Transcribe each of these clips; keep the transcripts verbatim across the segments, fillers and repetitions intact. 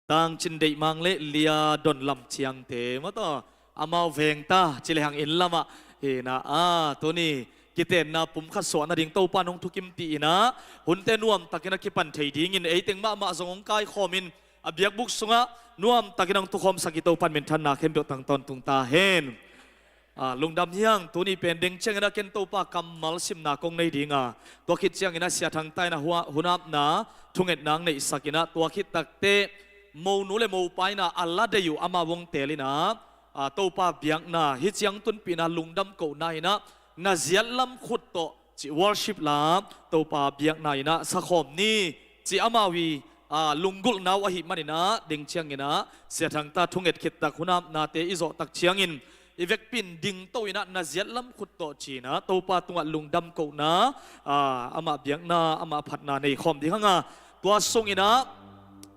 Tangcin Deih Mang le Lia Don Lam Ciangte mataw, amau veng ta ci lehang inn lamah hi na, a, tuni kitenna pumkhat suah nading Topa nong thukim ti-in ah, hunte nuamtakin a kipan thei dingin eiteng mahmah zong hong kaikhawmin a biakbuk sungah nuamtakin hong tukhawmsak i Topan minthanna khempeuh tang tawntung ta hen. A, lungdam hi hang, tuni pen deng ciangin ah ken Topa kammal simna kong nei ding a, tua khit ciangin ah Sia Thang Ta in ah hua-, hunapna thungetna hong neihsakin ah, tua khit takteh monu le mopa in ah a la deih uh amau hong teelin ah, a, Topa biakna, hih ciang tunpihna lungdam kohna in ah na ziatlam khut tawh cih worship la, Topa biakna in ah sakhawm ni cih amau i, a, lunggulhna uh ahih manin ah, deng ciangin ah Sia Thang Ta thunget khit tak hunapnate i zawh tak ciangin i vekpi in dingto in ah na ziatlam khut tawh ci-in ah Topa tungah lungdam kohna, a, amah biakna, amah phatna nei khawm ding hang a, tua sungin ah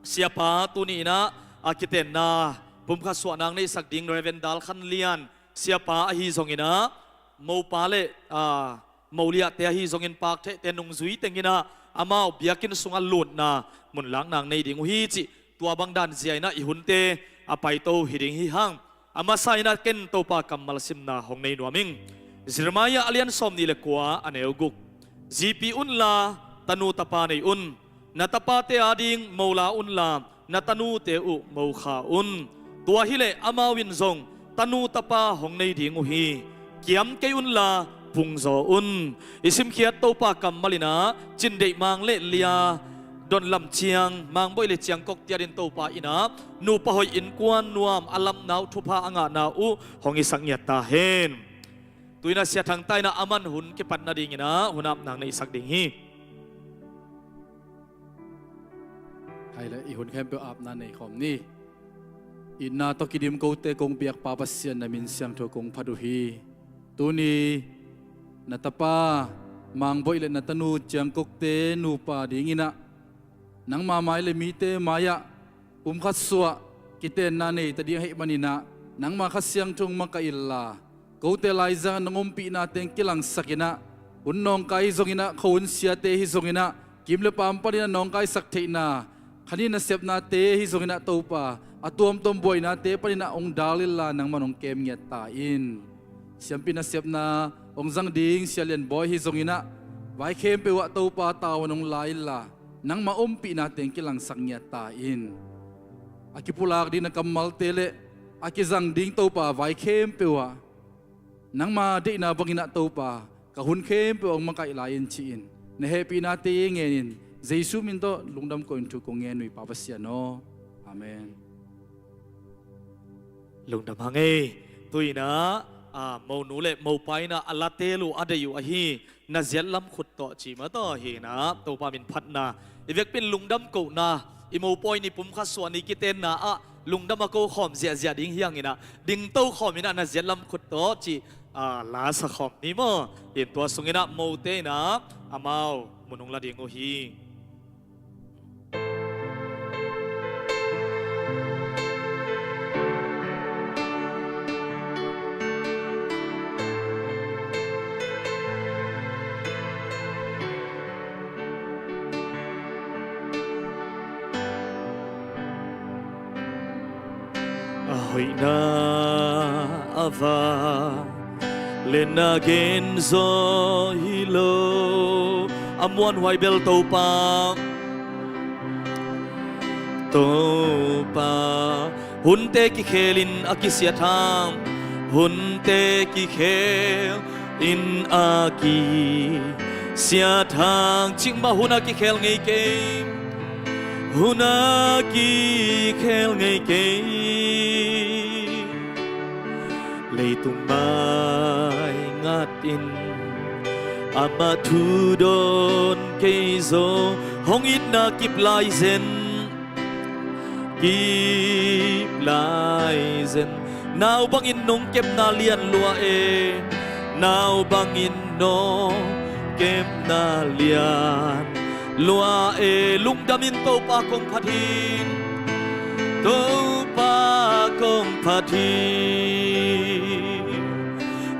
siapa tuni in ah, a, kitenna pumkhat suahna hong neihsak ding Reverend Dal Khan Lian siapa ahi zongin ah, mopa le, a, moliahte ahi zongin pakthehte nungzui tengin ah amau biakinn sungah lutna munlakna hong nei ding uh hi cih, tua bang dan zia in ah i hunte a paito hi ding hi hang. A masa in ah ken Topa kammal simna hong nei nuam ing. Jeremiah a lian sawmnih le kua, a neu guk. Zipi unla tanu tapa nei un. Na tapate ading mo la unla na tanute uh mo kha un. Tua hileh amau in zong tanu tapa hong nei ding uh hi. Kiam kei unla pungzaw un. I simkhiat Topa kammal in ah Cin Deih Mang le Lia Don Lam Ciang, Mang Boih le Ciang Kok te adingin Topa in ah nupa hoih, innkuan nuam, a lapna uh, thupha a ngahna uh hong hisak ngiat ta hen. Tu-in ah Sia Thang Ta in ah aman hun kipat nadingin ah hunapna hong neihsak ding hi. Hai le, i hun khempeuh apna nei khawm ni. Itna tawh kidim kote kong biak Pa Pasian, na min siangtho kong phat uh hi. Tuni na tapa Mang Boih le na tanu Ciang Kok te nupa dingin ah nangma mai le mite mai-ah pumkhat suah kitenna nei ta ding ahih manin ah, nangma Kha Siangtho hong makaih inla, kote laizang nong ompihna teng kilangsak in ah, hun nawngkai hi zongin ah, khuahun siate hi zongin ah, kim le paam panin ah nawngkaisak theihna, kha nih nasepnate hi zongin ah Topa, a tuamtuam buainate panin ah hong dal inla nangman hong kem ngiat ta in. Siampi nasepna hong zang ding Sia Lian Bawi hi zongin ah, vai khempeuh ah Topa tavuan hong la inla, nangma ompihna teng kilangsak ngiat ta in. A kipulak ding na kammalte le a kizang ding Topa vai khempeuh ah nangma deihna bangin ah Topa, ka hun khempeuh hong makaih lai in ci-in, na hehpihnate ngenin, Jesu min tawh lungdam koh in thu kong ngen uh hi Pa Pasian aw. Amen. Lungdam hang ei. Tu-in ah, a, monu le mopa in ah a la teel uh, a deih uh ahi na ziatlam khut tawh ci mataw hi na, Topa min phatna, i vekpi in lungdam kohna, i mopawi ni pumkhat suah ni kitenna ah lungdam a ko khawm ziahziah ding hi hangin ah, dingto khawmin ah na ziatlam khut tawh ci, a, la sa khawm ni maw. In tua sungin ah mote in ah amau mun hong la ding uh hi. A hoihna a vang le na genzaw hi lo. A muanhuai bel Topa, Topa, hunte kikhelin a kisiat hang, hunte kikhelin a kisiat hang, cikmah hun a kikhel ngei kei, hun a kikhel ngei kei. Leitung mai ngatin amah thu dawn kei zo, hong itna kip lai zen, kip lai zen. Nau bangin nong kepna lian lua e, nau bangin nong kepna lian lua e. Lungdamin Topa kong phat hi, Topa kong phat hi.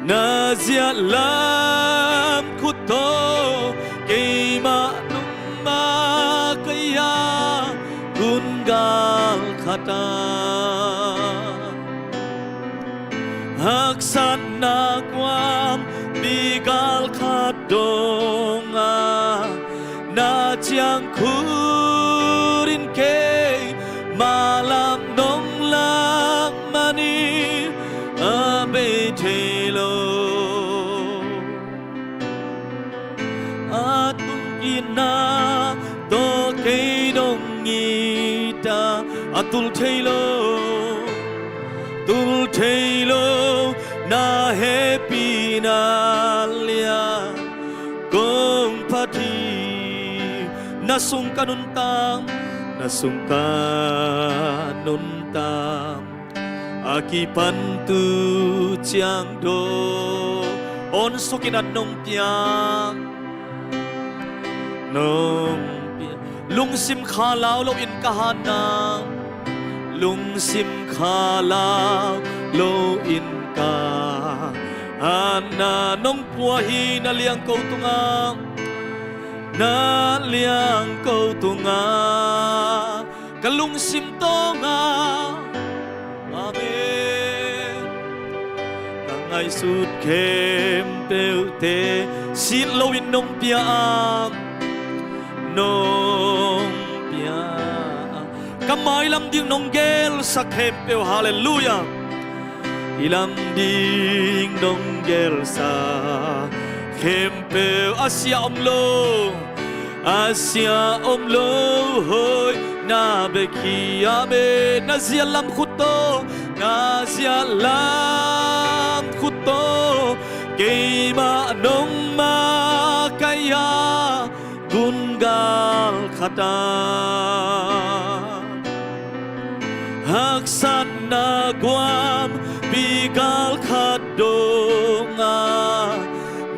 Na ziahlam khut tawh keimah nungma ka ia, gun gal ta. Haksatna guam bigal khat dong a, na ciang khut in kei malam nong lak manin a bei thei lo. A tul itna tawh kei dong it a, a tul thei lo, tul thei lo na hehpihna lian kong phat hi. Na sung ka nuntak, na sung ka nuntak, a kipan tu ciang dong. Awn sukin a nong piak, nong piak. Lungsim khalau loin ka hatna, lungsim khalau loin ka hatna nong pua hi. Na liang ko tungah, na liang ko tungah ka lungsim tawng a, amen, ka ngaihsut khempeuhte sit loin nong pia a, nong pia a, ka mailam ding nong gelsak khempeuh, halleluiah. I lam ding nong gelsak khempeuh, a sia om lo, a sia om lo hoihna bek hi, amen. Na ziat lam khut tawh, na ziat lam khut tawh keimah nong makaih a, gun gal khat a, haksatna guam bigal khat dong a,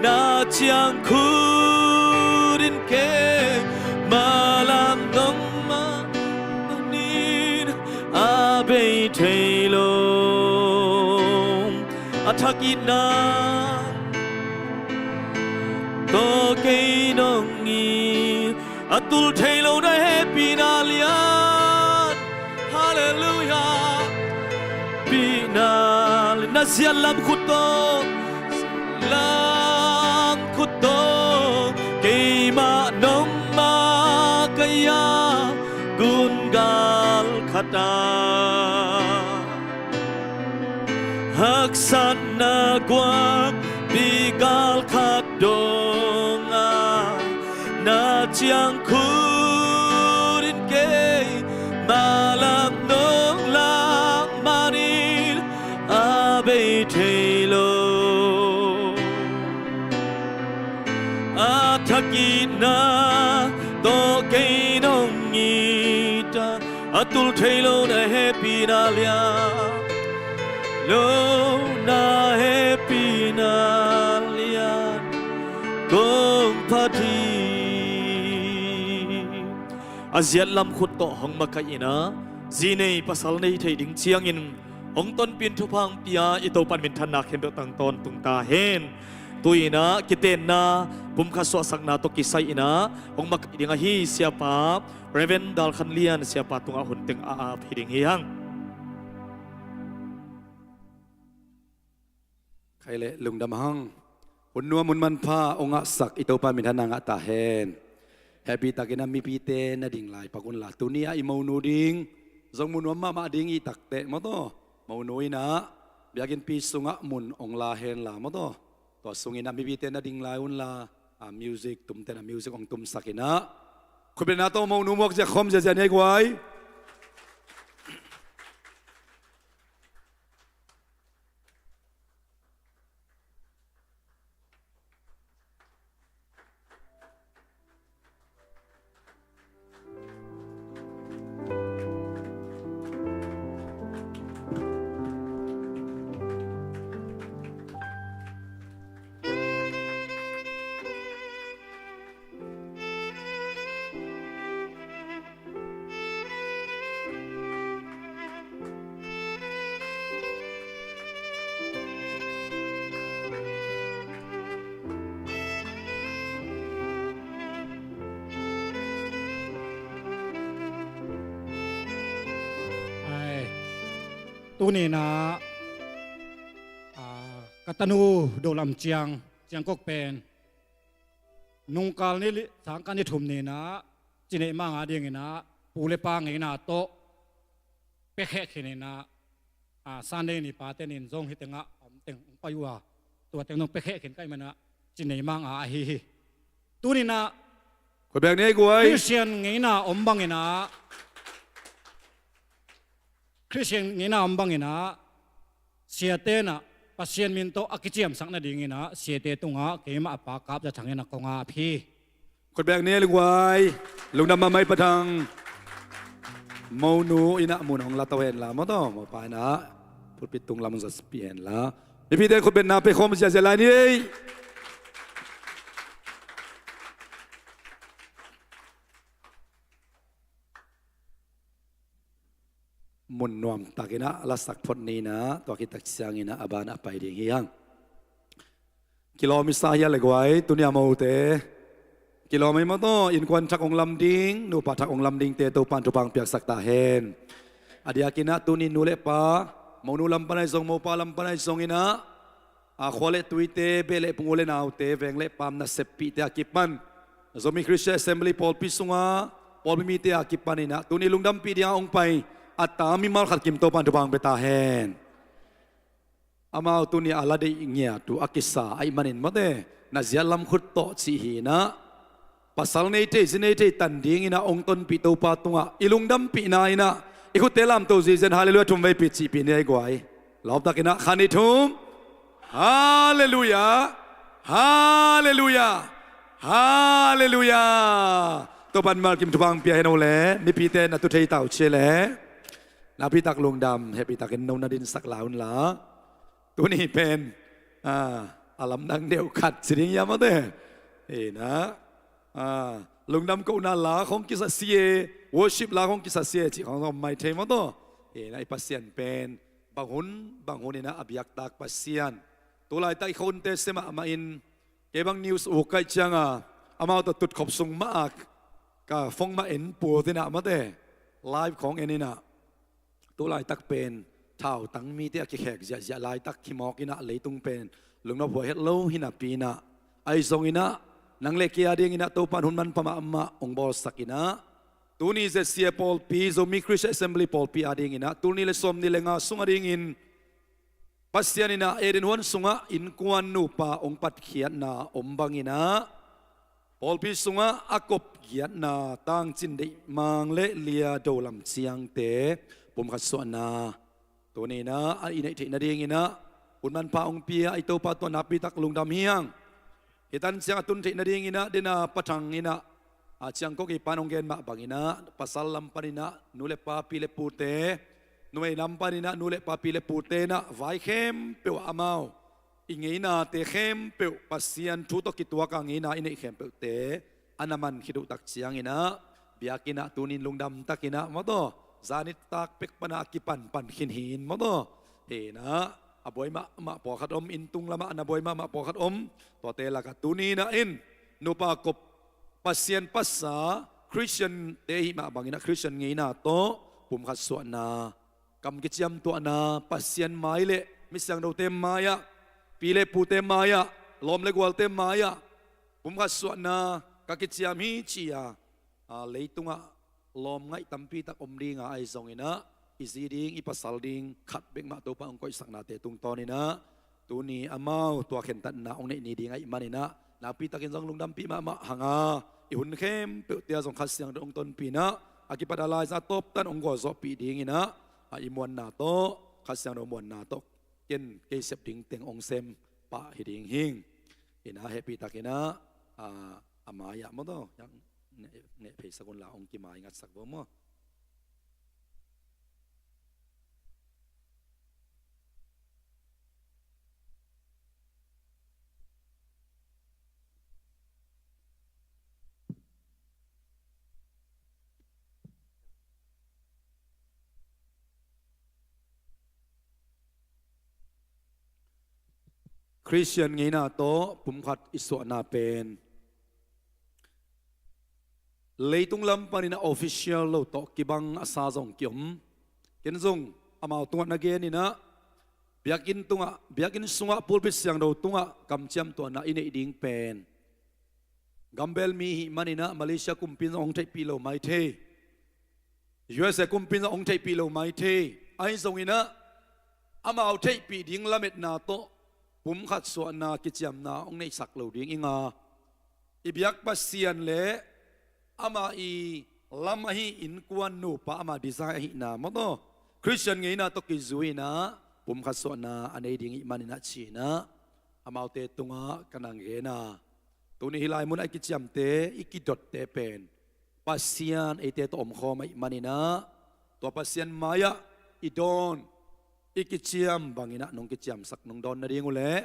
na ciang khut in kei malam nong makaih manin a bei thei lo. A thak itna tawh kei dong it a, tul thei lo na hehpihna lian, halleluiah. Pihna lian, na ziat lam khut tawh, lam khut tawh keimah nong makaih a, gun gal khat a, haksatna guam bigal khat dong a, na ciang khut in kei malam nong lak manin a bei thei lo. A thak itna tawh kei dong it a, a tul thei lo na hehpihna lian, lo na hehpihna lian kong phat hi. A ziat lam khut tawh hong makaih in a, zi nei pasal nei thei ding ciangin hong tonpih in, thupha hong pia i Topa in minthanna khempeuh tang tawntung ta hen. Tu-in a kitenna pumkhat suahsakna tawh kisai in a hong makaih ding ahi Siapa Reverend Dal Khan Lian Siapa tungah hun teng a ap hi ding hi hang. Khai le lungdam hang. Hun nuam hun manpha hong ngahsak i Topa minthanna ngah ta hen. Hehpihtakin a mipite na ding lai pak unla, tuni a i monu ding zong mu nuam mahmah ding i tak teh maw taw, monu in a biakinnpi sungah mun hong la henla maw taw, tua sungin a mipite na ding lai unla, a music tumte in a music hong tumsak in a, khutbetna tawh monu muak ziahkhawm ziahziah ni ei guai. Tuni-in ah, ah, ka tanu Dolam Ciang, Ciang Kok pen nungkal ni li, sangkah ni thum ni-in ah ci neih mah nga dingin ah pu le pa ngeina tawh pia khek khin in ah, ah, Sunday ni pate ni-in zong hih tengah om teng hong pai uh a, tua teng zong pia khek khin ka hih manin ah ci neih mah nga ahi hi. Tuni-in ah, khut beng ni ei guai. Khristian ngeina om bangin ah, Khristian ngeina om bangin ah, siate in ah Pasian min tawh a kiciamsak nadingin ah siate tungah keimah a pa Kap Za Thang in ah kong ap hi. Khut beng ni ei guai. Lungdam mahmah ei Pa Thang. Monu in ah mun hong la to hen la, maw taw, mopa in ah pulpit tung lam hong zaspih hen la. Mipite khut beng na pia khawm ziahziah lai ni ei. Mun nuamtak in ah lasak phot ni-in ah, tua khit tak ciangin ah a banah pai ding hi hang. Kilawm i sa hial le guai, tuni-a mote. Kilawm ei maw taw, innkuan thak hong lam ding, nupa thak hong lam dingte Topa'n thupha hong piaksak ta hen. A diakin ah tuni nu le pa, monu lam pan ahi zong, mopa lam pan ahi zongin ah, a, khua le tuite, beh le pung, u le naute, veng le paam naseppihte a kipan, Zomi Christian Assembly pawlpi sunga pawlpi mite a kipanin ah tuni lungdampih dingin hong pai a ta mimal khat kim Topa'n thupha hong pia ta hen. Amau tuni a la deih ngiat uh a kisa ahih manin mawte, na ziat lam khut tawh cih hi-in ah, pasal nei thei, zi nei thei tan dingin ah hong tonpih Topa tungah i lungdampihna in ah i khutte lamto zizen, halleluiah thum veipi cihpih ni ei guai. Lawmtakin ah khan i thum. Halleluiah. Halleluiah. Halleluiah. Topa'n mimal kim thupha hong pia hen. O le, mipite na tu thei ta uh ci le. Nakpi tak lungdam, hehpih takin no na dinsak lai un la. Tuni pen, a, a lamdang deuh khat ci ding hiam, mawte? Hi-in ah, a, lungdam kohna la khawng kisa sia, worship la khawng kisa sia cih khawng om mai thei, maw taw? Hi-in ah i Pasian pen bang hun bang hun in ah a biaktak Pasian. Tu laitak i khawnte sia mahmah in, kei bang news uk ka hih ciangin amau tawh tutkhop sung mah a ka phone mah en pua-in ah, mawte, live khawng en in ah, tu laitak pen thautang mite a kikhek ziahziah laitak hi mawk in ah, leitung pen lungnop huai het lo hi napi-in ah, ahi zongin ah nang le kei a dingin ah Topa'n hun manpha mahmah hong bawlsak in ah, tuni Z C A pawlpi, Zomi Christian Assembly pawlpi a dingin ah tul nih le sawmnih le nga sung a dingin Pasian in ah Eden huan sungah innkuan nupa hong patkhiatna om bangin ah, pawlpi sungah a kop giatna tangcin deih Mang le Lia Dolam Ciangte pumkhat suahna tuni-in ah i neih theih nadingin ah hun manpha hong pia i Topa tungah nakpi tak lungdam hi hang. Hih tan ciang a tun theih nadingin ah, den a Pa Thang in ah, a, Ciang Kok i pa'n hong gen mah bangin ah, pasal lam panin ah nu le pa, pi le pute, numei lam panin ah nu le pa, pi le pute in ah vai khempeuh ah amau i ngeinate khempeuh, Pasian thu tawh kituak a ngeina i neih khempeuhte a na man khit uh tak ciangin ah, biakinn ah tuni-in lungdam takin ah, maw taw, zan nitak pek pan a kipanpan khin hi-in, maw taw. Hi-in ah, a buai mahmah pawlkhat om, inn tung lamah a na buai mahmah pawlkhat om. Tuate lakah tuni-in ah in nupa kop, Pasian pasa, Khristiante ahih mah bangin ah Khristian ngeina tawh pumkhat suahna, kam kiciamtuahna, Pasian mai le mi siangthote mai-ah, pi le pute mai-ah, lawm le gualte mai-ah pumkhat suahna ka kiciam hi ci-a, a, leitungah lawm ngaih tampi tak om ding a, ahi zongin ah i zi ding, i pasal ding khat bek mah Topa hong koihsaknate tungtawnin ah, tuni amau tua khentatna hong neih ni ding ahih manin ah, nakpi takin zong lungdampih mahmah hang a, i hun khempeuhte ah zong Kha Siangtho hong tonpih in ah, a kipat a laiza tawp tan hong gualzawhpih dingin ah, a, i muanna tawh, Kha Siangtho muanna tawh, ken kei sep ding teng hong sem pah hi ding hing. Hi-in ah hehpih takin ah, a, a mai-ah, maw taw, neh, neh pheisak un la, hong kimai ngatsak vo maw. Khristian ngeina tawh pumkhat i suahna pen leitung lam panin a official lo tawh kibang a sa zong kiom. Ken zong amau tungah na gen inah, biakinn tungah, biakinn sungah pulpit siangtho tungah kamciam tuahna i neih ding pen gambel mi ihih maninah Malaysia kumpi in zong hong theihpih lo mai thei. U S A kumpi in zong hong theihpih lo mai thei. Ahi zonginah amau theihpih ding lametna tawh pumkhat suahna kiciamna hong neihsak lo ding inga, i biak Pasian le ama i lam ahi innkuan nupa ama design ahihna mawtaw Khristian ngeina tawh kizui inah pumkhat suahna a nei ding ihih maninah ci-inah amaute tungah ka nang gena. Tuni hih lai munah i kiciamte, i kidotte pen Pasian eite tawh omkhawm ahih maninah tua Pasian mai-ah i dawn, i kiciam banginah nong kiciamsak nong dawn nading uh leh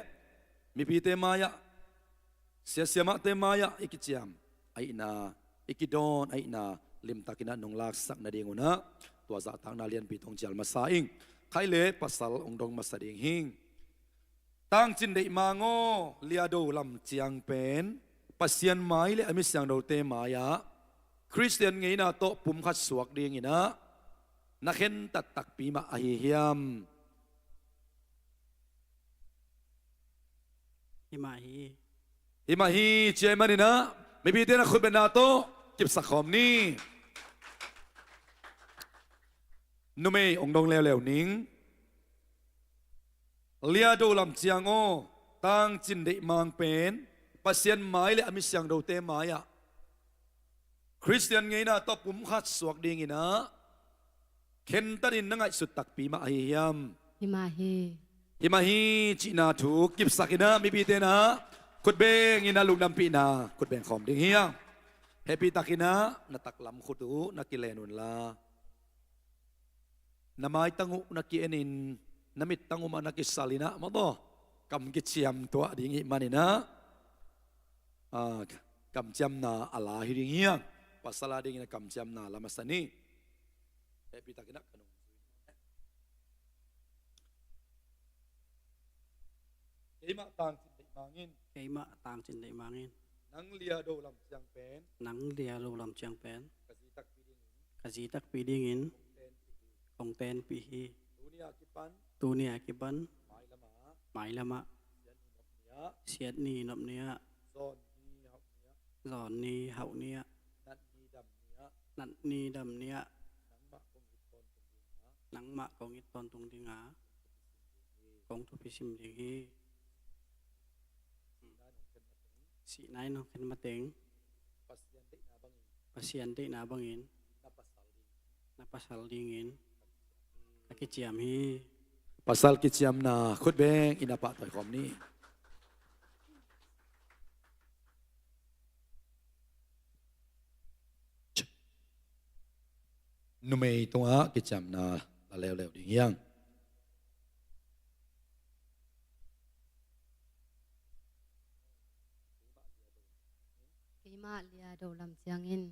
mipite mai-ah, siasia mahte mai-ah i kiciam ahihna, i kidawn ahihna limtakinah nong laksak nading unah tua zahtakna lianpi tawh hong cial masa ing. Khaih le pasal hong dong masa ding hing. Tangcin Deih Mang aw, Liado lam ciang pen Pasian mai le a mi siangthote mai-ah Khristian ngeina tawh pumkhat suak dinginah na khentat takpi mah ahi hiam? Hi mah hi. Hi mah hi, ci ahih maninah mipite na khutbetna tawh kipsak khawm ni. Numei hong dong leuleu ning. Liado lam ciang aw, Tangcin Deih Mang pen Pasian mai le a mi siangthote mai-ah Khristian ngeina tawh pumkhat suak dinginah khentatin na ngaihsut takpi mah ahi hiam? Hi mah hi. Hi mah hi cihna thu kipsakinah mipite na khutbenginah lungdampihna khutbeng khawm ding hi a. Hehpihtakinah na taklam khut uh na kilen unla, na maitang uh na ki-enin, na mittang uh mah na kisalinah mawtaw kam kiciam tuah ding ihih maninah, a, kamciamna a la hi ding hi a. Pasal a dinginah kamciamna la masa ni. Hehpihtakinah ka nung. Keimah Tangcin Deih Mang in. Keimah Tangcin Deih Mang in. Nang Liado lam ciang pen. Nang Liado lam ciang pen. Ka zi takpi dingin. Ka zi takpi dingin. Kong tenpih hi. Tuni a kipan. Tuni a kipan. Mailamah. Mailamah. Siatni nopni-ah. Siatni nopni-ah. Zawn ni hauh ni-ah. Zawn ni hauh ni-ah. Nat ni dam ni-ah. Nat ni dam ni-ah. Nangmah kong it tawntung dinga. Nangmah kong it tawntung dinga. Kong thupi sim ding hi. Sihna in hong khen mateng. Sihna in hong khen mateng. Pasian deihna bangin. Pasian deihna bangin. Na pasal ding. Na pasal dingin. Ka kiciam hi. Pasal kiciamna khutbenginah pahtawi khawm ni. Numei tungah kiciamna la leuleu ding hi hang. Keimah Liado lam ciangin.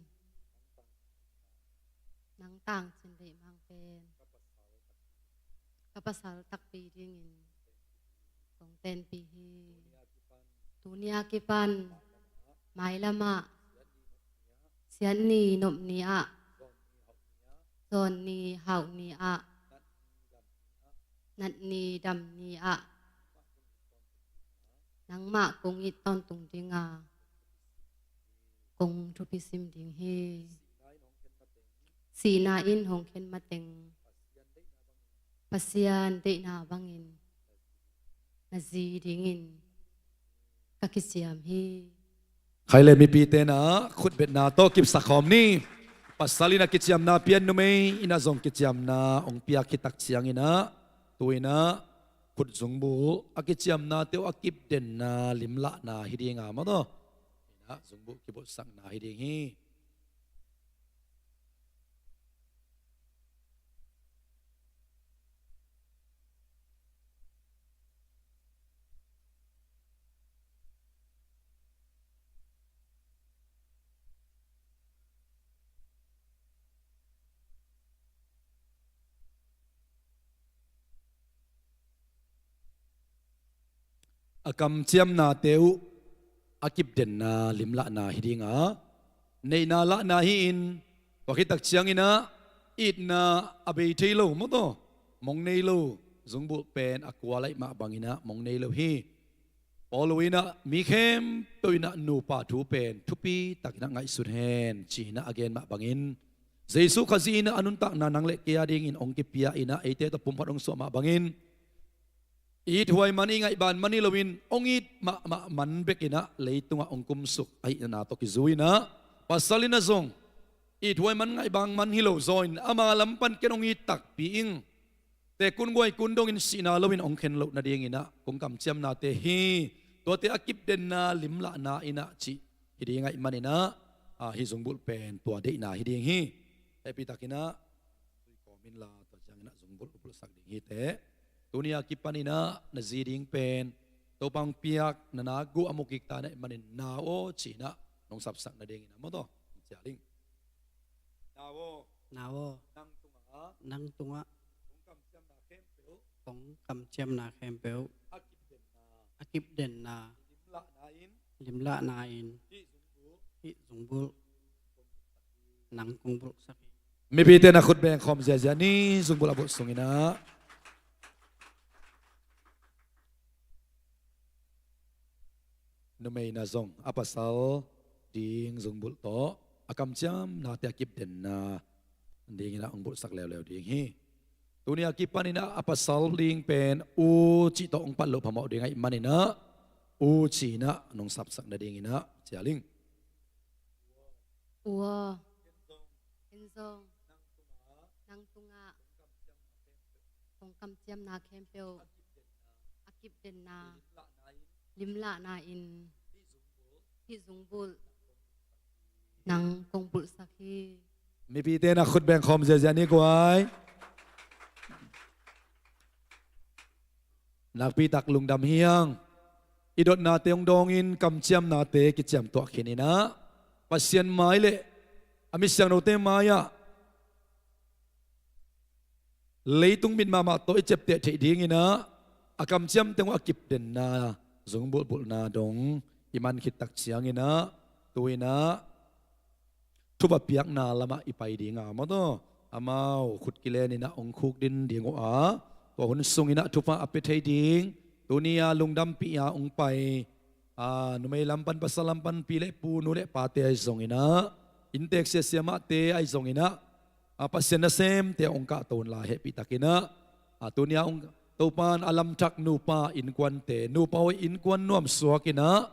Nang Tangcin Deih Mang pen. Ka pasal takpi dingin. Kong tenpih hi. Tuni a kipan. Mailamah. Siatni nopni-ah. Zawn ni hauh ni-ah. Nat ni dam ni-ah. Nangmah kong it tawntung dinga. Kong thupi sim ding hi. Sihna in hong khen mateng. Pasian deihna bangin. Na zi dingin. Ka kiciam hi. Khai le mipite na khutbetna tawh kipsak khawm ni. Pasal in a kiciamna pian, numei in a zong kiciamna hong piak hi tak ciangin ah, tu-in ah khutzungbulh a kiciamnate uh a kipdenna limlahna hi ding a, maw taw. In ah zungbulh kibulhsakna hi ding hi. A kamciamnate uh a kipdenna limlahna hi ding a, neihna lahna hi-in, tua khit tak ciangin ah itna a bei thei lo, maw taw. mong nei lo zungbulh pen a kua laih mah bangin ah mong nei lo hi. Paul in ah mi khempeuh in ah nupa thu pen thupi takin ah ngaihsun hen ci-in ah a gen mah bangin, Jesu Khazih in ah a nuntakna nang le kei a dingin hong kipia in ah eite tawh pumkhat hong suah mah bangin, ithuai man, i ngaihban man hi loin hong it mahmah man bek in ah leitungah hong kumsuk ahihna tawh kizui in ah, pasal in ah zong ithuai man, ngaihban man hi lo zaw in ama lam pan ken hong it takpi ing. Tekun guaikun dongin sihna loin hong khen loh nadingin ah kong kamciamnate hi. Tuate a kipdenna limlahna in ah cih hi ding ahih manin ah, a, hih zungbulh pen tua deihna hi ding hi. Hehpih takin ah zui kawm inla, tua ciangin ah zungbulh bulhsak ding hi teh. Tuni a kipanin ah na zi ding pen Topa hong piak na nak uh a mu kik ta na ahih manin, Na aw, ci-in ah nong sapsak nadingin ah maw taw, ci-a ding. Na aw. Na aw. Nang tungah. Nang tungah. Kong kamciamna khempeuh. Kong kamciamna khempeuh. A kipdenna. A kipdenna. Limlahna in. Limlahna in. Hih zungbulh. Hih zungbulh. Nang kong bulhsak hi. Mipite na khut beng khawm ziazia ni, zungbulh a bulh sungin ah. Numei in ah zong a pasal ding zungbulh tawh a kamciamnate a kipdenna dingin ah hong bulhsak leuleu ding hi. Tuni a kipanin ah a pasal ding pen U cih tawh hong pat loh phamawh ding ahih manin ah U ci-in ah nong sapsak nadingin ah, ci-a ding. U aw, ken zong nang tungah kong kamciamna khempeuh a kipdenna, limlahna in hih zungbulh nang kong bulhsak hi. Mipite na khut beng khawm ziazia ni guai. Nakpi tak lungdam hi hang. I dotnate hong dawngin kamciamnate kiciamtuah khin in ah, Pasian mai le a mi siangthote mai-ah leitung mit mahmah tawh i ciapteh theih dingin ah a kamciam teng uh a kipdenna zungbulh bulhna dong i man khit tak ciangin ah, tu-in ah thupha piakna lamah i pai ding a maw taw, amau khut kilen in ah hong khukdin ding uh a, tua hun sungin ah thupha a pia thei ding tuni a lungdampih a hong pai, a, numei lam pan, pasal lam pan, pi le pu, nu le pate ahi zongin ah, inntek sia siamahte ahi zongin ah, a, Pasian nasemte hong kahto unla, hehpih takin ah, a, tuni a hong Topa in a lamthak nupa innkuante, nupa hoih innkuan nuamsuak in ah,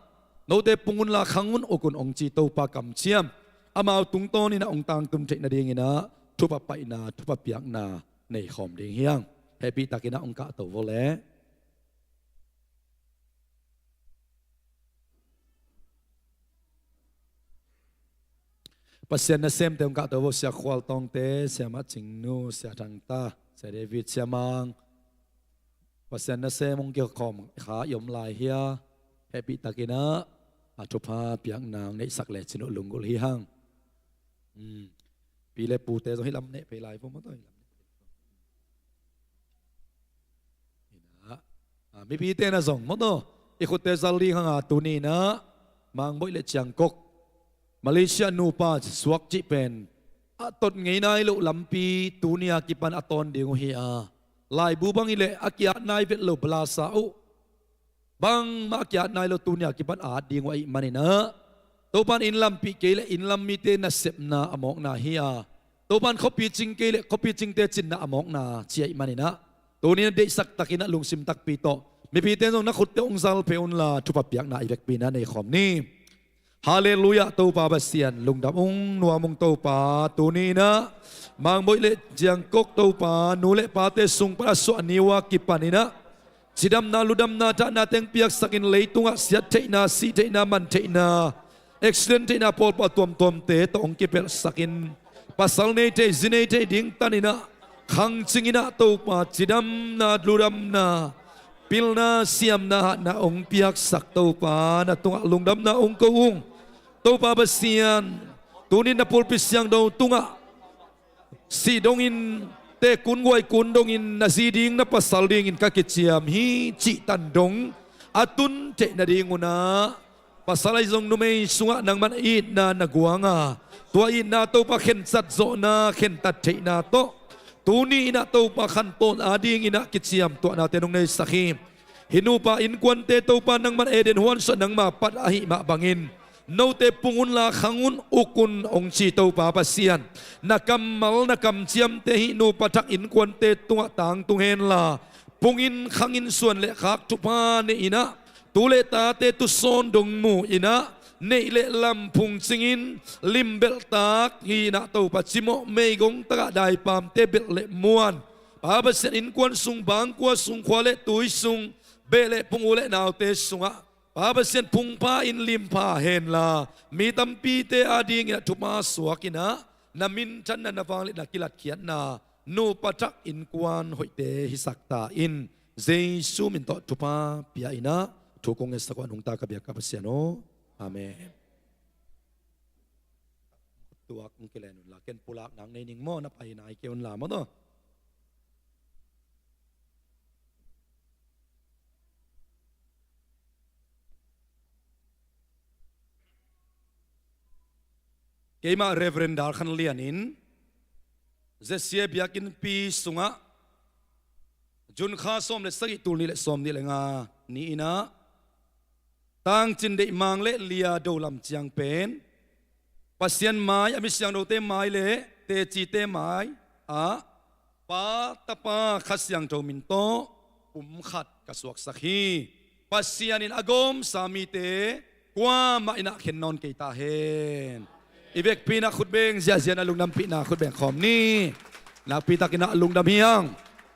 note pung unla khang un, uk un hong ci Topa kamciam amau tungtawnin ah hong tangtun theih nadingin ah thupha paihna, thupha piakna nei khawm ding hi hang. Hehpih takin ah hong kahto vo le. Pasian nasemte hong kahto vo, Sia Khual Tawngte, Sia Mat Cing Nu, Sia Thang Ta, Sia David, Sia Mang. Pasian nasem hong kikhawm kha i om lai hi a, hehpih takin ah a thupha piakna hong neihsak lecin uh lunggulh hi hang. Hmm. Pi le pute zong hih lam neh phei lai vo maw taw, hih lam neh phei. Inah, a, mipite na zong maw taw, i khutte zal ding hang a, tuni inah Mang Boih le Ciang Kok, Malaysia nupa suak cih pen a tot ngei nai loh lampi tuni a kipan a tawn ding uh hi a, laibu bang hi leh a ki-at nai vet lo balasa uh. Bangmah a ki-at nai lo, tuni a kipan a at ding uh ahih manin ah, Topa in inn lampih kei leh inn lam mite nasepna a mawkna hi a, Topa in khuapi cing kei leh khuapi cingte cinna a mawkna ci ahih manin ah, tuni in ah deihsak takin ah lungsim takpi tawh mipite zong na khutte hong zal phei unla thupha piakna i vekpi in ah nei khawm ni. Halleluiah, Topa Pasian lungdam ung, nuam ung Topa. Tuni in ah Mang Boih le Ciang Kok Topa, nu le pate sung pan a suah ni uh a kipan in ah cidamna, ludamna, thahna teng piaksakin leitungah siat theihna, sih theihna, man theihna, accident theihna pawlpawh a tuamtuamte tawh hong kipelhsakin, pasal nei thei, zi nei thei ding tan in ah, khang cing in ah Topa cidamna, ludamna, pilna, siamna, hatna hong piaksak Topa na tungah lungdamna hong ko ung. Topa Pasian, tuni in na pulpit siangtho tungah sih dongin, tekun guaikun dongin, na zi ding na pasal dingin ka kiciam hi cih tan dong a tun theih nading un ah, pasal ahi zong numei sungah nangman itna na guang a, tua itna Topa khentat zawhna, khentat theihna tawh Tuni in ah Topa khantawn adingin ah kiciamtuahnate nong neisak hi. Hih nupa innkuante Topa nangman Eden huan sungah nangma pat ahih mah bangin note pung unla khang un, uk un hong ci Topa Pasian. Na kammal na kamciamte hih nupa thak innkuante tungah tangtung henla, pungin khangin suan le khak thupha nei in ah, tu le tate tusawn dong mu in ah, neih le lam phungcingin limbelhtak hi in ah Topa cimawh meigong takah daipamte belh le muan. Pa Pasian, innkuan sung, bangkua sung, khua le tui sung, beh le pung, u le naute sungah Pa Pasian, phungpha in limpha henla, mi tampite adingin ah thupha suak in ah, na minthanna, na vangliatna, kilatkhiatna, nupa thak innkuan hoihte hisak ta in. Jesu min tawh thupha pia in ah thu kong ngetsak uh a nungta ka biak ka Pasian aw. Amen. Tuak hong kilen unla, ken pulak nang nei ning maw, na pai nai kei unla maw tawh. Keimah Reverend Dal Khan Lian in Z C A biakinnpi sungah June kha sawm le sagih, tul nih le sawm nih le nga ni in ah, tangcin deih mang le lia do lam ciang pen Pasian mai, a mi siangthote mai le tecite mai ah Pa, Tapa, Kha Siangtho min tawh pumkhat ka suaksak hi. Pasian in a gawmsa mite kuamah in ah khen nawn kei ta hen. I vekpi in ah khutbeng ziahziah in ah lungdampihna khutbeng khawm ni. Nakpi takin ah lungdam hi hang.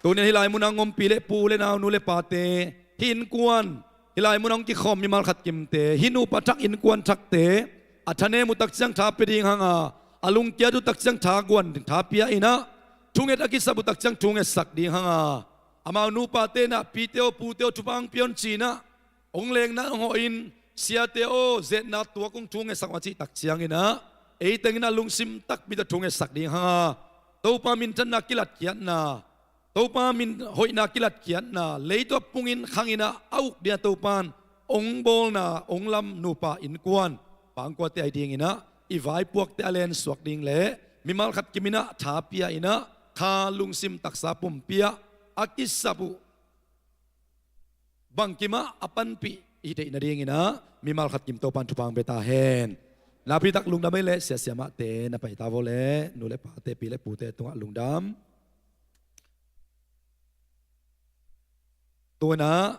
Tuni in hih lai munah hong ompi le pu le nau, nu le pate, hih innkuan, hih lai munah hong kikhawm mimal khat kimte, hih nupa thak innkuan thakte a thanem uh tak ciang tha pia ding hang a, a lungkiat uh tak ciang tha guan ding, tha pia in ah, thunget a kisap uh tak ciang thungetsak ding hang a, amau nupate in ah pite aw, pute aw, thupha hong pia un ci in ah, hong lengna hong hawh in, siate aw, zetna tuak hong thungetsak un a cih tak ciangin ah, ei tengin ah lungsim takpi tawh thungetsak ding hang a, Topa minthanna, kilatkhiatna, Topa min hoihna, kilatkhiatna, leitungah pungin khangin ah a uk ding a Topa in hong bawlna, hong lam nupa innkuan, bangkuate ahi dingin ah i vaipuakte a lensuak ding le mimal khat kimin ah tha pia in ah, kha, lungsim, taksa pumpi ah a kisap uh bangkim ah a panpih i deih nadingin ah mimal khat kim Topa in thupha hong pia ta hen. Nakpi tak lungdam ei le, sia siamahte na pai ta vaw le, nu le pate, pi le pute tungah lungdam. Tu in ah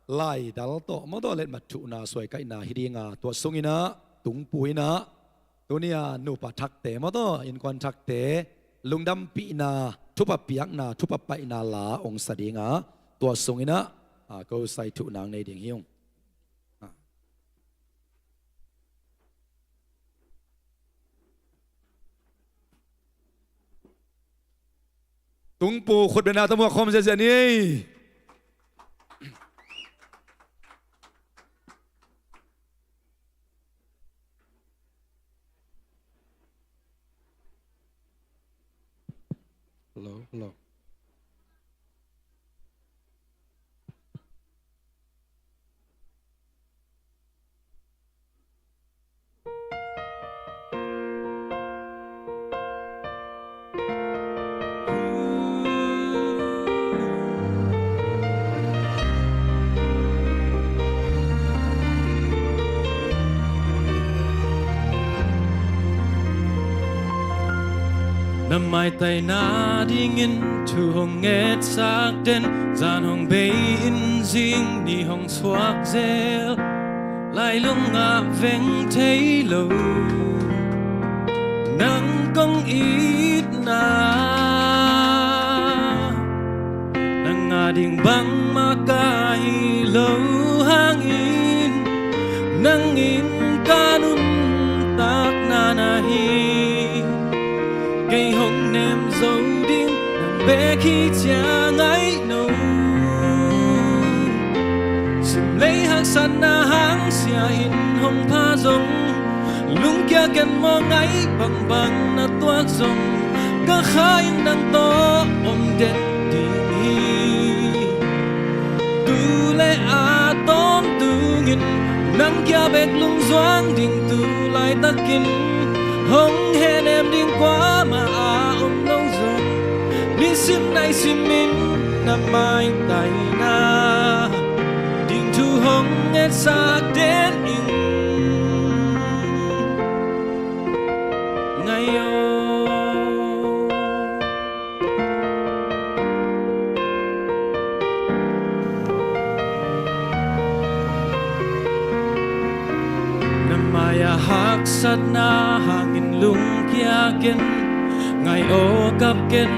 laidal tawh maw tawh letmat thuhna, suaikaihna hi ding a, tua sungin ah tungpu in ah tuni a nupa thakte maw tawh, innkuan thakte lungdampihna, thupha piakna, thupha paihna la hong sa ding a, tua sungin ah, a, ko sai thuh nang nei ding hi ung. A. Tungpu khutbetna tawh muak khawm ziahziah ni ei. Hello, hello. Na maitai nadingin thu hong ngetsak den, zan hong bei in zing ni hong suak zel. Lailung ah veng thei lo nang kong itna, nang a ding bangmah ka hi lo hangin, nang in ka nuntakna na hi. Kei hong nem zo ding nang bek hi ciang aih no. Simlei haksatna hang sia in hong pha zong, lungkia ken maw ngai bangbang na tuak zong, ka kha in nang tawh om den ding hi. Tu le a tawntungin nang kia bek lungzuang ding, tu laitakin hong henem ding kuamah a om lo zong, Nisim nai simin na maitaina ding thu hong ngetsak den ing. Ngai aw. Na mai-ah haksatna hangin lungkia ken, ngai aw kap ken,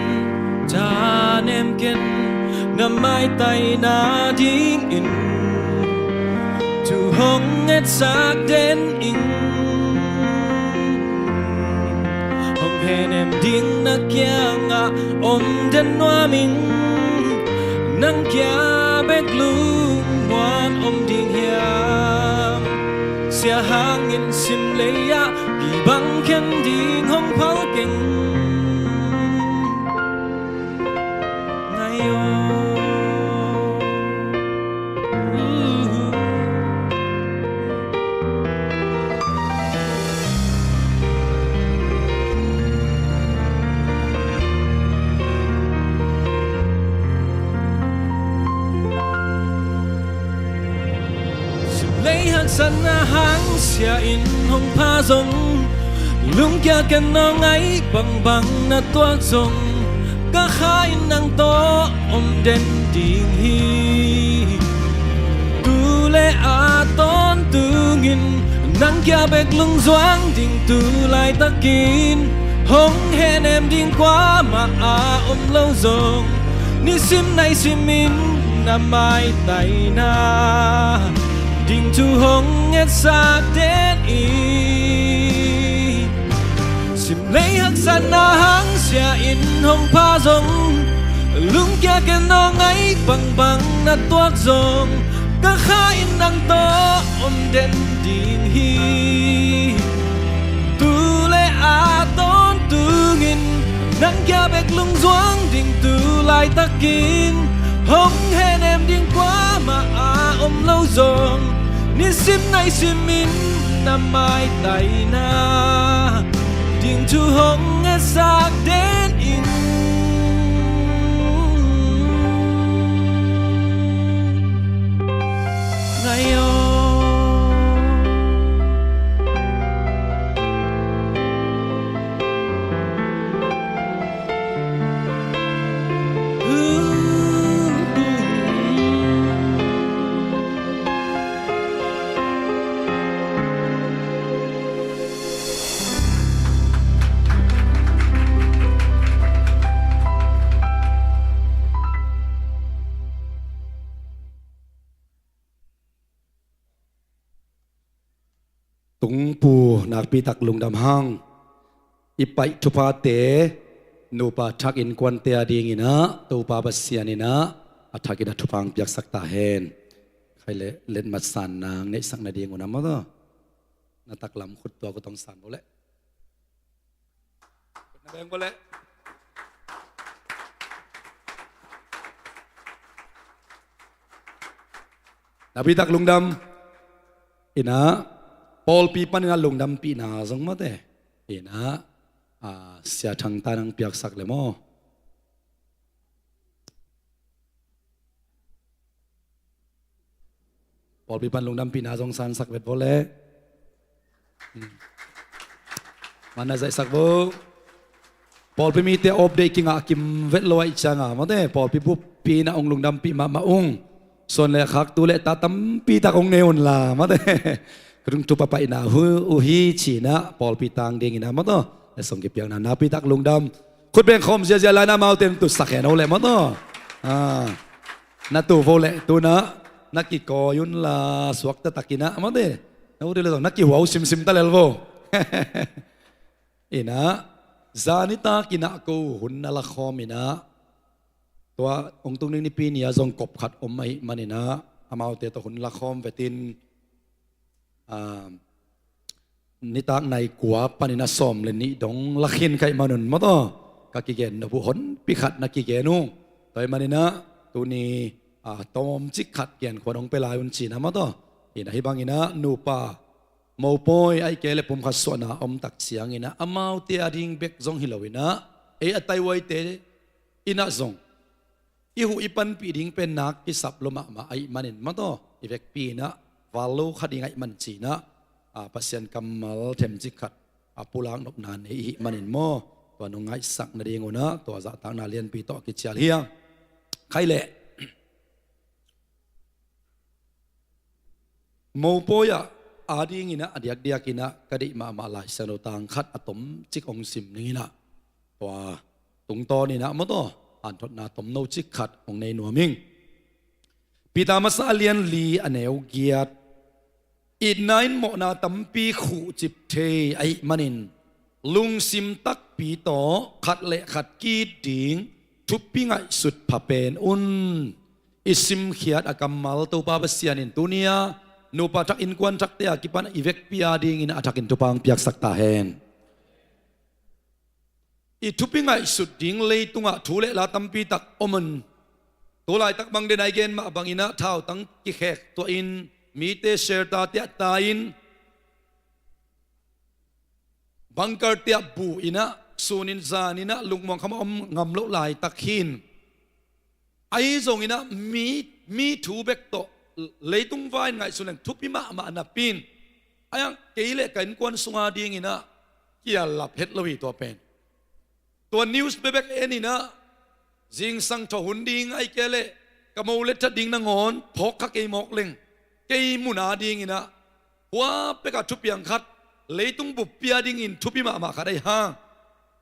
thanem ken, na maitaina dingin thu hong ngetsak den ing. Hong henem ding na kiangah om den nuam ing. Nang kia bek lungmuan om ding hiam? Sia hangin sim lei-ah kibang khen ding hong phal keng. Ngai aw. Sim lei haksatna hang sia in hong pha zong, lungkia ken aw, ngai bangbang na tuak zong, ka kha in nang tawh om den ding hi. Tu le a tawntungin nang kia bek lungzuang ding, tu laitakin hong henem ding kuamah a om lo zong, nisim nai simin na maitaina ding thu hong ngetsak den ing. Sim lei haksatna hang sia in hong pha zong, lungkia ken aw, ngai bangbang na tuak zong, ka kha in nang tawh om den ding hi. Tu le a tawntungin nang kia bek lungzuang ding, tu laitakin hong henem ding kuamah a om lo zong, nisim nai simin na maitaina ding thu hong ngetsak den ing. Ngai aw. Tungpu nakpi tak lungdam hang. I paih thuphate nupa thak innkuante a dinginah Topa Pasian inah a thakin a thupha hong piaksak ta hen. Khai le letmat san nang neihsak nading un a maw taw. Na taklam khut tua khut hong san bo leh. Na beng bo leh. Nakpi tak lungdam. Inah pawlpi paninah lungdampihna zong mawte. Inah, a, Sia Thang ta nang piaksak le maw. Pawlpi pan lungdampihna zong sansak vet bo leh. Hmm. Mana zaihsak bo. Pawlpi mite a update kingah kim vet lo ahih cianga mawte, pawlpi buppi inah hong lungdampih mahmah ung. Suan le khak tu le ta tampi tak hong nei unla mawte. Kudung tu papaihna hu uh hi cinah pawlpi tang dinginah mawtaw. Le song kipiakna nakpi tak lungdam. Khut beng khawm ziazia lai na amaute na tutsak hen o leh mawtaw. Ah. Na tu vo leh tunah na kikawi unla suakta takinah mawte. Na ut uh le zong na kihuau simsim ta lel vo. Inah zanitak inah ko hun na lakhawm inah tua hong tung ding Nipi ni-ah zong kop khat om ahih maninah amaute tawh hun lakhawm vetin, ah, nitak nai kua paninah sawm le nih dong lakhin ka hih manun mawtaw ka kigen nop uh honpi khat na kigen uh. Tua hih maninah tuni, ah, tawmcik khat genkhuan hong pia lai un cinah mawtaw. Inah hih banginah nupa mopawi ahih kei le pumkhat suahna a omtak cianginah amaute a ding bek zong hi loinah ei a taihuaite Innah zong i huh i panpih ding pen nak kisap lua mahmah ahih manin maw taw, i vekpi innah val lo kha ding ahih man ci-inah, a, Pasian kammal themcik khat a pulak nopna nei ihih manin maw, tua nong ngaihsak nadingunah tua zahtakna lianpi tawh a kicial hi hang. Khaih leh mopawi ah adinginah a diakdiakinah ka deih mahmah Lai Siangtho tang khat a tomcik hong sim ninginah, tua tungtawn innah maw taw, hanthotna tomno cik khat hong nei nuam ing. Peter masa a lian li a neu giat. Itna in mawhna tampi khuhcip thei ahih manin lungsim takpi tawh khat le khat ki-it ding thupi ngaihsut pha pen un. I simkhiat a kammal Topa Pasian in tuni-a nupa thak innkuan thakte a kipan i vekpi adingin a thakin thupha hong piaksak ta hen. I thupi ngaihsut ding leitungah thu le la tampi tak om un. Tu laitak bang den a i gen mah banginah thautang kikhek tuahin mite shelter tiahta in, bunker tiah bu innah sunin zaninah lungmuang kham a om ngam loh laitak hi-in, ahi zonginah mi, mi thu bek tawh leitung vai in ngaihsun leng thupi mahmah napi-in, a iang kei le ka innkuan sunga dinginah kiallap het lo hi tua pen. Tua news bebek en innah zingsang thawh hun ding ahih kei leh ka mo le tha ding nangawn phawk kha kei mawk leng, kei mun adinginah hua pekah thupiang khat, leitung buppi adingin thupi mahmah khat ahi hang,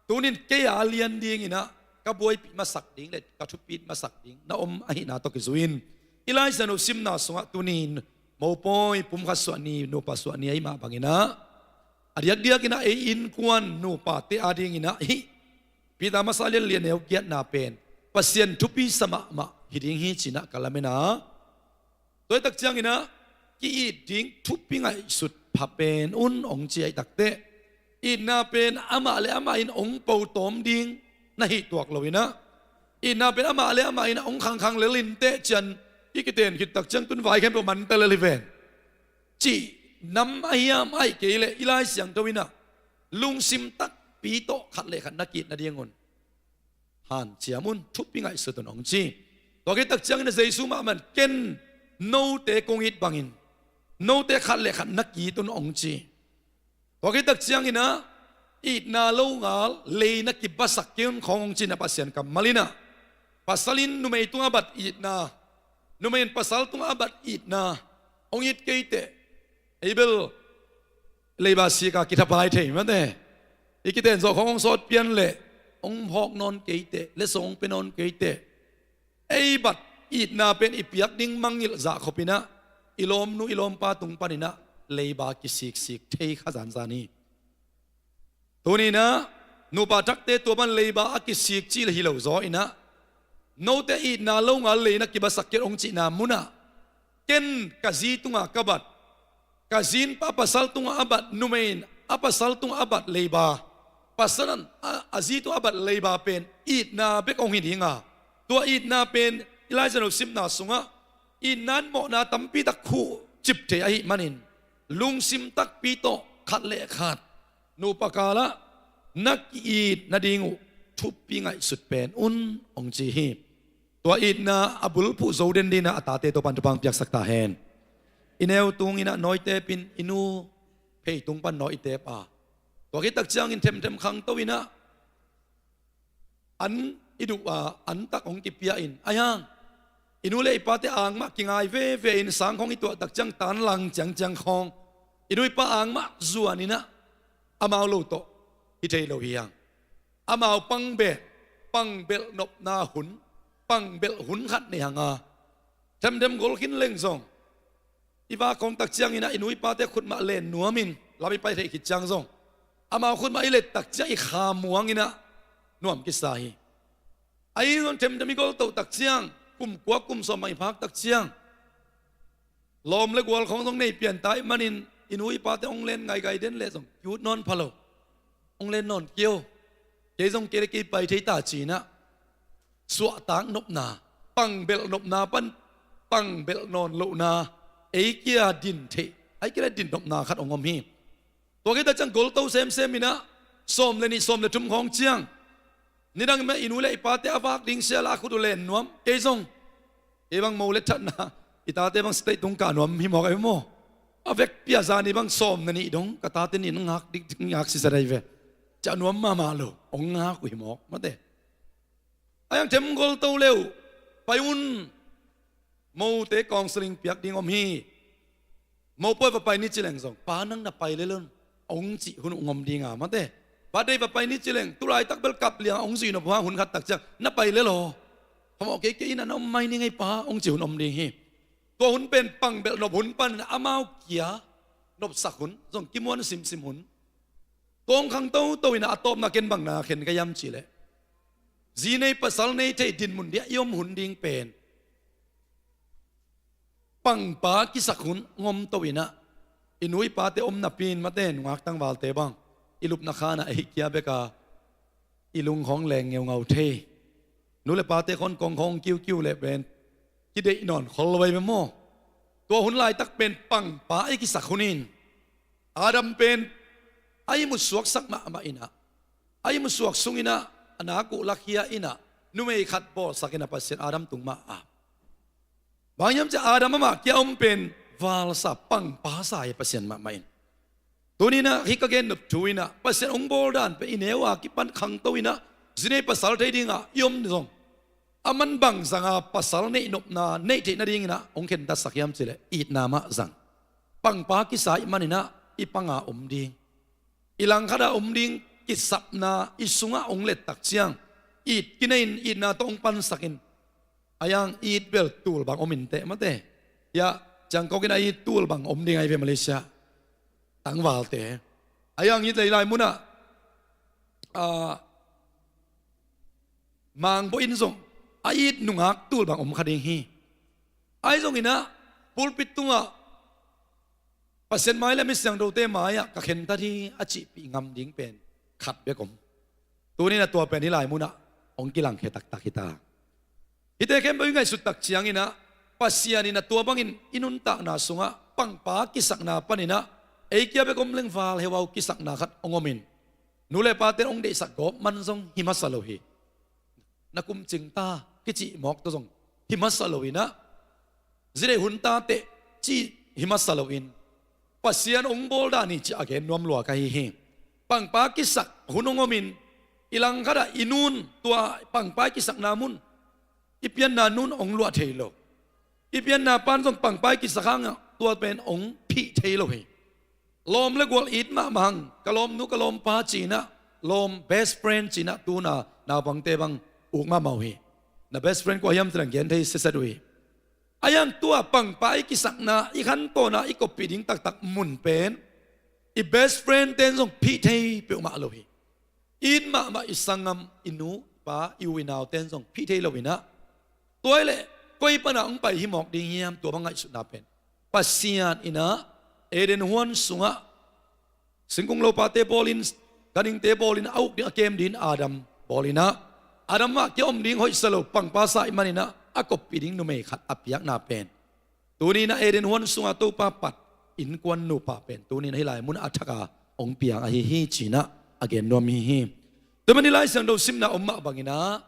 tunin kei a lian dinginah ka buaipih masak ding le ka thupit masak ding na om ahihna tawh kizui-in i Lai Siangtho simna sungah tuni-in mopawi pumkhat suah ni, nupa suah ni ahi mah banginah a diakdiakinah ei innkuan nupate adinginah hih Peter masa lian li a neu giatna pen Pasian thupisa mahmah hi ding hi ci-inah ka lamen a, tua hi tak cianginah ki-it ding thupi ngaihsut pha pen un hong ci ahih takteh, itna pen amah le amah in hong potawm ding na hih tuak loinah, itna pen amah le amah in hong khangkhang lel inteh cian i kiten khit tak ciang tun vai khempeuh manta lel hi ven cih nam a hiam ahih kei leh i Lai Siangtho innah lungsim takpi tawh khat le khat na ki-it nadingun hanciam un, thupi ngaihsut un hong ci. Tua khit tak ciangin a Jesu mahmah in ken note kong it bangin note khat le khat na ki-it un hong ci. Tua khit tak cianginah itna longal lei na kibasak kei un khawng hong ci-in a Pasian kammal innah, pasal in numei tungah a bat itna, numei in pasal tungah a bat itna hong it kei teh, ei bel leiba sika kithapai thei mate. I kiten zawh khawng hong sawt pian leh hong hawk nawn kei teh, letsong hong pia nawn kei teh, ei bat itna pen i piak ding mangngilh zah khopinah i lawmnu i lawmpa tung paninah leiba kisiksik thei kha zanzan hi. Tuninah nupa thakte tua ban leiba a kisik cih le hi lo zaw inah, note itna longal lei na kibasak kei un hong cihna munah, ken ka zi tungah ka bat, ka zi in pa pasal tungah a bat, numei in a pasal tungah a bat leiba, pasal in a, a zi tungah a bat leiba pen itna bek hong hi ding a, tua itna pen i Lai Siangtho simna sungah itna in mawhna tampi tak khuhcip thei ahih manin lungsim takpi tawh khat le khat nupa kalah na ki-it nading uh thupi ngaihsut pen un hong ci hi. Tua itna a bulphuh zo den dinah a tate Topan thupha hong piaksak ta hen. I neu tunginah nawitep in i nu phei tung pan nawi i tep a, tua khit tak ciangin themthem khangto inah an i duh a, an tak hong kipia in, ahi hang i nu le i pate angmah kingai veve in sang khawng i tuah tak ciang tan lang ciangciang khawng i nu i pa angmah zuan inah amau lo tawh hi thei lo hi hang. Amau pangbelh, pangbelh nopna hun, pangbelh hun khat nei hang a, themthem gol khin leng zong i vak khawng tak cianginah i nu i pate khutmah len nuamin lam i pai theih khit ciang zong amau khutmah i let tak ciang i kha muanginah nuam kisa hi. Ahi zong themthem i goltoh tak ciang kum kua kum sawm bang i phak tak ciang lawm le gual khawng zong nei pian ta ahih manin i nu i pate hong len ngaigai den leh zong ki-ut nawn pha lo, hong len nawn kei o, kei zong kei le kei pai thei ta ci-inah suahtak nopna, pangbelh nopna pan pangbelh nawn lohna ei kia din theih, ei kia le din nopna khat hong om hi. Tua khit tak ciang golto semsem inah sawm le nih sawm le thum khawng ciang Nidang mah i nu le i pate a vak ding sia la a khut uh len nuam. Kei zong, kei bang mo le thatna, i tate bang state tung kah nuam hi mawk ei maw? A vekpi a zani bang sawmna nih dong ka tate nih na ngak dik, ngak sisa dai ve. Ciah nuam mahmah lo, hong ngak uh hi mawk mate. A yang them gol to leu, pai un. Mote counseling piak ding om hi. Mopawi va pai ni ci leng zong, pa nang na pai lel un, hong cih hun uh ngom ding a mate. Pa dei va pai ni ci leng, tulaitak bel kap liang hong zui nop hua hun khat tak ciang na pai lel aw. Phamawh kei kei inn ah na om mai ni ngei pa, hong cih hun om ding hi. Tua hun pen pang belh nop hun pan amau kia nopsak hun zong kimuan simsim hun. Tua hong khang toto in ah a tawpna ken bang na khen ka hiam cih leh, zi nei pasal nei thei dinmun ding ah i om hun ding pen pangpa kisak hun ngom to in ah, i nu i pate om napi in mate, nungak tangvalte bang i lupna khan ah ei kia bek a i lung khawng leng ngeungau thei. Nu le pate khawng kong khawng kiukiu leh pen kideih nawn khol lo ei ve maw? Tua hun laitak pen pangpa ei kisak hun in, Adam pen a ihmut suaksak mahmah in ah, a ihmut suak sung in ah a nak uh lakhia in ah numei khat bawlsak in ah Pasian Adam tung mah a. Bang hiam cih leh Adam amah kia om pen valsa, pangpa sa hi Pasian mahmah in. Tuni in ah hih ka gen nop thu in ah Pasian hong bawl dan pen i neu a kipan khangto in ah zi nei pasal thei ding ah i om zong, a man bang zang a pasal neih nopna neih theih nading in ah hong khentatsak hiam cih leh itna mah zang. Pangpa kisa ih man in ah i pang a om ding, i langkhat a om ding kisapna i sung ah hong let tak ciang, it kinei in itna tawh hong pansak in. A yang it bel tul bang om in teh mate. Hiah ciangkok in a it tul bang om ding ahi ve Malaysia tangvalte. A yang it lei lai mun ah, ah, Mangbawi in zong a it nungak tul bang om kha ding hi. Ahi zongin ah pulpit tungah Pasian mai le mi siangthote mai-ah ka khentat hi a cihpih ngam ding pen khat bek om. Tuni in ah tua pen hih lai mun ah hong kilangkhia taktak hi ta. Hihte khempeuh i ngaihsut tak ciangin ah Pasian in ah tua bangin i nuntakna sungah pangpa kisakna panin ah ei kia bek om leng val heuhau kisakna khat hong om in, nu le pate in hong deihsak gawp man zong hi masa lo hi. Na kum cing ta kicih mawk tawh zong hi masa lo in ah, zi deih hun ta teh cih hi masa lo in, Pasian hong bawl dan hi cih a gen nuam lua ka hi hi. Pangpa kisak hun hong om in, i langkhat ah i nun tua pangpa kisakna mun, i pianna nun hong luah thei lo. I pianna pan zong pangpa kisak hang ah tua pen hong phih thei lo hi. Lawm le gual it mahmah hang, ka lawmnu ka lawmpa ci in ah, lawm best friend ci in ah tu na naupangte bang uk mahmah uh hi. Na best friend kua hiam ci leng gen thei siaset uh hi. A yang tua pangpa i kisakna, i khantawn a i koppih ding taktak mun pen i best friend ten zong phih thei peuhmah lo hi. It mahmah i sanggam, i nu, i pa, i u i nau ten zong phih thei lo in ah, tua hi leh koi pan a hong pai hi mawk ding hiam, tua bang ngaihsutna pen Pasian in ah Eden huan sungah singkung lopate bawlin, ganhingte bawlin, a uk ding a kem dingin Adam bawlin ah, Adam mah kia om ding hoihsa lo, pangpa sa ih manin ah a koppih ding numei khat a piakna pen tuni in ah Eden huan sunga Topa pat innkuan nupa pen tuni in ah hih lai mun ah a thak a hong piang ahi hi ci in ah a gen nuam hi hi. Tua manin Lai Siangtho simna om mah bangin ah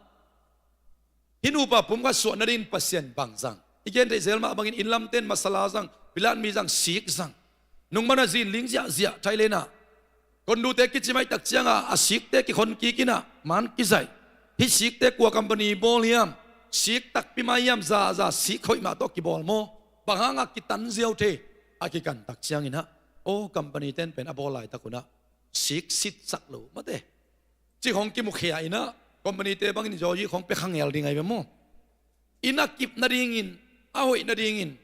hih nupa pum khat suah nadingin Pasian bang zang? I gen theih zel mah bangin inn lamte in masala zang, bilat mi zang, sik zang. Nungman a zinling ziahziah Thailand ah, kondute kici maih tak ciang a, a sikte kikhon kik in ah man kizaih. Hih sikte kua company bawl hiam? Sik takpi mai hiam? Za za sik hoih mah tawh kibawl maw? Bang hang a kitan ziau thei? A kikan tak ciangin ah, aw, company ten pen a bawl laitak un ah sik sitsak lo mate, cih khawng kimukhia in ah, company te bangin zaw hih khawng pia kha ngel ding ahi ve maw? Inn a kip nadingin, a hoih nadingin,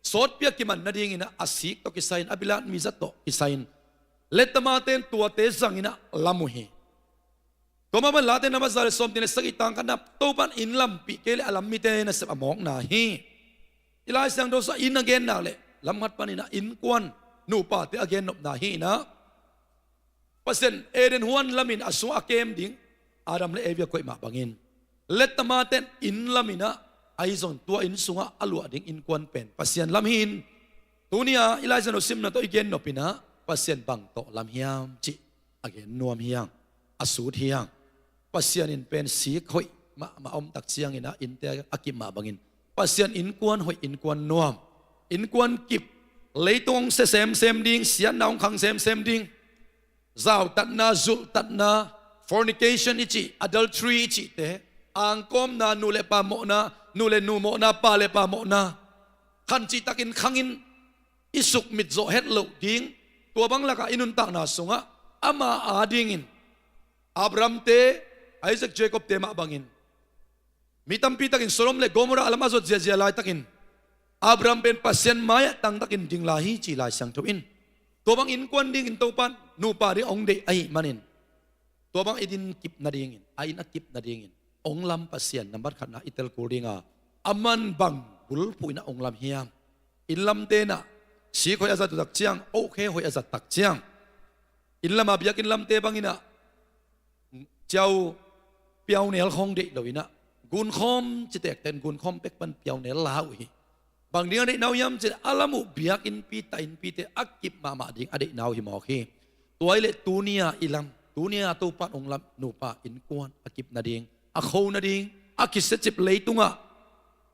sawtpi a kiman nadingin ah a sik tawh kisai in, a bilat mi zat tawh kisai in, lettama ten tuate zang in ah lam uh hi. Tua mah bang Late nambat za le sawmnih le sagih tang khatna, Topan inn lampih kei leh a lam mite nasep a mawkna hi. I Lai Siangtho sungah inn a gen nak leh lam khat panin ah innkuan nupate a gen nopna hi in ah, Pasian Eden huan lamin a sungah a kem ding Adam le Evi a koih mah bangin, lettama ten inn lamin ah, ahi zong tua inn sungah a luah ding innkuan pen Pasian lam hi in, tuni a i Lai Siangtho simna tawh i gen nop in ah Pasian bang tawh lam hiam cih a gen nuam hi hang, a sut hi hang. Pasian in pen sik hoih mahmah a om tak ciangin ah innte a kip mah bangin Pasian innkuan hoih, innkuan nuam, innkuan kip, leitung hong sia semsem ding, siatna hong khang semsem ding, zautatna, zulhtatna, fornication i cih, adultery i cihte, angkawmna, nu le pa mawhna, nu le nu mawhna, pa le pa mawhna, khan cihtakin khangin i sukmit zawh het loh ding, tua bang lakah i nuntakna sungah ama adingin Abrahamte, Isaac, Jacobte mah bangin mi tampi takin Sodom le Gomorrah lam a zot ziazia laitakin Abraham pen Pasian mai-ah tangtakin ding lai hi ci Lai Siangtho in. Tua bang innkuan dingin Topan nupa ding hong deih ahih manin, tua bang i din kip nadingin, a inn a kip nadingin hong lam Pasian nambat khatna i tel kul dinga, a man bang bulphuh inah hong lam hiam? Inn lamte inah sik hoih a zat uh tak ciang, ohkhe hoih a zat tak ciang, inn lama biakinn lamte banginah ciau piaunel khawng deih lo inah, gunkhawm citekten gunkhawm pek pan piaunel la uh hi. Bang ding a deihna uh hiam cih leh a lam uh biakinnpi, ta innpite a kip mahmah ding a deihna uh hi mawk hi. Tua hi leh tuni-a i lam, tuni-a Topan hong lam nupa innkuan a kip nading, a kho nading, a kisiacip leitungah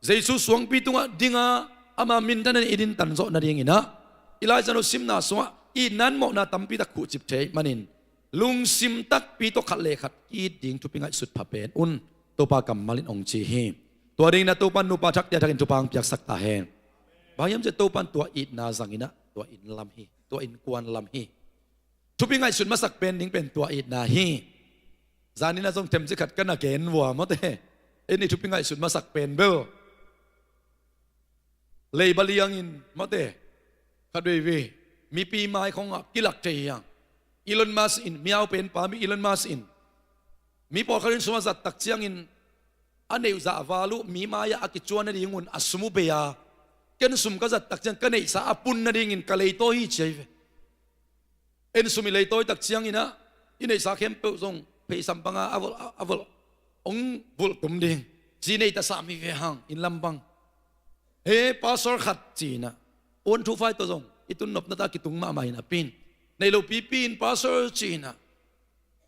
Jesu suangpi tungah dinga ama minthana i dintan zawh nadinginah i Lai Siangtho simna sungah itna in mawhna tampi tak khuhcip thei manin lungsim takpi tawh khat le khat ki-it ding thupi ngaihsut pha pen un, Topa kammal in hong ci hi. Tua dinginah Topan nupa thakte a thakin thupha hong piaksak ta hen. Bang hiam cih leh Topan tua itna zanginah tua inn lam hi, tua innkuan lam hi. Thupi ngaihsut masak pen ding pen tua itna hi. Zaninah zong themcik khat ka na gen vua mawte. En i thupi ngaihsut masak pen bel leiba liangin mawte, khat veivei mipi mai khawngah kilak thei hiang. Elon Musk in, miau penpa mi Elon Musk in mi pawlkhat in sum a zat tak ciangin a neih uh zahval uh mi mai-ah a kicuan nadingun a sum uh bei a, ken sum ka zat tak ciang ka neihsa a pun nadingin ka leitawi hi ci ahi ve. En sum i leitawi tak cianginah i neihsa khempeuh zong pheisam panga a volh, a volh hong vulh tum ding ci neita sam hi ve hang, inn lam bang. He pastor khat cinah one two five tawh zong i tun nopna ta kitung mahmah hi napi-in, nei lo pipi in pastor cinah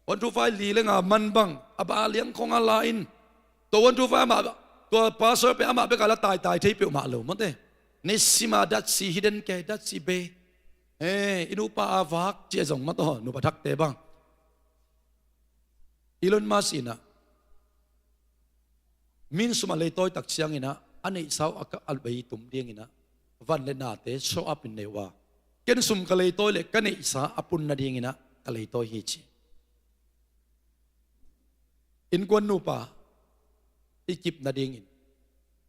one two five li le nga man bang a ba liang khawng a la in, tua one two five amah, tua pastor pen amah beka la taitai thei peuhmah lo mawte. Nisima datsi hidden ke datsi be. He, i nupa a vak cia zong mawtaw, nupa thakte bang. Elon Musk inah min sum a leitawi tak cianginah a neihsa uh a ka a bei tum dinginah van le nate show up in nei uh a, ken sum ka leitawi le ka neihsa a pun nadinginah ka leitawi hi ci. Innkuan nupa i kip nadingin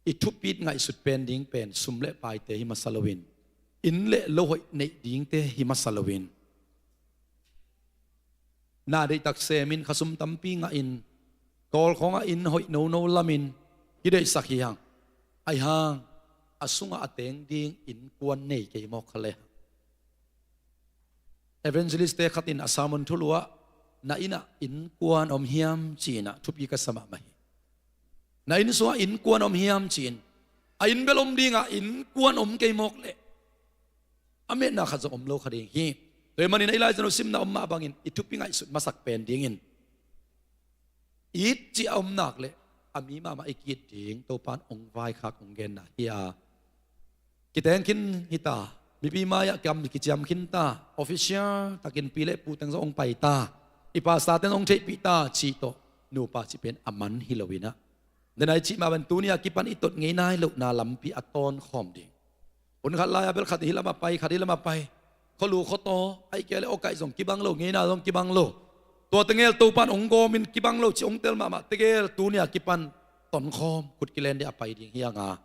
i thupit ngaihsut pen ding pen sum le paite hi masa loin, inn le lo hoih neih dingte hi masa loin, na deihtak semin khasum tampi ngahin Kawl khawngah inn hoih nono lamin kideihsak hi hang. Ahi hang a sungah a teng ding innkuan nei kei mawk kha le hang. Evangelist-te khatin a sermon thulu ah, na innah innkuan om hiam ci-inah thupi ka sa mahmah hi. Na inn sungah innkuan om hiam ci-in, a inn bel om dingah innkuan om kei mawk leh a metna khat zong om lo kha ding hi. Tua hi manin a i Lai Siangtho simna om mah bangin i thupi ngaihsut masak pen dingin it cih a om nak leh a mi mahmah i ki-it ding Topan hong vaikhak hong genna hi a, kiteng khin hi ta, mipi mai-ah kiam kiciam khin ta, official takin pi le pu teng zong hong pai ta, i pastor teng hong theihpih ta cih tawh nupa cih pen a man hi loinah, denai cih mah bang tuni-a kipan i tot ngei nai lohna lampi a tawnkhawm ding. Hun khat lai-a bel khat hi lamah pai, khat hi lamah pai. Khualu khuataw, ahih kei leh awkaih zong kibang lo, ngeina zong kibang lo. Tua tegel Topan hong gawmin kibang lo cih hong tel mahmah tegel tuni-a kipan tonkhawm, khut kilen ding a pai ding hi hang a,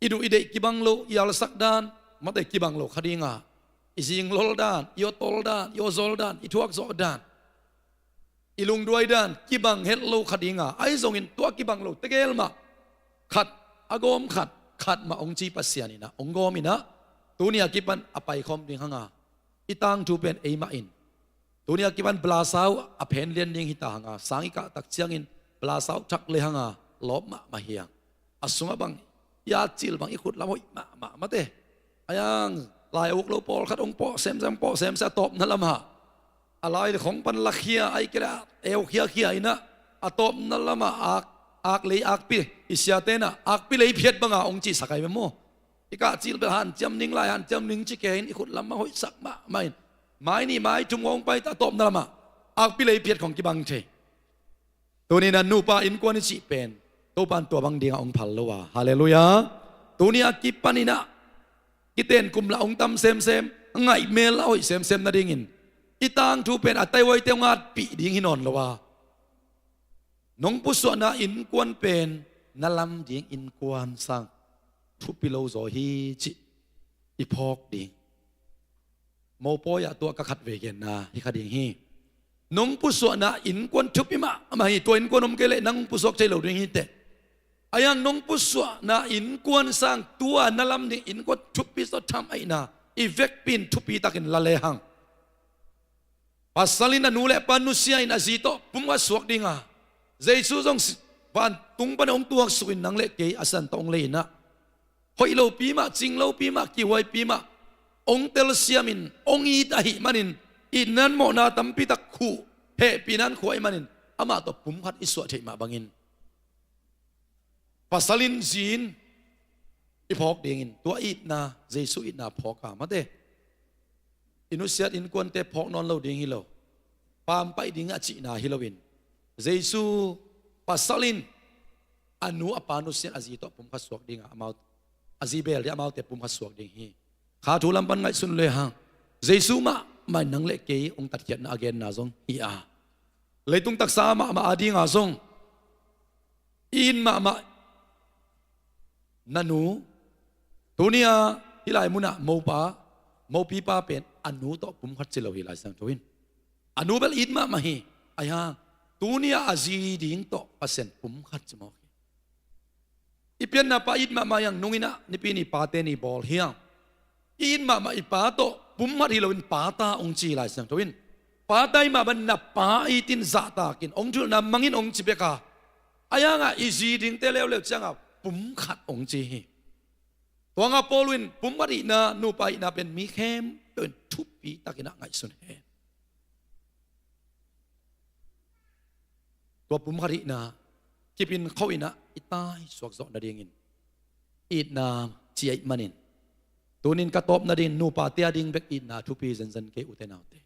i duh i deih kibang lo, i alsak dan mate kibang lo kha ding a, i zinglol dan, i awtol dan, i awzol dan, i thuakzawh dan, i lungduai dan kibang het lo kha ding a, ahi zongin tua kibang lo tegel mah khat a gawm khat, khat mah hong ci Pasian inah hong gawm inah tuni-a kipan a paikhawm ding hang a, i tangthu pen eimah in tuni-a kipan blasa uh a phen lian ding hi ta hang a, sang i kah tak ciangin blasa uh thak le hang a, lawp mahmah hi hang. A sungah bang i atcil bang i khut lam hoih mahmah mate. Ahi hang lai a uk lo pawlkhat hong pawh semsem, pawh semsem a tawpna lamah a lai le khong pan lakhia, ai kei le eu khiakhia inah, a tawpna lamah ak, ak lei akpi, i siate inah akpi lei phiat banga hong cihsak ai ve maw. I kah cil bel hanciam ning lai, hanciam ning ci kei in, i khut lamah hoihsak mahmah in, mai nih mai thum hong pai ta, a tawpna lamah akpi lei phiat khong kibang thei. Tuni inah nupa innkuan i cih pen Topan tua bang dingah hong phal lo a. Halleluiah. Tuni a kipan inah kiten kum lah hong tam semsem, ngaih mel lah hoih semsem nadingin i tangthu pen a taihuaite hong atpih ding hi nawn lo a, nong pusuahna innkuan pen na lam ding innkuan sang thupi lo zaw hi cih i phawk ding. Mopawi ah tua ka khatvei genna hi kha ding hi. Nong pusuahna innkuan thupi mahmah hi. Tua innkuan om kei leh nang pusuak thei lo ding hi teh. Ahi hang nong pusuahna innkuan sang tua na lam ding innkuan thupi zaw tham ahihna i vekpi in thupi takin la lehang, pasal in a nu le a pa nusia in a zi tawh pumkhat suak dinga, Jesu zong vantung pan hong tuaksuk in nang le kei a san tawh hong lei inah, hoih lopi mah, cing lopi mah, kihuaipi mah, hong telsiamin hong it ahih manin, itna in mawhna tampi tak khuh, hehpihna in khuh ahih manin, amah tawh pumkhat i suah theih mah bangin, pasal in zi in i phawk dingin tua itna, Jesu itna phawk a, mate, i nusiat innkuante phawk nawn lo ding hi lo, pampaih ding a cihna hi loin, Jesu, pasal in a nu a pa nusia in a zi tawh pumkhat suak dinga, amau, a zi beel ding amaute pumkhat suak ding hi. Kha thu lam pan ngaihsun lehang, Jesu mahmah in nang le kei hong tatkhiatna a genna zong hi a, leitung taksa mahmah a dinga zong i it mahmah na nu, tuni a hih lai munah mopa, mopipa pen a nu tawh pumkhat ci lo hi Lai Siangtho in. A nu bel it mahmah hi. Ahi hang tuni a a zi ding tawh Pasian pumkhat ci mawk hi. I pianna pa it mahmah hi hang, nung inah Nipi ni Pate ni bawl hi hang, i it mahmah i pa tawh pumkhat hi loin pata hong ci hi Lai Siangtho in. Pata i mah bang na pa itin zahtakin hong thuhilhna mangin hong ci bek a, ahi hangah i zi dingte leuleu ciangah pumkhat hong ci hi. Tua hangah Paul in pumkhat ihna, nupa ihna pen mi khempeuh in thupi takinah ngaihsun hen. Tua pumkhat ihna kipin kho inah i tai suak zawh nadingin itna ci ahih manin, tunin ka tawp nading nupate a ding bek itna thupi zenzen kei, ute naute.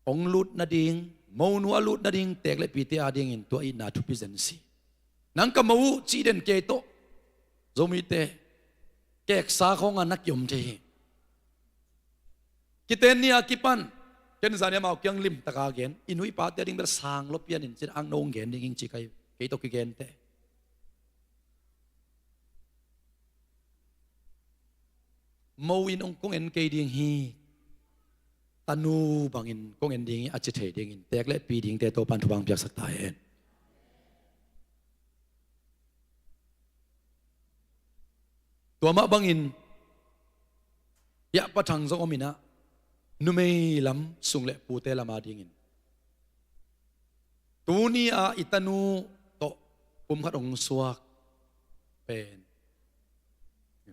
Hong lut nading, monu a lut nading teek le pite a dingin tua itna thupi zen si. Nang ka mo uh cih den kei tawh Zomite keksa khawngah na kiom thei hi. Kiten ni a kipan ken zani amau kiang limtaka gen, i nu i pate a ding bel sang lo pianin cin ang nong gen ding ing ci kai, kei tawh kigente. Mo in hong kong en kei ding hi, tanu bangin kong en ding hi a ci thei dingin teek le pi dingte Topan thupha piaksak ta hen. Tua mah bangin hiah Pa Thang zong om inah, numei lam sung le pute lam a dingin tuni a i tanu tawh pumkhat hong suak pen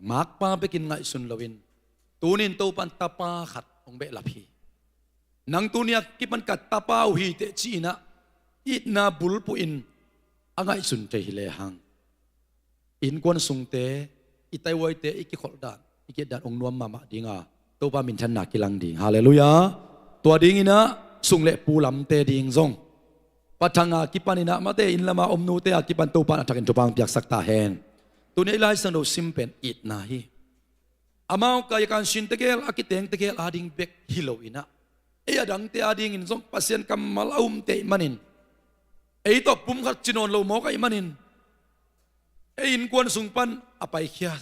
makpa bekin ngaihsun loin, tunin Topan tapa khat hong behlap hi. Nang tuni a kipan ka tapa uh hi teh ci inah itna bulphuh in a ngaihsun thei hi lehang, innkuan sungte, i taihuaite i kikholh dan, i kiet dan hong nuam mahmah dinga Topa minthanna kilang ding. Halleluiah. Tua dinginah sung le pu lamte ding zong Pa Thang a kipan inah mate inn lama om nute a kipan Topan a thakin thupha piaksak ta hen. Tuni a i Lai Siangtho sim pen itna hi. Amau ka yakan sin tegel a kiteng tegel a ding bek hi lo inah, ei a dangte a dingin zong Pasian kammal a umte ahih manin, ei tawh pumkhat ci nawn lo mawk ahih manin, ei innkuan sung pan a paikhia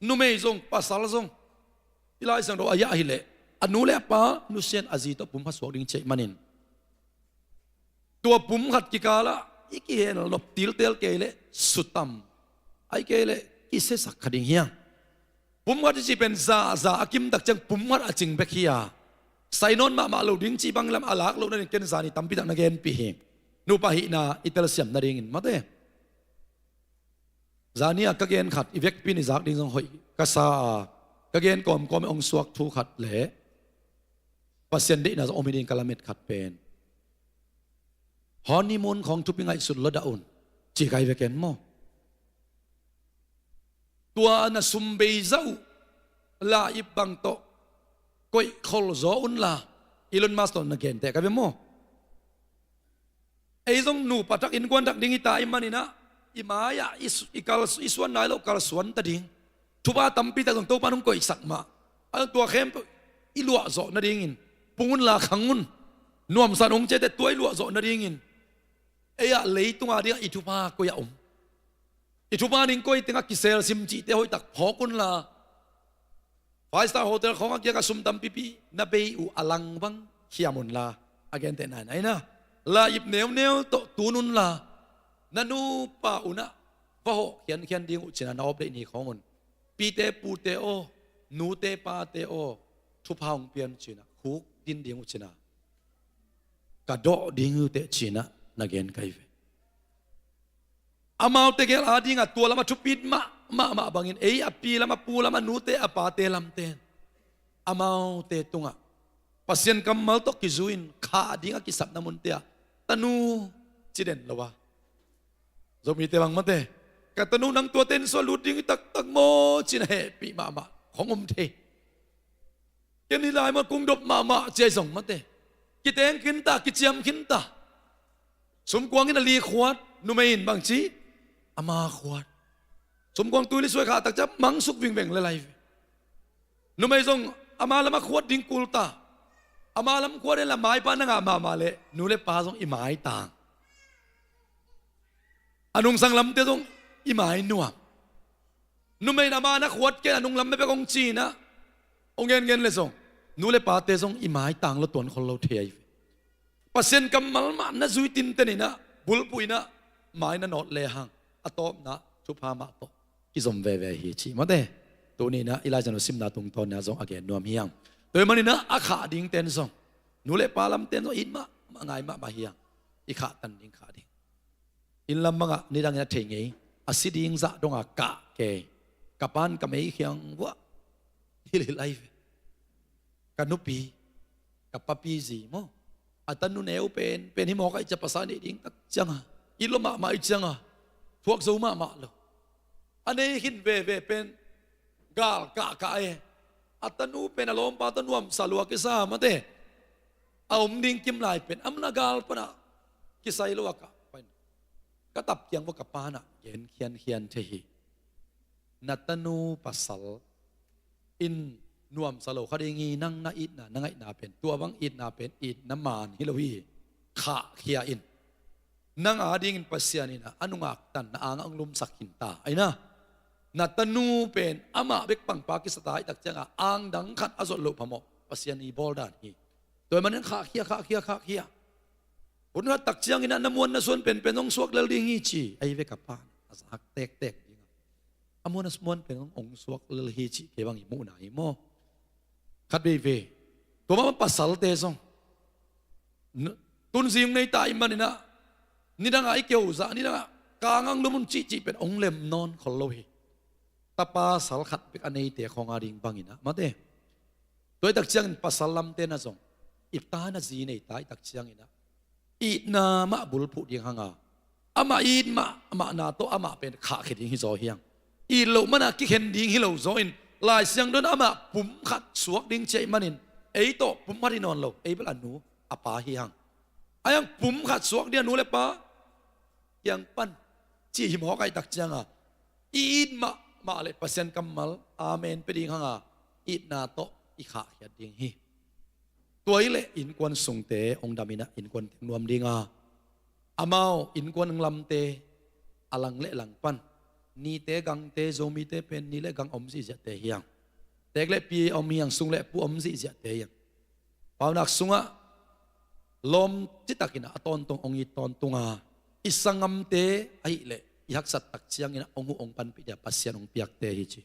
numei zong pasal zong i Lai Siangtho a yah hileh a nu le a pa nusia in a zi tawh pumkhat suak ding ci ahih manin, tua pumkhat kikalah i kihen lop tiltel kei leh sutam, ai kei leh kisiasak kha ding hiang. Pumkhat i cih pen za za a kimtak ciang pumkhat a cing bek hi a, sai nawn mahmah lo ding cih bang lam a lak loh nading ken zani tampi tak na genpih hi. Nupa hihna i telsiam nadingin mate, zani a ka gen khat i vekpi in i zak ding zong hoih ka sa a, ka gen kawmkawm i hong suak thu khat leh Pasian deihna zong om hi ding ka lamet khat pen, honeymoon khawng thupi ngaihsut lo dah un, ci kai ve ken maw. Tua na sum bei zah uh la-ip bang tawh koih khol zaw unla, Elon Musk tawh na genteh ka ve maw. Ei zong nupa thak innkuan thak ding i ta i maninah, i mai-ah i su-, i kal, i suan nai loh kalsuan ta ding. Thupha tampi tak zong Topa nong koihsak mah. A zong tua khempeuh i luahzawh nadingin pung unla khang un. Nuamsa in hong ciate tua i luahzawh nadingin ei-ah leitunga dingah i thupha koi-ah om? I thupha ning koi tengah kisel sim cihte hoihtak phawk unla, five star hotel khawng a kiangah sum tampipi na bei uh a lang bang khiam unla, a genteh nainai na, la-ip neuneu tawh tun unla, na nupa unah va hawh khiankhian ding uh cinah na awp deih ni khawng un. Pite pute aw, nute pate aw, thupha hong pian cinah khuk din ding uh cinah ka dawh ding uh teh cinah na gen kai ve. Amaute gel adingah tua lam a thupit mah, mahmah bangin ei a pi lam, a pu lam, a nute a pate lamten amaute tungah Pasian kammal tawh kizui-in khah ding a kisapna munte ah tanu ci den lo a, Zomite bang mate, ka tanu nang tuate inn sungah lut ding hi taktak maw, ci-in a hehpih mahmah khong om thei. Ken hih lai mah kung dop mahmah ci-a hi zong mate, kiteng khinta, kiciam khinta. Sumkuang in a li khuat, numei in bangci, ama khuat. Sumkuang tuili suai khah tak ciang mangsuk vingveng le lai ve. Numei zong ama lamah khuat ding kulta. Ama lam khuat in la maipa na ngah mahmah leh nu le pa zong i maitang. A nungsang lamte zong i mainuam. Numei in ama na khuat ken a nunglam mepek hong ci-inah hong gengen le zong nu le pate zong i maitang lo, tuan khol lo thei ahi ve. Pasian kammal mah na zui tinten inah, bulphuh inah mai na nawt lehang a tawpna thupha mah tawh kizom veve hi cih mate. Tuni inah i Lai Siangtho simna tungtawn inah zong a gen nuam hi hang. Tua hi maninah a khah dingten zong, nu le pa lamten zong it mah, mah ngai mahmah hi hang. I khahtan ding khah ding. Inn lam bangah nidangin a thei ngei, a si ding zah donga kah kei. Ka pan ka mei khiang vuah hilhilh ahi ve. Ka nupi, ka papi zi maw, a tanu neu pen, pen hi mawk ahi cia pasal neih ding tak cianga, it lo mahmah ahi cianga, thuak zo mahmah lo. A nei khin veve pen gal kahkah e. A tanu pen a lawmpa tawh nuamsa lua kisa mate. A om ding kim lai pen a mun a gal panah kisai lo a kah pan. Ka tap kiang vua ka panah gen khiankhian thei hi. Na tanu pasal in nuamsa lo kha ding hi, nang na itna, na ngaihna pen tua bang itna pen itna man hi lo hi. Khahkhia in. Nang adingin Pasian inah a nungak tan na angah hong lumsak khinta. Aina, na tanu pen amah bek pangpa kisata ahih tak cianga angdang khat a zot loh phamawh Pasian i bawl dan hi. Tua hi manin khahkhia, khahkhia, khahkhia. Hun khat tak cianginah na muan na suan penpen hong suak lel ding hi ci. Ahi ve ka pa, a zak tektek dingah a muan a muan pen hong suak lel hi cih kei bang i muhna hi maw. Khat veivei. Tua mah pasalte zong tunzing nei ta i maninah nidangah i keu zah, nidangah ka angah hong lum un cihcih pen hong lem nawn khol lo hi. Tapa sal khat bek a neite khawng ading banginah mate. Tua hi tak ciangin pasal lamte na zong i ta na zi nei ta hi tak cianginah itna mah bulphuh ding hanga, amah it mah, amah na tawh amah pen khahkhia ding hi zaw hiang. It loh mana kikhen ding hi lo zawin Lai Siangtho in amah pum khat suak ding ciah ih manin ei tawh pum khat hi nawn lo, ei bel a nu a pa hi hang. A hiang pum khat suak ding a nu le pa kiang pan ci hi mawk ahih tak cianga i it mahmah le Pasian kammal amen pia ding hanga itna tawh i khahkhiat ding hi. Tua hi leh innkuan sungte hong daminah innkuan teng nuam dinga, amau innkuan lamte a lang le lang pan nite gangte, Zomite pen ni le gang om zihziahte hiang. Tek le pi om hiang, sung le pu om zihziahte hiang. Paunak sungah lawm citakinah a tawntung hong it tawntunga, i sangamte ahih leh i haksat tak cianginah hong huh hong panpih dia Pasian hong piakte hi ci.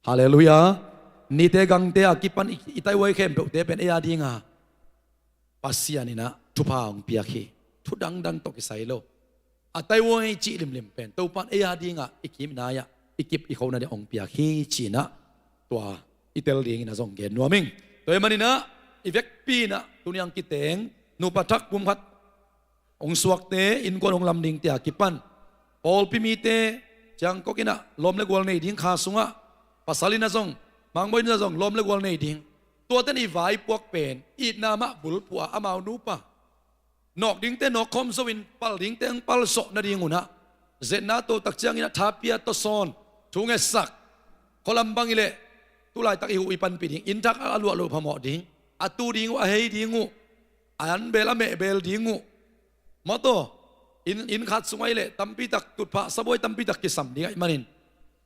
Halleluiah. Nite gangte a kipan i, i taihuai khempeuhte pen ei a dinga Pasian inah thupha hong piak hi. Thu dangdang tawh kisai lo. A taihuai cih limlim pen Topan ei a dingah i kim i nai-ah i kip i khona ding hong piak hi cinah tua i tel dingin a zong gen nuam ing. Tua hi maninah I vekpi inah tuni ang kiteng nupa thak pum khat hong suakte innkuan hong lam dingte a kipan pawlpi mite ciangkok inah lawm le gual nei ding, kha sungah pasal inah zong, mangbawi inah zong lawm le gual nei ding. Tuate in i vaipuak pen itna mah bulphuh a, amau nupa nawk dingte nawk khawm zo in, pal dingte hong palsawh nading unah, zetna to tak ciang inah tha pia, tawsawn, thu ngetsak, khualam bang i leh tulaitak i huh i panpih ding, inn thak a luah loh phamawh ding, a tu ding uh, a hei ding uh, a an bel a meh bel ding uh, mawtaw, inn, inn khat sungah i leh tampitak tutphah, sabuai tampitak kisam ding ahih manin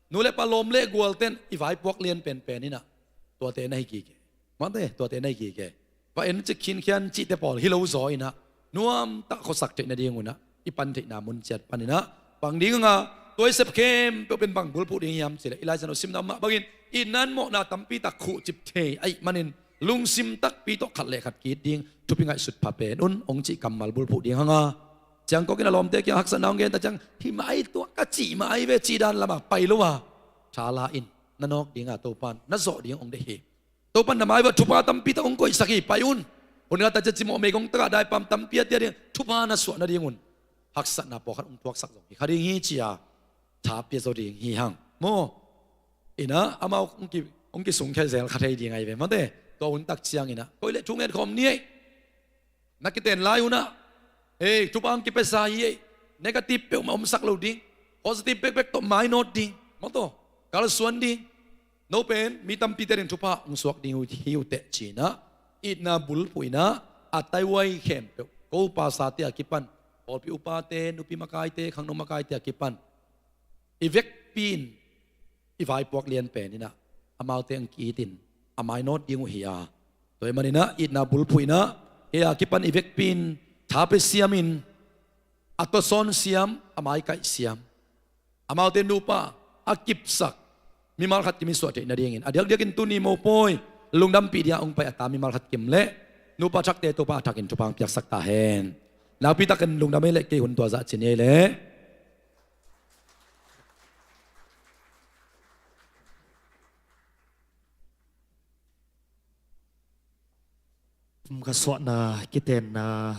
nu le pa, lawm le gualten i vaipuak lian penpen inah tuate na hi kike. Mate, tuate na hi kike. Va en cik khinkhian cihte pawl hi lo zaw inah nuamtah khuasak theih nading unah i pan theihna mun ciat pan inah pang ding anga, tua i sep khempeuh pen bang bulphuh ding hiam cileh, i Lai Siangtho simna mah bangin itna in mawhna tampitak khuhcip thei ahih manin lungsim takpi tawh khat le khat ki-it ding thupi ngaihsut pha pen un hong cih kammal bulphuh ding hanga, ciangkok inah lawmte kiang haksatna hong gen tak ciang, hi mah hi, tua ka cih mah ahi ve, cih dan lamah pai lo a, tha la in, na nawk dinga Topan na zawh ding hong deih hi. Topan na mai uah thupha tampi tak hong koihsak hi, pai un. Hun nga ta cia cimawh meigong takah daipam tampi a tia ding, thupha na suah nading un haksatna pawlkhat hong tuaksak zong hi kha ding hi, ci-a tha pia zo ding hi hang. Maw, inah amau hong ki, hong kisungkhia zel kha thei ding ahi ve, mate. Tua hun tak ciang inah koi le thu ngen khawm ni ei. Na kiten lai unah, ei, thupha hong kipiasa hi ei. Negative peuhmah omsak lo ding, positive bekbek tawh mainawt ding, mawtaw, kalsuan ding. No pen mi tampite ding thupha hong suak ding uh hi uh teh, ci-inah itna bulphuh inah a taihuai khempeuh, ko upasate a kipan, pawlpi upate, nupi makaite, khangno makaite a kipan i vekpi in i vaipuak lian pen inah amaute hong ki-it in a mainawt ding uh hi a, tua ahih maninah itna bulphuh inah ei a kipan i vekpi in tha pia siam in, a tawsawn siam, a maikaih siam, amaute nupa a kipsak mimal khat kim i suah theih nadingin a diakdiakin tuni mopawi lungdampih dingah hong pai a ta mimal khat kim le nupa thakte Topa a thakin thupha hong piaksak ta hen. Nakpi takin lungdam ei leh, kei hun tua zah ci ni ei leh. Kum kha suahna kitenna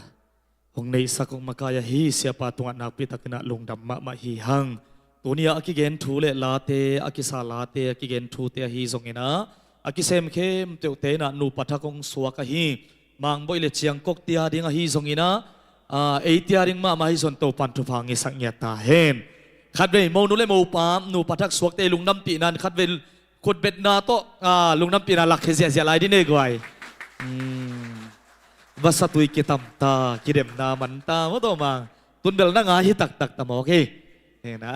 hong neihsak hong makai ahi Siapa tungah nakpi takinah lungdam mahmah hi hang. Tuni-ah a kigen thu le late, a kisa late, a kigen thute ahi zonginah a kisem khempeuhte inah nupa thak hong suak ahi Mangboih le Ciangkok tia ding ahi zonginah, aa, ei tia ding mahmah ahi zon Topan thupha ngisak ngiat ta hen. Khatvei monu le mopa nupa thak suakte lungdampihna in khatvei khutbetna tawh, aa, lungdampihna lakkhia ziahziah lai dih nei guai. Hmm. Vasa tui kitam ta, kidemna man ta maw, tawh mang. Tun bel na ngai hi taktak ta maw, okay. Hena.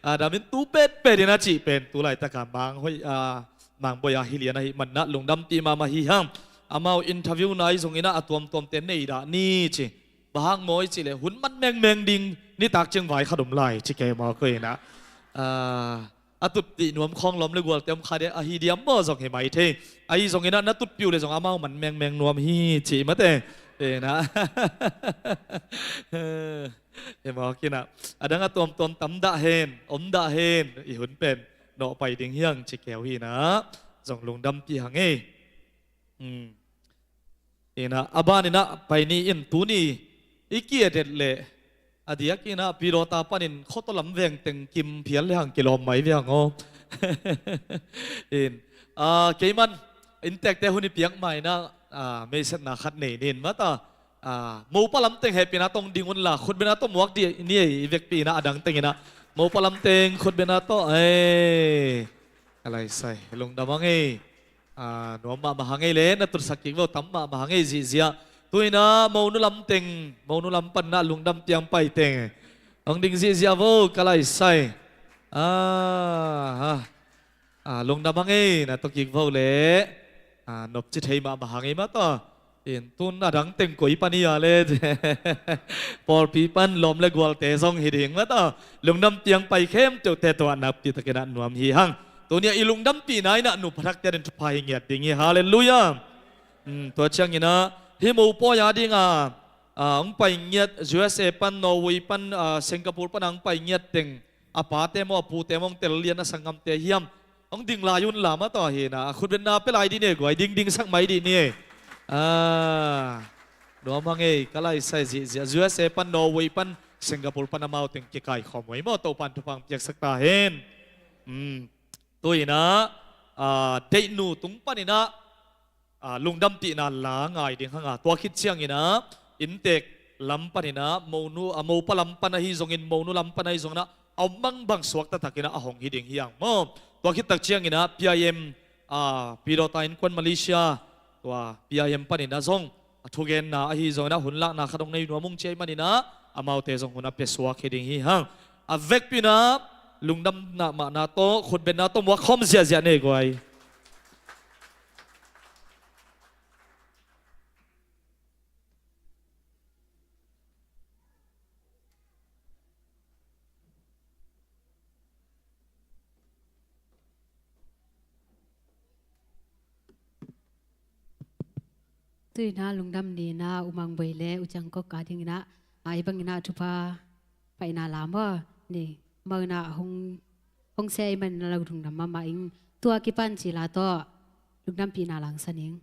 Aa, damin tu petpet dina cih pen tu laitaka Mang hoih, aa, Mangboih a hi lian ahi manah lungdampih mahmah hi hang. Amau interview nai zonginah a tuamtuamte nei dah ni ci. Bang hang maw i cih leh hun man mengmeng ding, nitak ciang vai khat om lai ci kei maw, koi inah. Aa, a tutpih nuam khawng lawm le gualte om kha dia, ahi diam maw zong hi mai thei. Ahi zonginah na tutpih uh le zong amau man mengmeng nuam hi ci mate. Inah. Hi maw kinah. A dang a tuamtuam tam dah hen, om dah hen, i hun pen nawh pai ding hi hang ci keu hi inah. Zong lungdampih hang ei. Hmm. Inah, a baninah pai ni in, tuni i ki-et et leh a diakinah Pilawta panin Khawtaw lam vengteng kim phial le hang kilawm mai ve hang aw. In, aa, keiman inntekte hun i piak mainah, aa, meisatna khat nei nin mata, aa, mopa lamteng hehpihna tawh hong ding unla khutbetna tawh muak dih ni ei, i vekpi inah a dangteng inah mopa lamteng khutbetna tawh, ei, ka laisai, lungdam hang ei. Aa, nuam mahmah hang ei le, na tutsak kik lo tam mahmah hang ei zihziah. Tu inah monu lamteng, monu lam panah lungdam piang paiteng hong ding zihziah vo, ka laisai. Aa, aa, aa, lungdam hang ei, na tawh kik vo le. Aa, nopci thei mahmah hang ei mataw. In tun a dangteng koi pan hi a le. Pawlpi pan lawm le gualte zong hi ding mataw. Lungdam piang pai khempeuhte tawh a nakpi takinah nuam hi hang. Tuni-ah i lungdampihna inah nupa thakte ading thupha hi ngiat ding hi. Halleluiah. Hmm, tua cianginah hih mopawi a dinga, aa, hong pai ngiat U S A pan, Norway pan, aa, Singapore pan a hong pai ngiat teng a pate maw, a pute maw, hong tel lian a sanggamte hiam, Hong ding lai un la mah tawh hi na, a khutbetna pia lai dih ni e guai, dingding sak mai dih ni e. Ah, nuam hang ei, ka laisai zihziah. U S A pan, Norway pan, Singapore pan amau teng kikaikhawm uh ei maw, Topa'n thupha piaksak ta hen. Hmm. Tu in ah, ah, deihnu tung panin ah, ah, lungdampihna la ngai ding hang a, tua khit ciangin ah inntek lam panin ah, monu, ah, mopa lam pan ahi zongin, monu lam pan ahi zongin ah, a om bangbang suakta takin ah a hong hi ding hi hang maw. Tua khit tak ciangin ah P I M, ah, Pidawta Innkuan Malaysia, tua P I M panin ah zong a thugenna ahi zongin ah hun lakna khat hong nei nuam ung ci ahih manin ah, amaute zong hun a pia suak hi ding hi hang. A vekpi in ah lungdamna mahna tawh, khutbetna tawh muak khawm ziahziah ni e guai. Tu in ah lungdam ni in ah U Mang Boi le U Ciang Kok a dingin ah, a, hih bangin ah thupha paina la maw, ni, amau in ah hong, hong sia ahih manin ah lo lungdam mahmah ing. Tua kipan ci la tawh lungdampihna la hong sa ning.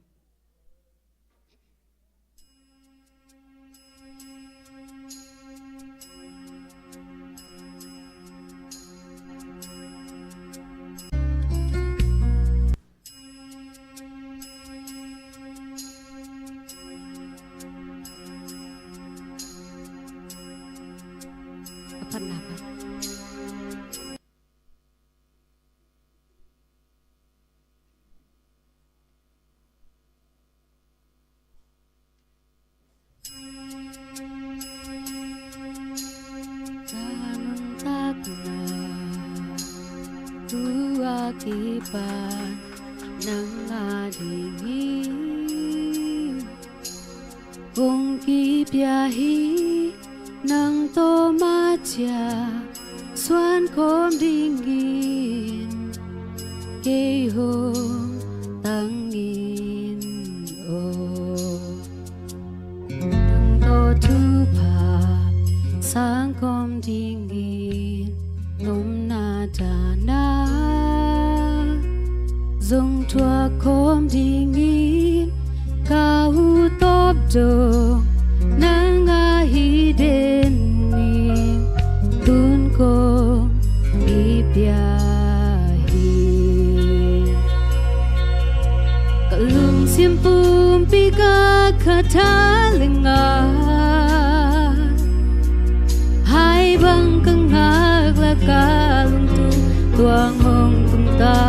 A phatna pan. Ka nuntakna tua kipan nang a dingin kong kipia hi. Nang tawh mah ciang suan khawm dingin kei hong tang in aw. Nang tawh thupha sang khawm dingin, nopna dahna zong thuak khawm dingin, ka ut tawp dong nang ahi den in, tun kong kipia hi. Ka lungsim pumpi ka khatha le nga, hai bang ka ngak la ka lungtum tuang hong tung ta.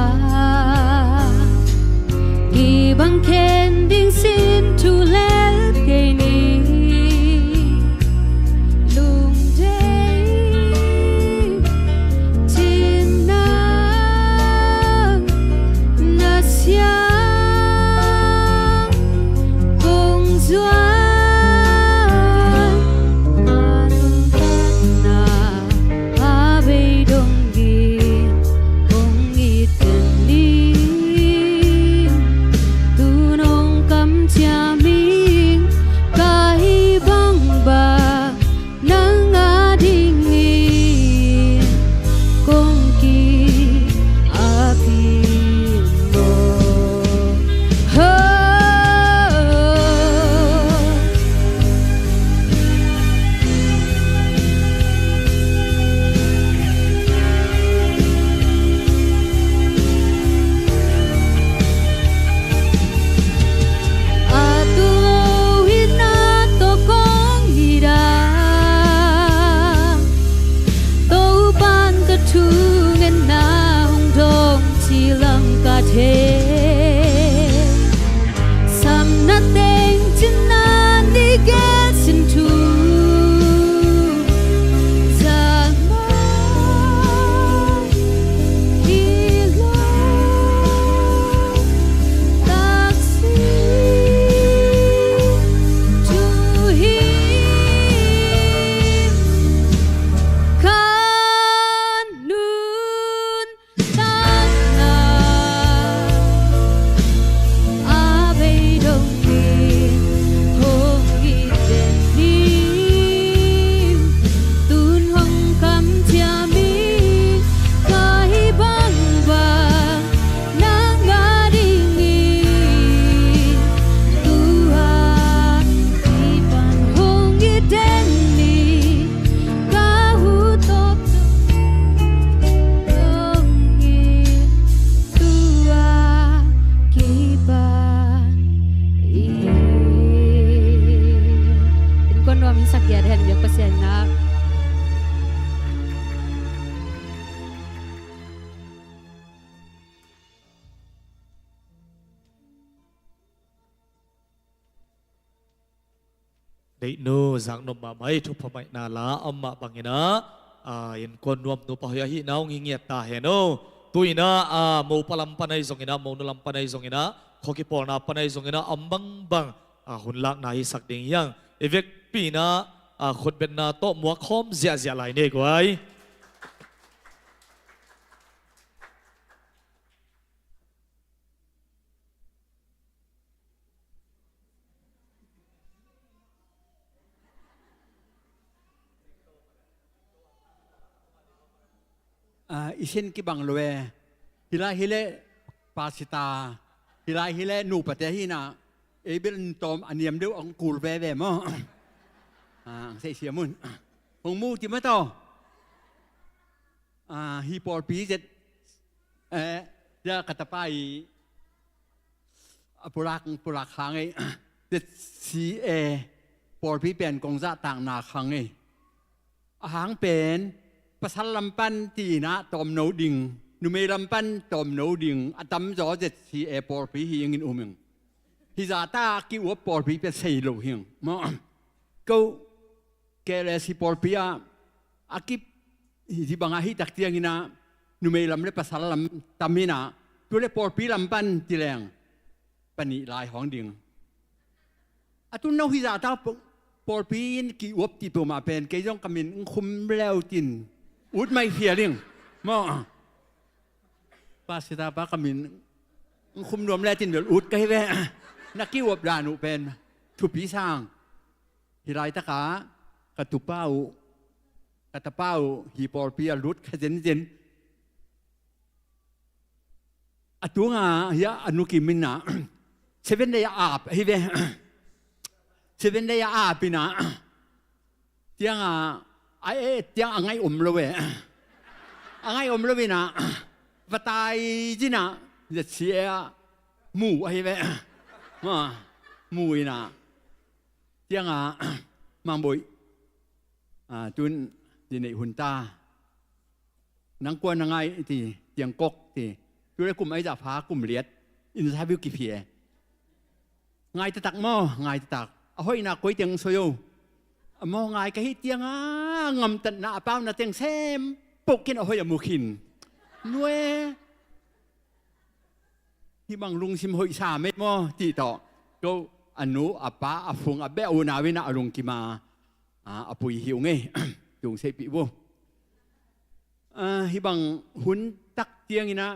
Hih bang khen ding sin thu lel kei ni. Lungdei cin nang na siang kong zuan. A nuntakna a bei dong ding kong it den ding, tu nong kamciam ing. Ka hih bangbang nang a dingin kong ki-ap hi maw. Ho. A tung lo itna tawh kong it a, Topa'n ka thungetna hong dawng cih lam ka thei. Samna teng cin na ni gen sin thu, zan mah hi lo. Taksi tu hi ka nun takna. Deihnu zaknop mahmah hi, thupha maihna la amah bangin ah, a, innkuan nuam nupa hoih ahihna hong hi ngiat ta hen aw. Tu-in ah, a, mopa lam pan ahi zongin ah, monu lam pan ahi zongin ah, khua kipawlna pan ahi zongin ah, a bangbang, a, hun lakna hisak ding hi hang. I vekpi-in ah, a, khutbetna tawh muak khawm ziahziah lai ni ei guai. A, i sin kibang lo e. Hih lai hi leh pasita, hih lai hi leh nupate hi-in ah, ei bel tawm a niam deuh hong kul veve maw. A, hong seisiam un. Hong mu ti mah tawh. A, hih pawlpi Z, eh, ya ka tapa i a pulak, pulak hang ei, Z C A pawlpi pen kong zahtakna hang ei. A hang pen pasal lam pan ci-in ah tawmno ding, numei lam pan tawmno ding, a tamzaw Z C A pawlpi hi-in um ing. Hih zahta a ki-uap pawlpi pen sei lo hi-ing maw. Ko K L S hi pawlpi ah a kip hi bang ahih tak ciangin ah numei lam le pasal lam tam hi-in ah, tu le pawlpi lam pan ci leng panih lai hong ding. A tun no hih zahta paw-, pawlpi in ki-uap cih peuhmah pen kei zong ka min hong khum leu cin ut mai phial ing maw. Pasita pa ka min hong khum nuam le cin bel ut ka hi ve. Na ki-uap dan uh pen thupi sang. Hih laitak ah ka tupa uh, ka tapa uh hih pawlpi ah lut kha zenzen. A tung ah hih a nu kim in ah Seven Day a ap hi ve. Seven Day a ap in ah, ciang ah a et ciang a ngaih om lo e. A ngaih om lo in ah va tai zin ah Z C A ah mu ahi ve. Ma, mu in ah, ciang ah, Mang Boih, a, tun zi neih hun ta. Nang kua na ngai ti, ciang kok ti. Tu le kum ai zah pha kum liat interview kipia e. Ngai taktak maw, ngai taktak. A hoihna koi teng soi o. A maw ngai ka hih ciang a, ngamtatna a pauna teng sem pok khin a hoih a mu khin. Nue. Hih bang lungsim hoih sa mei maw cih tawh. Ko a nu, a pa, a fung, a beh uh na win ah a lungkim a, a, a pui hi ung ei. Tung seihpih uh. A, hih bang hun tak ciangin ah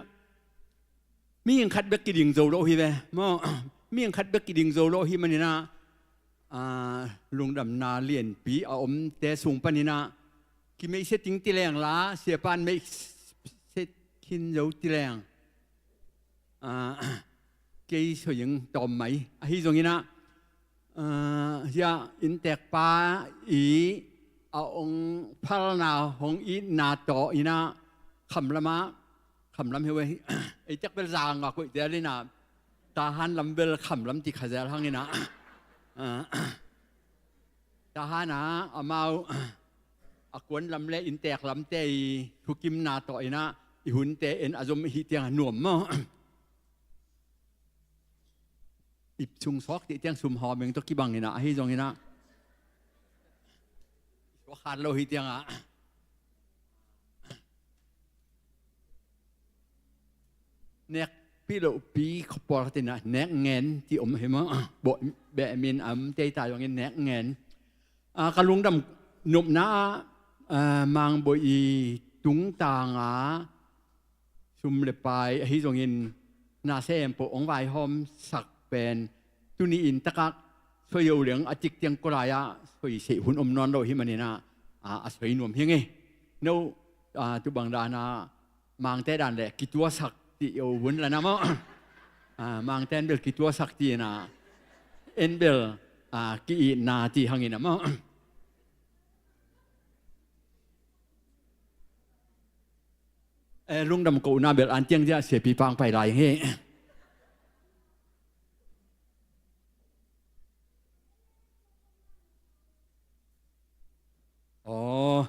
mihing khat bek kiding zo lo hi ve maw. Mihing khat bek kiding zo lo hi manin ah, a, lungdamna lianpi a omte sung panin ah kimeih sia ting ci leng la, siapan meih sia khin zo ci leng, a, kei soi ing tawm mai. Ahi zongin ah, a, hih a inntekpa i a hong phalna hong itna tawh in ah khamlam ah, khamlam hi ve. Ei tek bel zang a koih zel in ah, Tahan lam bel khamlam ci kha zel hang in ah, a, Tahan ah amau a kuan lam le inntek lamte i thukimna tawh in ah i hunte en a zom i hih ciang a nuam maw. Ip sung sawk cih ciang sum hawming tawh kibang in ah, ahi zongin ah suak khat lo hi ciang ah nekpih lohpi khuapawl khat in ah nek ngen cih om hi maw. Bawh beh min a om tei ta zongin nek ngen. A, ka lungdam nopna ah, a, Mang Boih i tungtang a sum le pai ahi zongin na sem peuh hong vaihawmsak pen tuni in tak ah soi o leng a cik ciang kua lai ah soi seh hun om nawn lo hi manin ah, a, a soi nuam hi ing ei. No, a, tu bang dan ah Mangte dan le kituasak cih o vun la na maw. A, Mangte in bel kituasak cih in ah, en bel, a, ki-itna cih hang in ah maw. Eh, lungdam kohna bel an ciang ciah siapi pang pai lai hi. Aw.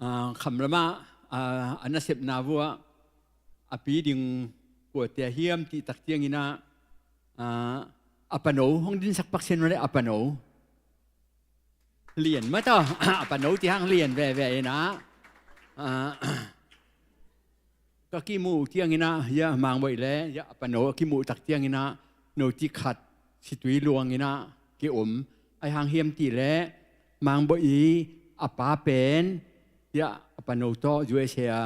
A, khamlam ah, a, a nasepna vuah a pi ding kuate hiam cih tak ciangin ah, a, A pano hong dinsak pak sin vale, a pano. Lian mah tawh a pano ti hang lian veve inah. Ah, ka kimuh tianginah, ya, Mangboih le, ya, a pano a kimuh tak tianginah, no ti khat situi luanginah ki-om. Ai hang hiam ti le, Mangboih i a pa pen, ya, a pano tawh U S A a,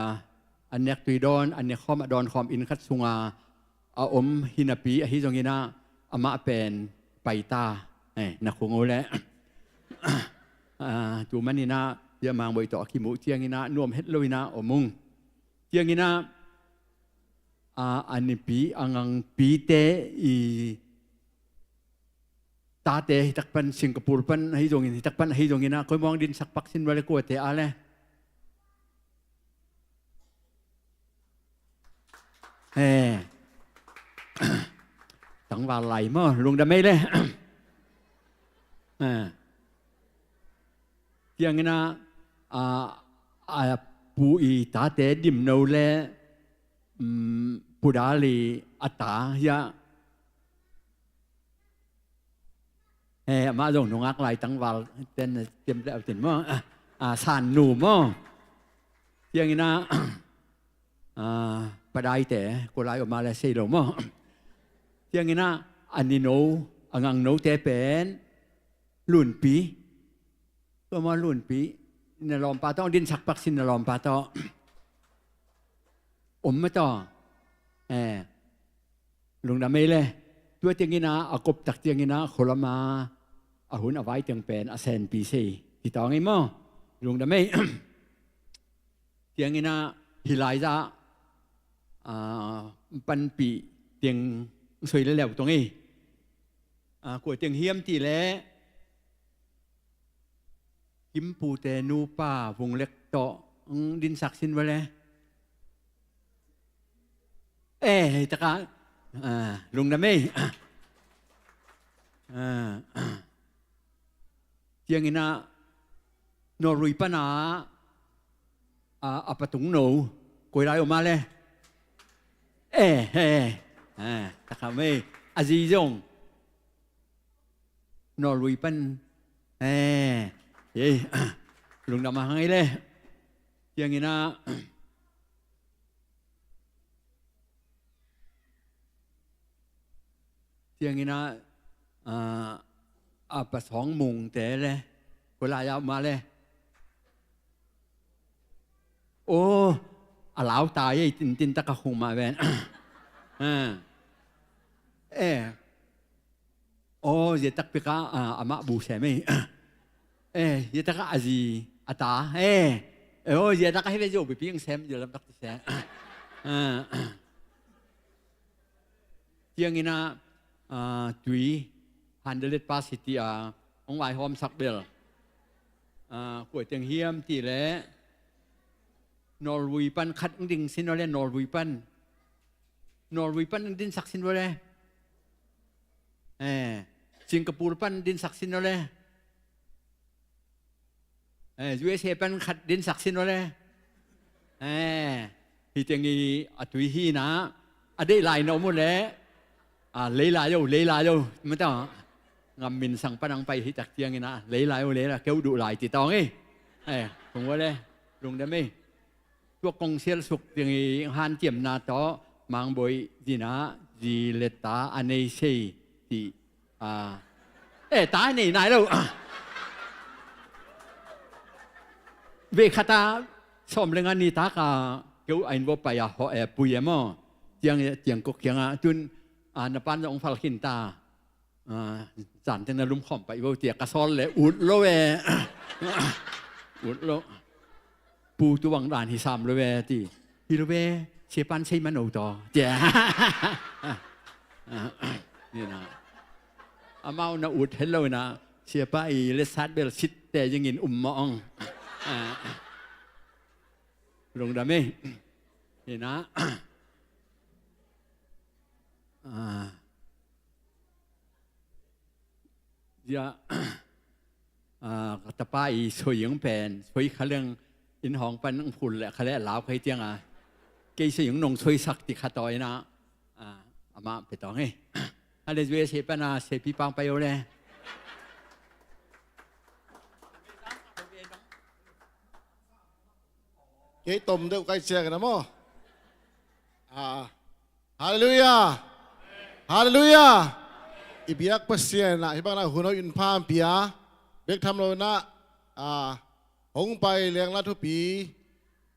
a nek tui dawn, a nek khawm, a dawn khawm inn khat sunga a om hinapi ahi zonginah, amah pen paita. Eh, na khung uh le. Ah, tu maninah, ya, Mangboih tawh a kimuh tianginah nuam het loinah om ung. Tianginah, ah, a nipi, a ngangpite i tate hitak pan, Singapore pan ahi zongin, hitak pan ahi zonginah, koi mawng dinsak pak sin vale, kuate a le. Eh. Tangval lai maw, lungdam ei le. Eh. Tianginah, a, a pu i tate Dimno le, um, Pu Dal i a ta, ya. Eh, amah zong nungak lai tangval ten, tem le tin maw. Ah, ah, San Nu maw. Tianginah, ah, Pa Daite, kua lai om a le sei lo maw. Tianginah, a nino, a ngangnote pen, Lunpi. Tua maw Lunpi, na lawmpa tawh, dinsak pak sin na lawmpa tawh. Om mah tawh. Eh, lungdam ei le. Tua tianginah, a kop tak tianginah, khualama, a hun a vai tiang pen, a senpi sei. Ti tawng ei maw. Lungdam ei. Tianginah, hi lai zah, ah, panpih tiang soi le leu tong ei. Ah, kua tiang hiam ti le, Kimpute nupa Vunglek tawh, mm, dinsak sin vale. Eh, hei taka, ah, lungdam ei. Ah, tianginah, Norway pana, ah, a patung no, koi lai om a le. Eh, eh, eh. Ah, taka mei, a zi zong. Norway pan. Eh, eh. Lungdam a hang ei le. Tianginah, tianginah, ah, a pasawng mungte le, kua lai a om a le. Oh, a lau tai ei, tintin taka khung mah ven. Ah. Eh. Oh, zia tak pika, ah, amah bu sem ei. Eh, zia taka a zi, a ta. Eh. Eh, oh, zia taka hei ve zia bipi ang sem, zia lam tak ti sem. Ah. Tianginah, ah, tui, handalet pa siti a, ong vai hawm sak bel. Ah, kua tiang hiam ti le, Norway pan khat ong ding sin vale, Norway pan. Norway pan ong dinsak sin vale. Eh, Singapore pan dinsak sin vale. Eh, U S A pan khat dinsak sin vale. Eh, hi tiang i a tui hi na, a deih lai na om uh le, a lei lai o, lei lai o, mata, ngam min sang pan ang pai hi tak tiang i na, lei lai o, lei lai, keu duh lai ti tawng i. Eh, kong vale, lungdam i. Tua kong sial suk ding i hanciamna tawh, Mangboih zi na, zi le ta a nei sei ti. Ah. Eh, ta a nei nai lo. Ve khata, sawm le nga ni taka, keu a inn vua pai a, ho, eh, pui e maw. Tiang, tiang kok kiang a, tun, ah, na pan zong fal khin ta. Ah, zan teng na lum khawm pai vo tia ka sawl le ut lo e. Ut lo. Pu tu bang dan hi sam lo e ti. Hi lo e, sia pan sei man o taw. Tia. Ni na. Amau na ut het lo na. Sia pa i le sat bel sit te jingin um ma ong. Lungdam e. Hi na. Ah. Zia, ah, ka tapa i soi ing pen, soi kha leng inn hawng pan ang phul le kha le lau khai tiang a. Kei soi ing nong soi sak ti kha taw i na, ah, amah pe tawng e. Hallelujah, siapa na siapa pang payo le. Kei tom deuh kai ciang na maw. Ah, Hallelujah. Hallelujah. I biak Pasian ah hih bang na hun hoih in pha pia. Bek tham lo na, ah, hong pai leng la thupi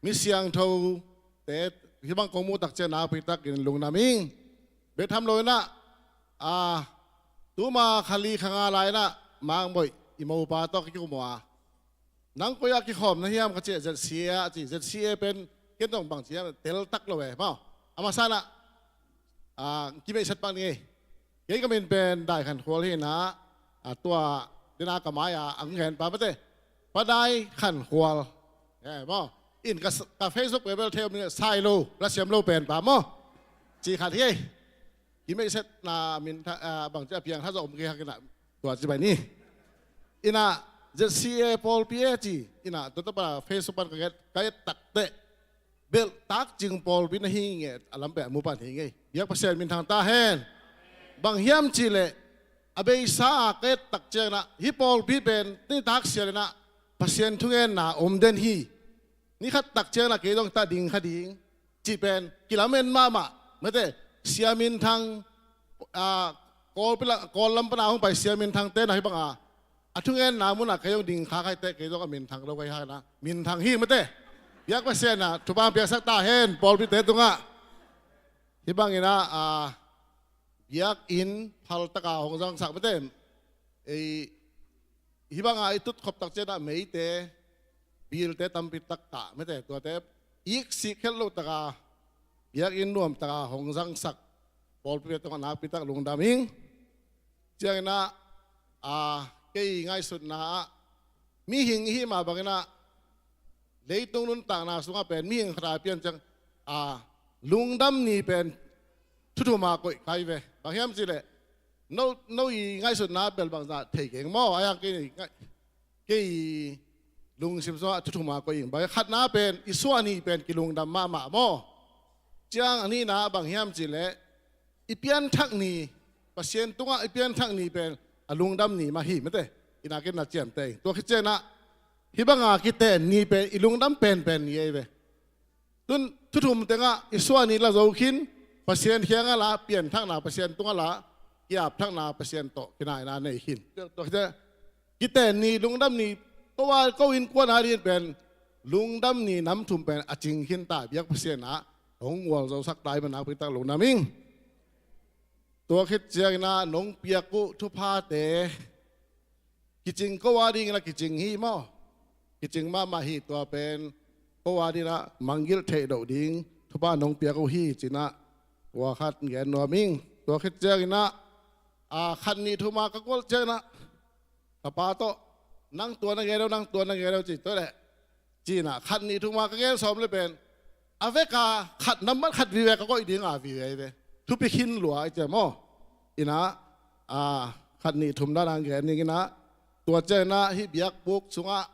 mi siangtho te hih bang kong muh tak ciang nakpi takin lungdam ing. Bek tham lo na, ah, tuma kha li kha nga lai na, Mang Boih i mopa tawh kikum uh a, nang koi ah kikhawm na hiam ka ci a, Z C A a ci. Z C A pen ken dong bang ci hiam, tel tak lo e maw. A masa na, ah, kimeihset pak ni ngei. Kei ka min pen Dai Khan Khual hi na, ah, tua dena ka mai a ang hen pa mate, Pa Dai Khan Khual. Eh, maw. In ka, ka Facebook pe bel thei om ni, sai lo, la siam lo pen pa maw. Ci khat hi. Kimeihsetna min tha, ah, bang ci a piang tha zong om kei hak ina, tua ci bai ni. Ina, Z C A pawlpi e ci, ina, tua tapa Facebook pan ka et, ka et tak teh. Belh tak cing pawlpi na hi nge, a lam peh a mu pan hi ngei. Biak Pasian minthang ta hen. Bang hiam ci leh, a beisa a ka et tak ciang na, hih pawlpi pen, ni tak sia le na, Pasian thungenna om den hi. Ni khat tak ciang na kei zong ta ding kha ding. Cih pen kilamen mahmah. Mate, Sia Minthang, ah, Kawl pila, Kawl lam pana hong pai Sia Minthang te na hih banga, a thungenna mun ah kei zong ding kha khai te, kei zong a minthang lo kai ha na. Minthang hi mate. Biak Pasian na thupha piaksak ta hen, pawlpi te tungah. Hih bangin ah, ah, biakinn phal taka hong zangsak mate. Ei, hih banga i tut khop tak ciang ah meite, bilte tampi tak ta mate, tuate iksik khelh lo taka, biakinn nuam taka hong zangsak pawlpi te tungah nakpi tak lungdam ing. Ciangin ah, ah, kei ngaihsutna ah, mihing i hih mah bangin ah, leitung nuntakna sungah pen mihing khat a pian ciang, ah, lungdam ni pen thu thum a koih kai ve. Bang hiam ci leh, no, no i ngaihsutna bel bangzah thei keng maw, a yang kei, kei lungsim sungah thu thum a koih ing. Bang khatna pen i suah ni pen kilungdam mahmah maw. Ciang a nihna bang hiam ci leh, i pianthak ni, Pasian tungah i pianthak ni pen a lungdam ni mah hi mate. Ina ken na ciamteh ing. Tua khit ciang na, hih banga kiten ni pen i lungdam penpen ni ei ve. Tun thu thum tengah i suah ni la zo khin, Pasian kiangah la, pianthakna Pasian tungah la, kiapthakna Pasian tawh kinaina nei khin. Tua khit ciang kiten ni, lungdam ni, ko a, ko innkuan a dingin pen lungdam ni nam thum pen a cing khin ta, biak Pasian ah hong gualzosak ta i mah nakpi tak lungdam ing. Tua khit ciangin ah nong piak uh thuphate kicing ko a dingin ah kicing hi maw. Kicing mahmah hi, tua pen ko a dingin ah mangngilh theih loh ding thupha nong piak uh hi ci-in ah tua khat gen nuam ing. Tua khit ciangin ah, ah, khat nih thum a ka gual ciangin ah ka pa tawh, nang tua na gen lo, nang tua na gen lo ci, tua leh ci-in ah khat nih thum a ka gen sawm le pen a vek a khat nambat khat vive ka koih ding a vive ve. Thupi khin lua i ci maw. Ina, ah, khat nih thum dan a gen ning ina, tua ciangin ah hih biakbuk sungah,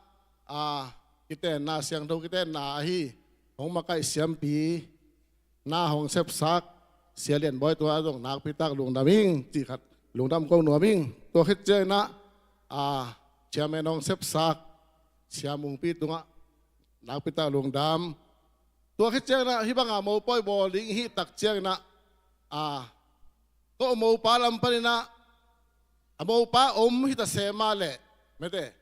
ah, kitenna, siangtho kitenna ahi hong makaih siampi na hong sepsak Sia Lian Bawi tungah zong nakpi tak lungdam ing cih khat lungdam ko nuam ing. Tua khit ciangin ah, ah, chairman hong sepsak Sia Mungpi tungah nakpi tak lungdam. Tua khit ciangin ah hih banga mopawi bawl ding i hih tak ciangin ah, ah, ko mopa lam panin ah, a mopa om hi ta se mah leh, mate,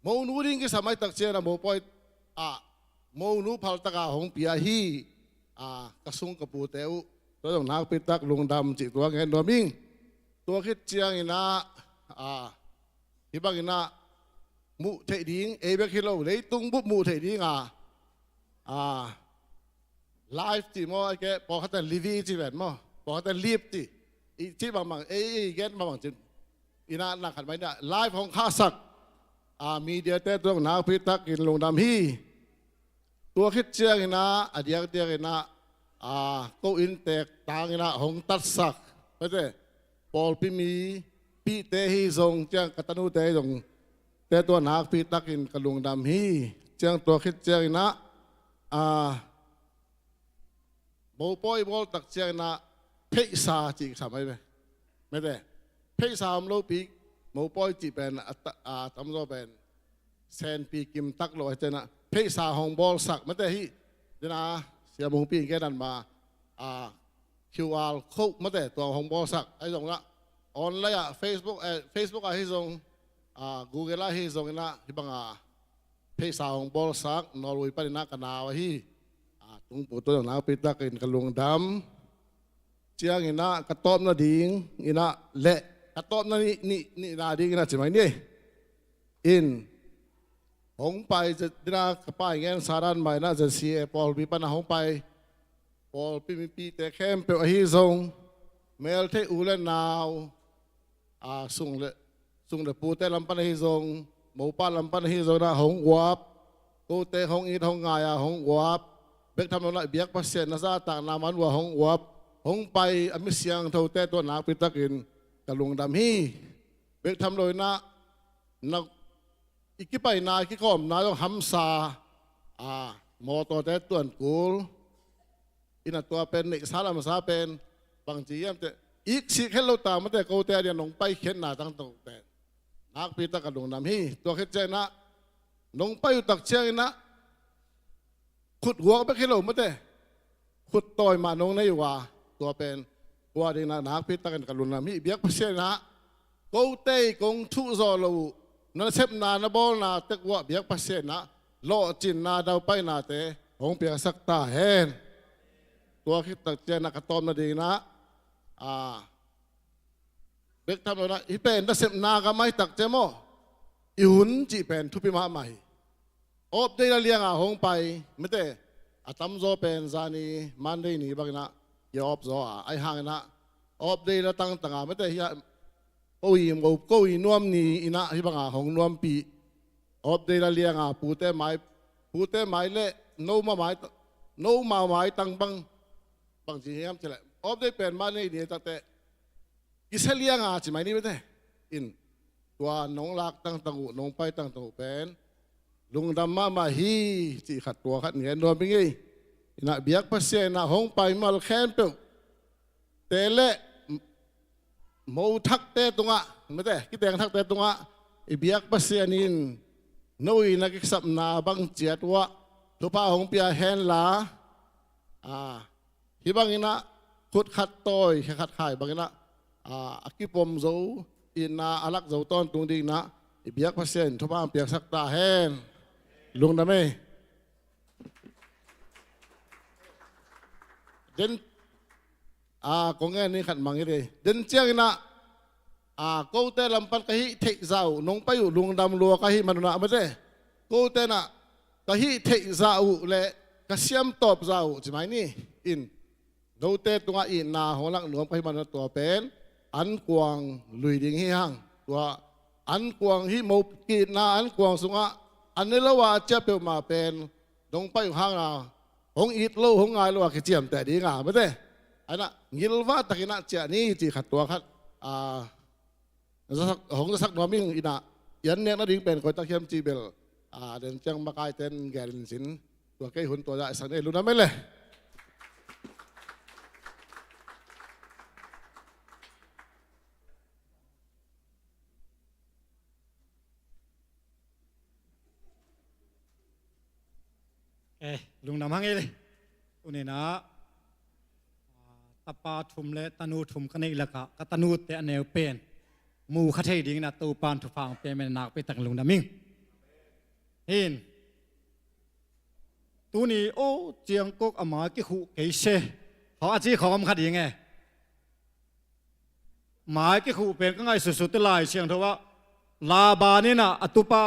monu ding kisam ahih tak ciangin a mopawi ah monu phal taka hong pia hi. Ah, ka sung ka pute uh, tua zong nakpi tak lungdam cih tua gen nuam ing. Tua khit ciangin ah, ah, hih bangin ah muh theih ding, ei bek hi lo, leitung bup muh theih ding a, ah, live cih maw, a ke, pawlkhat in live cih ven maw, pawlkhat in live cih, i cih bangbang, ei, ei gen bangbang cin. Ina, na khat mai na live hong khahsak, ah, media te tung nakpi takin lungdam hi. Tua khit ciangin ah, a diakdiakin ah, ah, ko inntek tangin ah hong tatsak, mate, pawlpi mi pihte hi zong ciang, ka tanute hi zong, te tua nakpi takin ka lungdam hi. Ciang tua khit ciangin ah, ah, mopawi bawl tak ciangin ah pheisa cih kisam ahi ve. Mate, pheisa om lopi mopawi cih pen a ta-, a tamzaw pen senpi kimtak lo ahi ciangin ah pheisa hong bawlsak mate hih. Dena siamungpi in gen dan ma a QR code mate tua hong bawlsak ahi zong ah online ah Facebook, eh, Facebook ah hi zong, ah, Google ah hi zong in ah hih banga pheisa hong bawlsak Norway panin ah ka nau ahi. Ah, tungpu tua zong nakpi takin ka lungdam. Ciangin ah ka tawpna ding in ah le ka tawpna nih, nih, nihna ding in ah ci mai ni. In hong pai dina ka pai ngen saran mai na Z C A pawlpi pana hong pai pawlpi mipite khempeuh ahi zong melthei u le nau, a, sung le, sung le pute lam pana hi zong, mopa lam pana hi zong na hong uap, kote hong it hong ngai a hong uap, bek tham lo na biak Pasian na zahtakna man ua hong uap, hong pai a mi siangthote tua nakpi takin ka lungdam hi. Bek tham lo in ah na i kipaina i kikawmna zong hamsa, a, mawtawte tuan kul. Ina tua pen neihsa lamsa pen bangci hiam teh iksik het lo ta mate kote a dia nong paikhiatna tangtang pen nakpi tak a lungdam hi. Tua khit ciangin ah nong pai uh tak ciangin ah khut guak bek hi lo mate khut tawi mah nong nei uh a tua pen kua dingin ah nakpi takin ka lungdam hi. Biak Pasian in ah kote i kong thuh zawh lo uh na nasepna na bawlna tek uah biak Pasian in ah lawhcinna daupainate hong piangsak ta hen. Tua khit tak ciangin ah ka tawpna dingin ah, a, bek tham lo in ah hih pen nasepna ka mai tak ciang maw i hun cih pen thupi mahmah hi. Off day la lianga hong pai mate a tamzaw pen zani Monday ni bangin ah i off zaw a ahi hangin ah off day la tangtanga mate hi a ko i mo ko i nuam ni in ah hih banga hong nuampih off day la lianga pute mai, pute mai le no ma mai, no ma mai tang bang bangci hiam ci le off day pen Monday ni takte kisia lianga ci mai ni mate in tua nong lak tangtang uh nong pai tangtang uh pen lungdam mahmah hi. Cih khat tua khat ngen nuam i ngei in ah biak Pasian in ah hong pai mal khempeuh te le mo thakte tungah mate kiteng thakte tungah i biak Pasian in no i na kisapna bang ciat uah thupha hong pia henla, a, hih bangin ah khut khat tawi khe khat khai bangin ah, a, a kipom zo itna a lak zo tawntung dingin ah i biak Pasian in thupha hong piaksak ta hen. Lungdam ei. Den, a, kong ngen ni khat mang hi dei den ciangin ah, a, kote lampan ka hih theih zah uh nong pai uh lungdam lua ka hih manun ah mate kote in ah ka hih theih zah uh le ka siamtawp zah uh ci mai ni in note tungah itna hong lak nuam ka hih manun ah tua pen ankuang lui ding hi hang. Tua ankuang hih mo kitna ankuang sungah an ne lo a cia peuhmah pen nong pai uh hanga hong it lo hong ngai lo a kiciamteh dinga mate a in ah ngilvah takin ah ciah ni cih khat tua khat, a, hong zasak nuam ing in ah i an nek nading pen koi tak hiam cih bel, a, den ciang makaiten gen in sin tua kei hun tua zah i sak ni lungdam ei le. Eh, lungdam hang ei le. Tuni in ah, ah, tapa thum le tanu thum ka neih lakah ka tanute a neu pen mu kha thei dingin ah Topan thupha hong pia in ah nakpi takin lungdam ing. Hin. Tuni aw ciangkok a mai kikhuh kei se. Khaw a ci khawng om kha ding e. Mai kikhuh pen ka ngaihsutsut te Lai Siangtho ah Laban in ah a tupa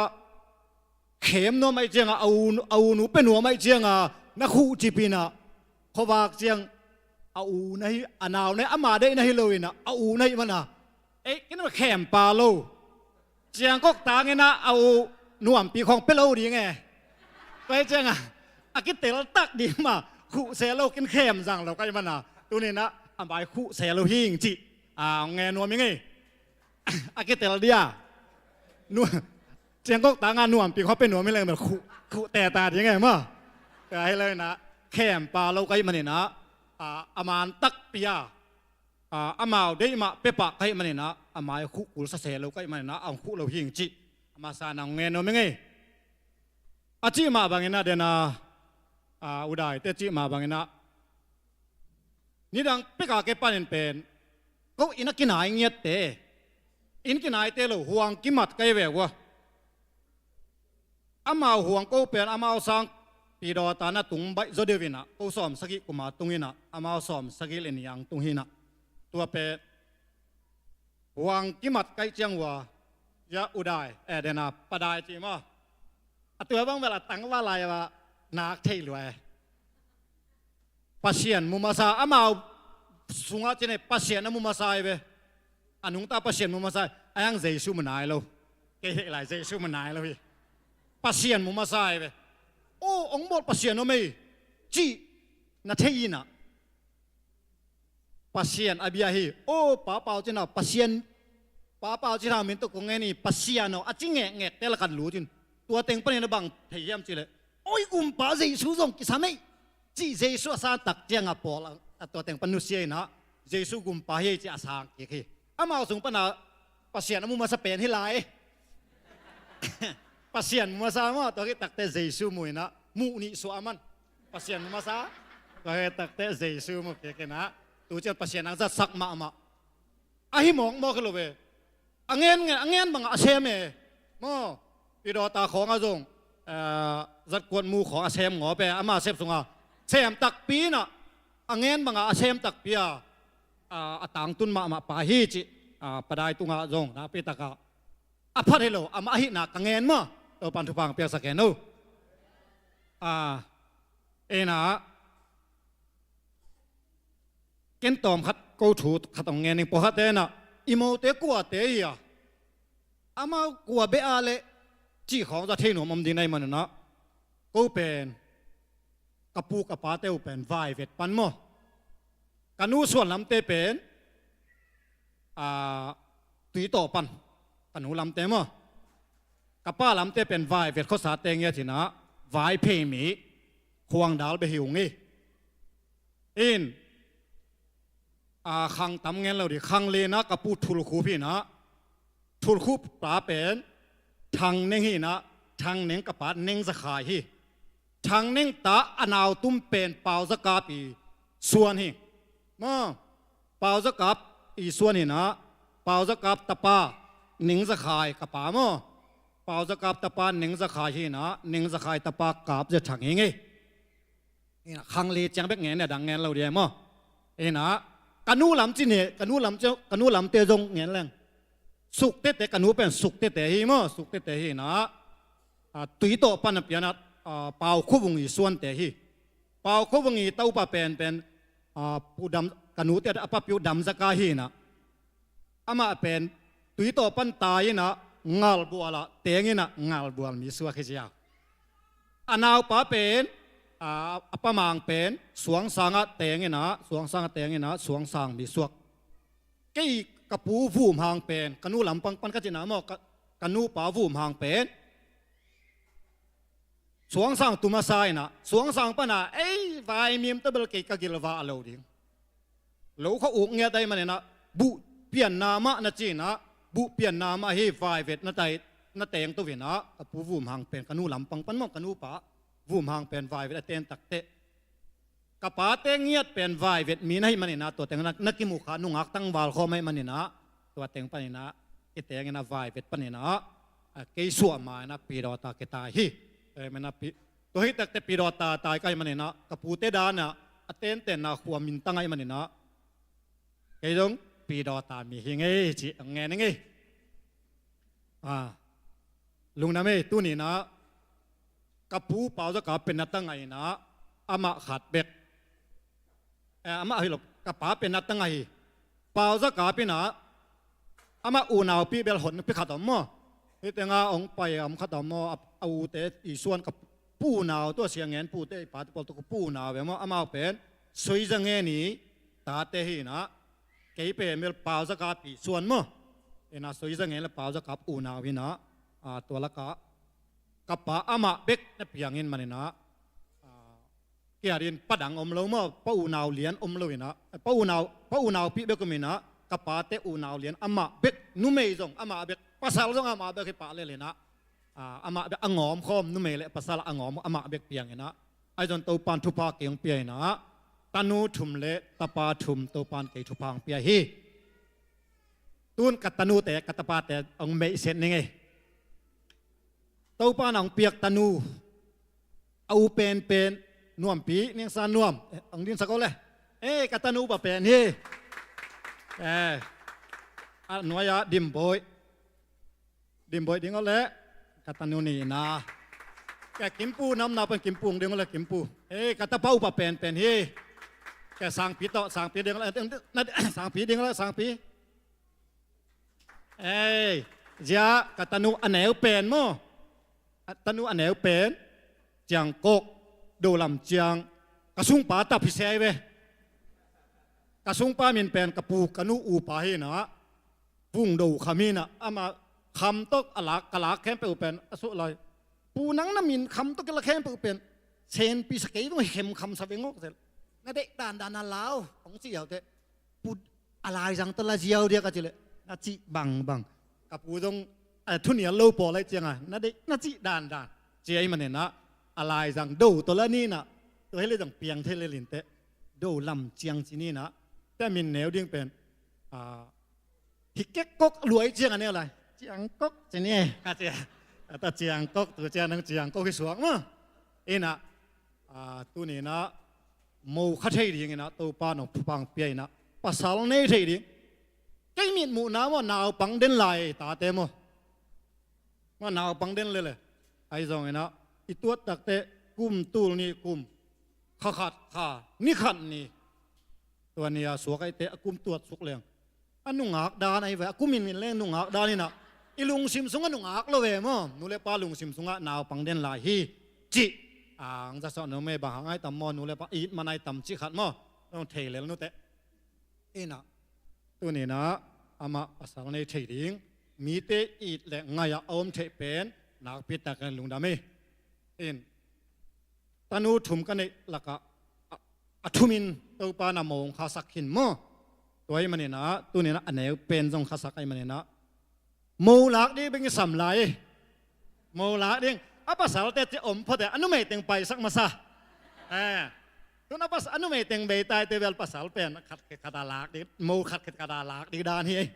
khem nuam ahih ciangah a u, a u nu pia nuam ahih ciangah na khuh cip in ah khuavak ciang a u na hi, a nau na hi, ama deih na hi lo in ah a u na hih man a ei kin khempa lo. Ciangkok tangin ah a u nuampi khawng pia lo ding e. Tua hi ciangah a kitel tak ding mah khuh se lo kin khem zang lo ka hih man a tuni in ah a mai khuh se lo hing cih a ngen nuam ing ei. A kitel dia. Nu, ciangkok tangah nuampi khawng pia nuam hi leng bel khuh, khuh teta ding e maw. Ka hi lo in ah khempa lo ka hih man in ah a, a man takpi a a, amau deih mah pia pah ka hih manin ah, a mai khuh kul sa se lo ka hih manin ah, a hong khuh lo hing cih a masa in ah hong ngen nuam ing ei. A cih mah bangin ah, den a, a, U Daite cih mah bangin ah, nidang pek a kei panin pen ko inn a kinai ngiatte, inn kinaite lo, huang kimat ka hi ve ua. Amau huang ko pen amau sang Pi Dawta na tung baih zaw deuh in ah, ko sawm sagih kum a tung in ah, amau sawm sagih le nih a hong tung hi in ah. Tua pen huang kimat ka hih ciang ua, ya U Dai, eh, den a, Pa Dai ci maw. A tua bang bel a tangval lai a nak thei lua e. Pasian mu masa, amau sungah ci-in ah Pasian a mu masa hi ve. A nungta Pasian mu masa hi. A hang Jesu mu nai lo. Kei heh lai Jesu mu nai lo hi. Pasian mu masa hi ve. O, hong bawl Pasian om ei, cih na thei in ah, Pasian a bia hi. O, Pa Pau Cin Hau, Pasian, Pa Pau Cin Hau min tawh kong ngen hi, Pasian aw, a ci ngekngekte lakah lut in. Tua teng panin a bang thei hiam cih leh, oi, Gumpa Jesu zong kisam ei, cih Jesu a san tak ciang a pawl a, a tua teng pan nusia in ah, Jesu Gumpa hi ei cih a sang kik hi. Amau sung pan a Pasian a mu masa pen hi lai. Pasian mu masa maw, tua khit takteh Jesu mu in ah, muh nih suah a man. Pasian mu masa, tua khit takteh Jesu mu kik in ah, tu ciang Pasian hong zatsak mahmah. Ahi mawkmawk hi lo ve. A ngen, a ngen bangah a sem e. Maw, Pi Dawta khawng ah zong, eh, zatkuat mu khawng a sem ngawp e, ama sep sungah sem takpi in ah, a ngen bangah a sem takpi a, a, a tangtun mahmah pa hi cih, a, Pa Dai tungah zong nakpi takah a phat hi lo, amah ahihna ka ngen maw. Topa'n thupha hong piaksak hen o. A, in ah, ken tawm khat ko thu khat hong ngen ning. Pawlkhatte in ah, i mote kuate hi a, amau kua beh a leh cih khawng za thei nuam om ding na hih manin ah, ko pen, ka pu ka pate uh pen Vaivet pan maw. Ka nu suan lamte pen, a, Tuitawh pan. Ka nu lamte maw. Ka pa lamte pen Vaivet khuasate ngiat hi in ah, Vaiphei mi, Khuangdal beh hi ung hi. In, a, khang tam ngen lo ding, khang li in ah ka pu Thulkhup hi in ah, Thulkhup ta pen Thangneng hi in ah, Thangneng ka pa Nengzakhai hi. Thangneng ta a nautum pen Pauzakap i suan hi. Maw, Pauzakap i suan hi in ah, Pauzakap tapa Nengzakhai ka pa maw. Pauzakap tapa Nengzakhai hi in ah, Nengzakhai tapa Kap Za Thang hi ing ei. Ina, khang li ciang bek ngen, a dang ngen lo ding maw. Ina, ka nu lam ci ni, ka nu lam ci, ka nu lamte zong ngen leng. Suk tete, ka nu pen Suk tete hi maw, Suk tete hi ina. A, Tuitawh pan a pian a, a, Pau Khua Vung i suante hi. Pau Khua Vung i tapa pen pen, a, Pu Dam, ka nute a papi uh Dam Za Kap hi ina. Amah pen Tuitawh pan tai ina, Ngalbual ah teng ina, Ngalbual mi suak hi ziau. A naupa pen, a, a pa Mang pen Suangsang ah teng ina, Suangsang ah teng ina, Suangsang mi suak. Kei ka pu Vum Hang pen, ka nu lampang pan ka cihna maw, ka, ka nupa Vum Hang pen Suangsang tu masa ina, Suangsang pan a, ei, vaimim tawh bel kei ka gilvah lo ding. Lo kha uk ngiat ahih man ina, buh pianna mah na ci ina, buh pianna mah hi, Vaivet na tai, na teng to ina, ka pu Vum Hang pen, ka nu lampang pan maw, ka nupa Vum Hang pen Vaivet a ten takteh. Ka pate ngiat pen Vaivet mi na hih man ina, tua teng na, na kimu kha, nungak tangval khawm ahih man ina, tua teng pan ina, i teng ina Vaivet pan ina, a, kei suah ma ina Pi Dawta kitai hi. Tua ahih man ina Pi, tua hi takteh Pi Dawta tai ka hih man ina, ka pute dan a, a tentenna khua mintang ahih man ina, kei zong Pi Dawta mi hi ing ei ci, a ngen ing ei. A, lungdam ei, tuni ina, ka pu Pau Za Kap pen na tang a ina, amah khat bek. Eh, amah hi lo, ka pa pen na tang a hi. Pau Za Kap ina, amah unaupi bel hon pi khat om maw. Hih teng a hong pai a om khat om maw, a, a ute i suan ka pu unau, tua sia ngen pute i pate pawl tua ka pu unau ve maw, amau pen Soi Za Ngen i tate hi ina. Kei pen bel Pau Za Kap i suan maw. Ina Soi Za Ngen le Pau Za Kap unau hi ina, a, tua lakah ka pa amah bek na piang in man ina, a, Kei adingin pa dang om lo maw, pa unau lian om lo inah, pa unau, pa unaupi bek om inah, ka pate unau lian amah bek, numei zong amah bek, pasal zong amah bek hi pah lel inah, a, amah bek a ngawm khawm, numei le pasal a ngawm amah bek piang inah, ahi zong Topan thupha kei hong pia inah, tanu thum le tapa thum Topan kei thupha hong pia hi. Tun ka tanute, ka tapate hong meihset ning ei. Topan hong piak tanu, a u penpen, Nuampi, Niangsan Nuam, eh, hong dinsak o le. Eh, ka tanu pa pen hi. Eh, a nuai-ah Dimbawi. Dimbawi ding o le, ka tanu ni na. Ka Kimpu namna pen Kimpu hong ding o le, Kimpu. Eh, ka tapa upa penpen hi. Ka Sangpi tawh, Sangpi ding o le, na, Sangpi ding o le, Sangpi. Ei, zia ka tanu a neu pen maw? A tanu a neu pen, Ciangkok, Dolam Ciang, ka sungpa tap hi sia hi ve. Ka sungpa min pen ka pu ka nu upa hi na, Vung Do Kham hi na, ama kham tawh a lak, ka lak khempeuh pen a suh lai. Pu nang na min kham tawh ka lak khempeuh pen, senpi sa kei vung hi khem kham sa ve ngawk zel. Na deih dandan a lau, hong ci au teh. Pu a laizang tawh la ziau dia ka ci leh, na cih bangbang. Ka pu zong, eh, thunial lo pawl aih cianga, na deih, na cih dandan. Ci ahih manin ah, a laizang Do tawh la ni na, tua hi leh zong piang thei lel inteh. Dolam Ciang ci ni na, tua min neu ding pen, ah, hi kek kok luai ciang a neu lai. Ciangkok ci ni, ka ci a. Ka ta Ciangkok, tu ciang nang Ciangkok hi suak maw. Inah, ah, tuni inah, mo kha thei ding inah, Topa nong thupha hong pia inah, pasal nei thei ding. Kei mitmuhna maw, naupang den lai tate maw. Maw naupang den lele. Ahi zong inah, i tuat takteh, kum tul nih kum, kha khat kha, ni khat ni. Tua ni a suak aih teh, a kum tuat suk leng. A nungak dan ahi ve, a kum in min leng nungak dan inah. I lungsim sungah nungak lo ve maw. Nu le pa lungsim sungah naupang den lai hi. Cih. Ang za sawh no me bang hang ai tam maw, nu le pa it man ai tam cih khat maw. Nong thei lel nuteh. Inah. Tuni inah, amah pasal nei thei ding. Mite it le ngai-ah a om theih pen, nakpi takin lungdam hi. In. Tanu thum ka neih lakah, a, a thumin Topa na mo hong khasak hin maw. Tua ahih manin ah, tuni inah a neu pen zong khasak ahih manin ah. Mo lak ding beng i sam lai. Mo lak ding. A pasalte ci om phot e, a numei teng paisak masa. Eh. Tun a pas, a numei teng bei tai te bel pasal pen, khat khit khat a lak ding, mo khat khit khat a lak ding dan hi.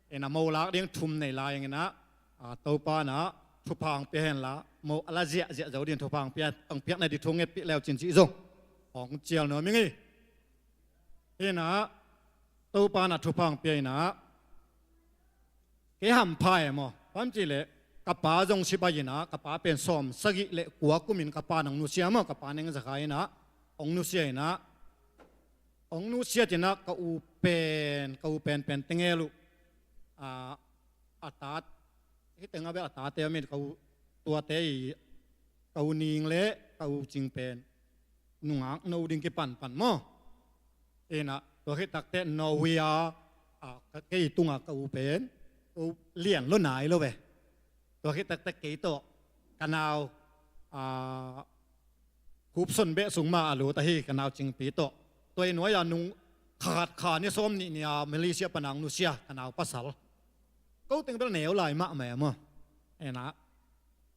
Inah mo lak ding thum nei lai inah, a, Topa inah, thupha hong pia hen la, mo a la ziahziah zo ding thupha hong pia, hong piak na ding thu ngetpih leu cin cih zong. Hong cial nuam ing hi. Inah, Topa inah thupha hong pia inah. Kei hampha e maw. Bang ci leh, ka pa zong si pai inah, ka pa pen sawm sagih le kua kumin ka pa nong nusia maw, ka pa neng zakha inah, hong nusia inah. Hong nusia cinah ka u pen, ka u pen pen tengel uh. A, a tat, hi teng a bel a tate a min ka u tuate i, ka u Ning le ka u Cing pen. Nungak no ding kipanpan maw. Inah, tua khit takteh no wi a, a, ka, kei tungah ka u pen. Ka u lian lo nai lo ve. Tua khit takteh kei tawh, ka nau, a, Khupson beh sung mah a lut ahi ka nau Cingpi tawh. Tua i nuai-a nung khat kha ni sawm nih ni-a Malaysia pana hong nusia ka nau pasal. Ko teng bel neu lai mahmah e maw. Inah.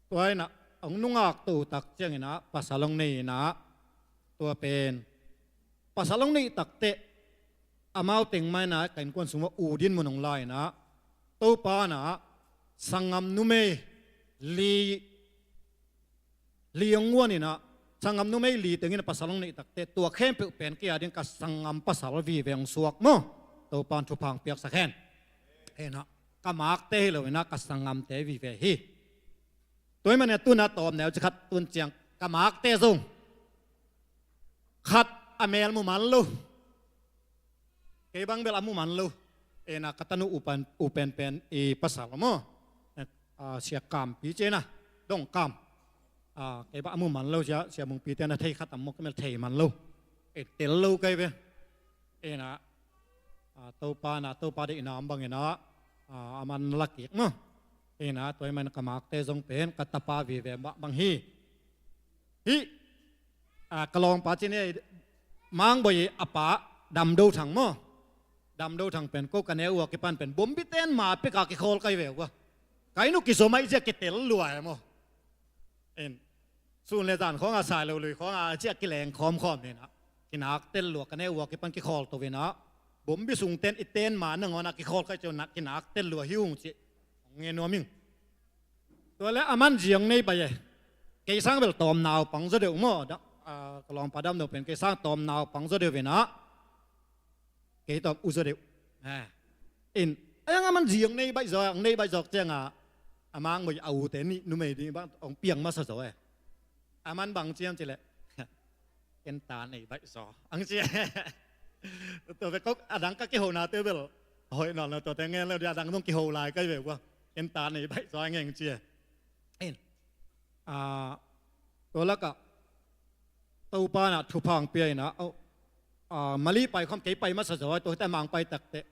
Tua inah hong nungak to uh tak ciang inah pasal hong nei inah. Tua pen. Pasal hong neih takteh. Amau teng mah inah ka innkuan sungah u din mun hong la inah. Topa inah. Sanggam numei. Li Li hong guan inah, sanggam numei li teng inah pasal hong neih takteh, tua khempeuh pen kei a ding ka sanggam pasal vive hong suak maw. Topan thupha hong piaksak hen. Inah, ka makte hi lo inah, ka sanggamte vive hi. Tua ahih manin tun a tawm neu ci khat tun ciang, ka makte zong. Khat a mel mu man lo. Kei bang bel a mu man lo. Inah ka tanu u pen, u penpen i pasal maw. Eh, a, Sia Kampi ci inah. Dong Kam. A, kei bang a mu man lo sia, Sia Mungpi te na thei khat a mu ka mel thei man lo. Eh, tel lo kei ve. Inah, a, Topa inah, Topa deihna om bang inah, a, a man la kik maw. Inah, tua ahih manin ka makte zong pen, ka tapa vive mah bang hi. Hih, a, ka lawngpa ci ni, Mangboi a pa Damdo Thang maw. Damdo Thang pen ko ka neu uh a kipan pen bombi ten ma pek a kikhawl kai ve uh a. Kai nu kizom a i zia kitel lua e maw. In, sun le zan khawng a, sai lo lui khawng a, a ciah kileng khawm khawm hi na. Kinak tel lua, ka neu uh a kipan kikhawl to hi na. Bombi sung ten i ten ma nangawn a kikhawl kai ciau na, kinak tel lua hi ung ci. Hong ngen nuam ing. Tua le a man zi hong nei bai e. Kei sang bel tawm naupang zaw deuh maw. Da, a, ka lawngpa Damdo pen kei sang tawm naupang zaw deuh hi na. Kei tawm u zaw deuh. A. In, a yang a man zi hong nei baih zaw, hong nei baih zawk ciang a, a Mangboi a ute nih numei ding bang hong piang masa zaw e. A man bang ci hiam ci leh, ken ta nei baih zaw ang ci. Tua ve kok a dang ka kiho na te bel hoih nawn lo, tua te ngen lo dia, a dang zong kiho lai kai ve ua. Ken ta nei baih zaw a ngeng ci e. In, a, tua lakah Topa na thupha hong pia in a, a, Mali pai khawm kei pai masa zaw a, tua hita mang pai tak teh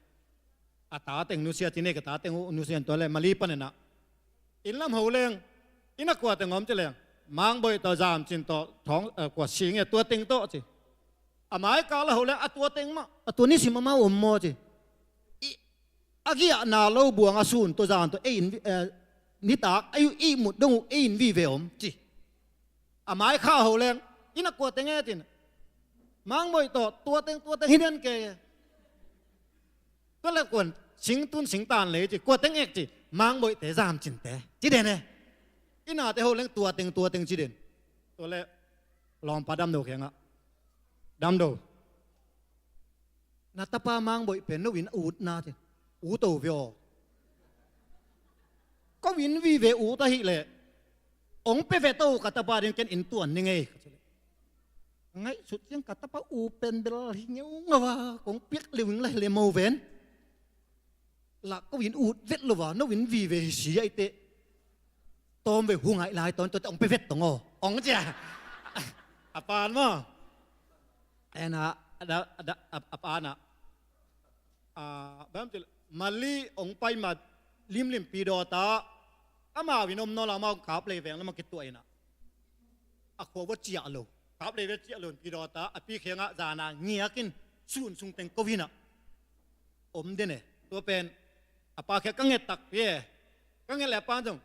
a ta teng nusia ci ne, ka ta teng uh nusia in, tua le Mali pan in a, inn lam ho leng, inn a kua teng om ci leng, Mangboi tawh Zam Cin tawh Thawng, a, kua Sing e, tua teng tawh ci. A mai kal a ho leng a tua teng mah, a tua nisim amau om maw ci. I, a giahna lo buang a sun tawh zan tawh ei in, eh, nitak a ih mut dong uh ei in vive om ci. A mai kha ho leng, inn a kua teng e ci in, Mangboi tawh tua teng, tua teng hi den kei e. Tua le kuan sing tun sing tan lei ci, kua teng ek ci, Mangboi te Zam Cin te ci den e. Inn a te ho leng tua teng, tua teng ci den. Tua le lawngpa Damdo kiangah, Damdo, na tapa Mangboi pen no inn a ut na ci. Ut o ve aw. Ko inn vive ut ahih leh hong pe vet o, ka tapa ding ken inn tuan ni ngei ka ci leh, ngaihsut ciang ka tapa u pen bel hi ngeungau a, kong piak liu ing la hi le mo ven. La ko inn ut vet lo a, no inn vive hi si ahi teh tawm ve, hu ngaih lai tawn, tua teh hong pe vet tong aw hong ci a. A pan maw. En a, a da, a da, a, a pan a, a, bang ci leh, Mali hong pai ma limlim Pi Dawt ah, amau in om nawn lo, amau Kaplei veng lam ah kituah in a, a khua vua ciah lo. Kaplei veng ciah lo in Pi Dawt ah a pi kiangah zan a ngiak in sun sung teng ko in a om den e. Tua pen a pa kiang ka nget takpi e. Ka nget leh a pa zong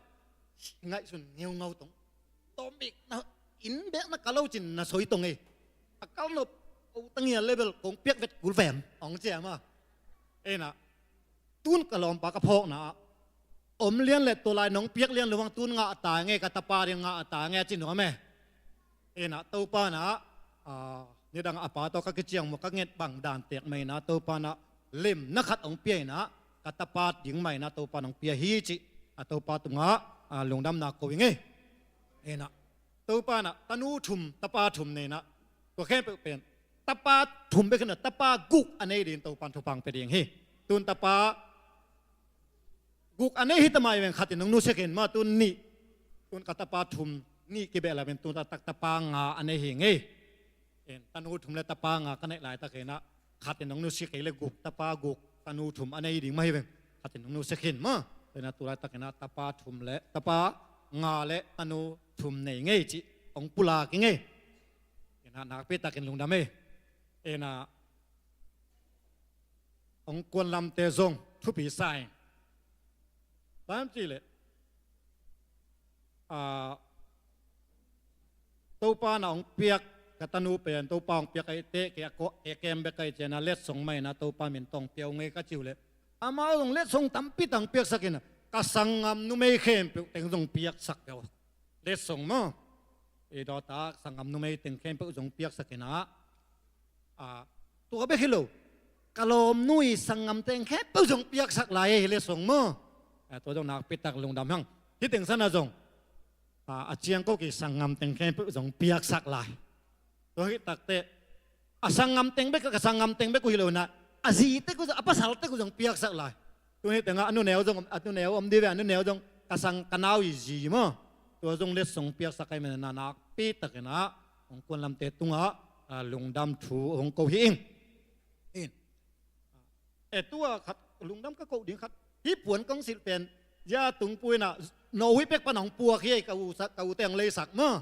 ngaihsun ngeungau tong. Tawm bek na, inn bek na kal lo cin na soi tong e. A kal nop o ta ngial le bel kong piak vet kul vem hong ci a maw. En a, tun ka lawmpa ka phawkna ah om lian le tua lai nong piak lian lo hang, tun ngah ta nge, ka tapa ding ngah ta nge ci nuam e. En a, Topa na, a, nidang a pa tawh ka kiciang maw, ka nget bang dan tek mai na, Topa na lemna khat hong pia in a, ka tapa ding mai na Topa nong pia hi ci a, Topa tungah, a, lungdamna ko ing e. En a, Topa na tanu thum, tapa thum nei na, tua khempeuh pen tapa thum bek hi na, tapa guk a nei ding Topa thupha hong pia ding hi. Tun tapa guk a nei hi ta mai veng, khat in hong nusia khin maw, tun nih. Tun ka tapa thum, nih kibeh lai veng, tun taktak tapa nga a nei hi ngei. En, tanu thum le tapa nga ka neih laitak hi na, khat in hong nusia kei le guk, tapa guk, tanu thum a nei ding mah hi veng. Khat in hong nusia khin maw. Tua hi na tu laitakin a tapa thum le, tapa nga le tanu thum nei ngei cih hong pulak hi ngei. En a, nakpi takin lungdam e. En a, hong kuan lamte zong thupi sa ing. Bang hiam cih leh, a, Topa na hong piak ka tanu pen, Topa hong piak ahih teh, kei a ko-, kei a kem bek ahih ciangin a letsong mah in a Topa min tawh hong pia uh ngei ka ci uh leh, amau zong letsong tampi tak hong piaksak in a, ka sanggam numei khempeuh teng zong piaksak uh. Letsong maw. I dawta sanggam numei teng khempeuh zong piaksak in a, a, tua bek hi lo, ka lawmnu i sanggam teng khempeuh zong piaksak lai e, hi letsong maw. A, tua zong nakpi tak lungdam hang. Hih teng san a zong, a, a ciang ko ki sanggam teng khempeuh zong piaksak lai. Tua hih tak teh, a sanggam teng bek, ka sanggam teng bek uh hi lo in a, a zi tek uh zong, a pasal tek uh zong piaksak lai. Tun hih tengah a nuneu zong, a nuneu om dih ve, a nuneu zong ka sang, ka nau i zi maw. Tua zong letsong piaksak ahih manin a nakpi takin a hong kuan lamte tungah, a, lungdam thu hong ko hi ing. In. E, tua khat lungdam ka koh ding khat. Hih puan kong silh pen, zia tung pui in a, no hui pek pan hong puak hi, ka u sa-, ka u te hong leisak maw.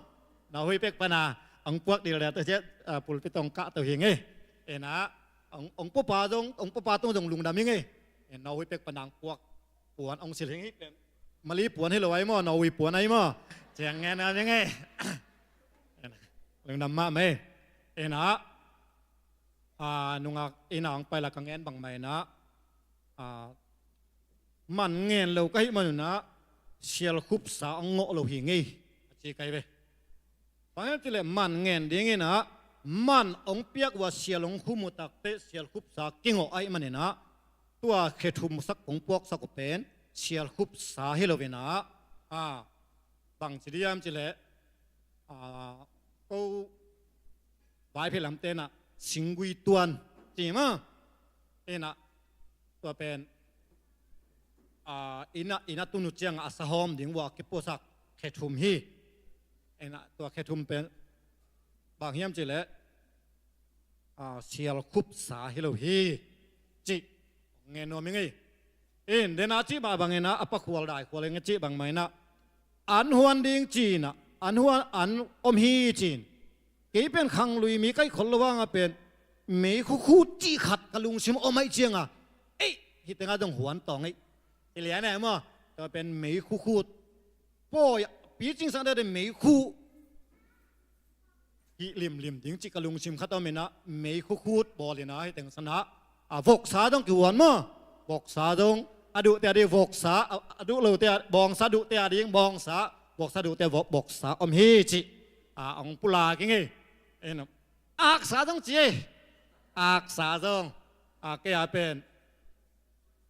No hui pek pan a, Ang puak dil dia to ciah, ah, pulpit tawh ang kah to hi ngei. Ena, ang, ang puapa zong, ang puapa tawh zong lungdam hi ngei. Ena, hui pek panang puak puan ang sil hi ngei pen. Mali puan hi lo ai maw, no hui puan ai maw. Ciang ngen a hi ngei. Ena, lungdam mah mei. Ena, ah, nungak ina ang pai la ka ngen bang mai na. Ah, man ngen lo ka hih manun ah sial khupsa ang ngawh lo hi ngei. A ci kai ve. Bang hiam cileh man ngen dingin ah man ong piak uh a sial ong khum uh takteh sial khupsa kingawh ahih manin ah tua khe thum sak kong puaksak uh pen sial khupsa hi loin ah, ah, bang ci diam cileh, ah, ko Vaiphei lam tenah singgui tuan ci mah. Inah tua pen, ah, inah, inah tunu ciangah a sahawm ding uh a kipuasak khe thum hi. Inah tua khe thum pen bang hiam cileh, ah, sial khupsa hi lo hi. Cih ngen nuam hi ngei. In, dena cih mah bangin ah a pakhual daikhual in a cih bang mah inah an huan ding ci inah an huan an om hi ci in. Kei pen khanglui mi kaih khol lo vangah pen mei khukhut cih khat ka lungsim om aih ciangah, ei, hih tengah dong huan tawng ei. I lian eh maw? Tua pen mei khukhut. Pawi, picing sang dede mei khu hih limlim ding cih ka lungsim khat om inah mei khukhut bawl inah hih teng sanah, a, voksa dong kihuan maw? Voksa dong a duhte a ding voksa, a, a duh lote a bawngsa, duhte a ding bawngsa, voksa duhte vok, voksa om hi cih, a, ong pulak hi ngei. Aksa dong ci ei. Aksa dong, a, kei a pen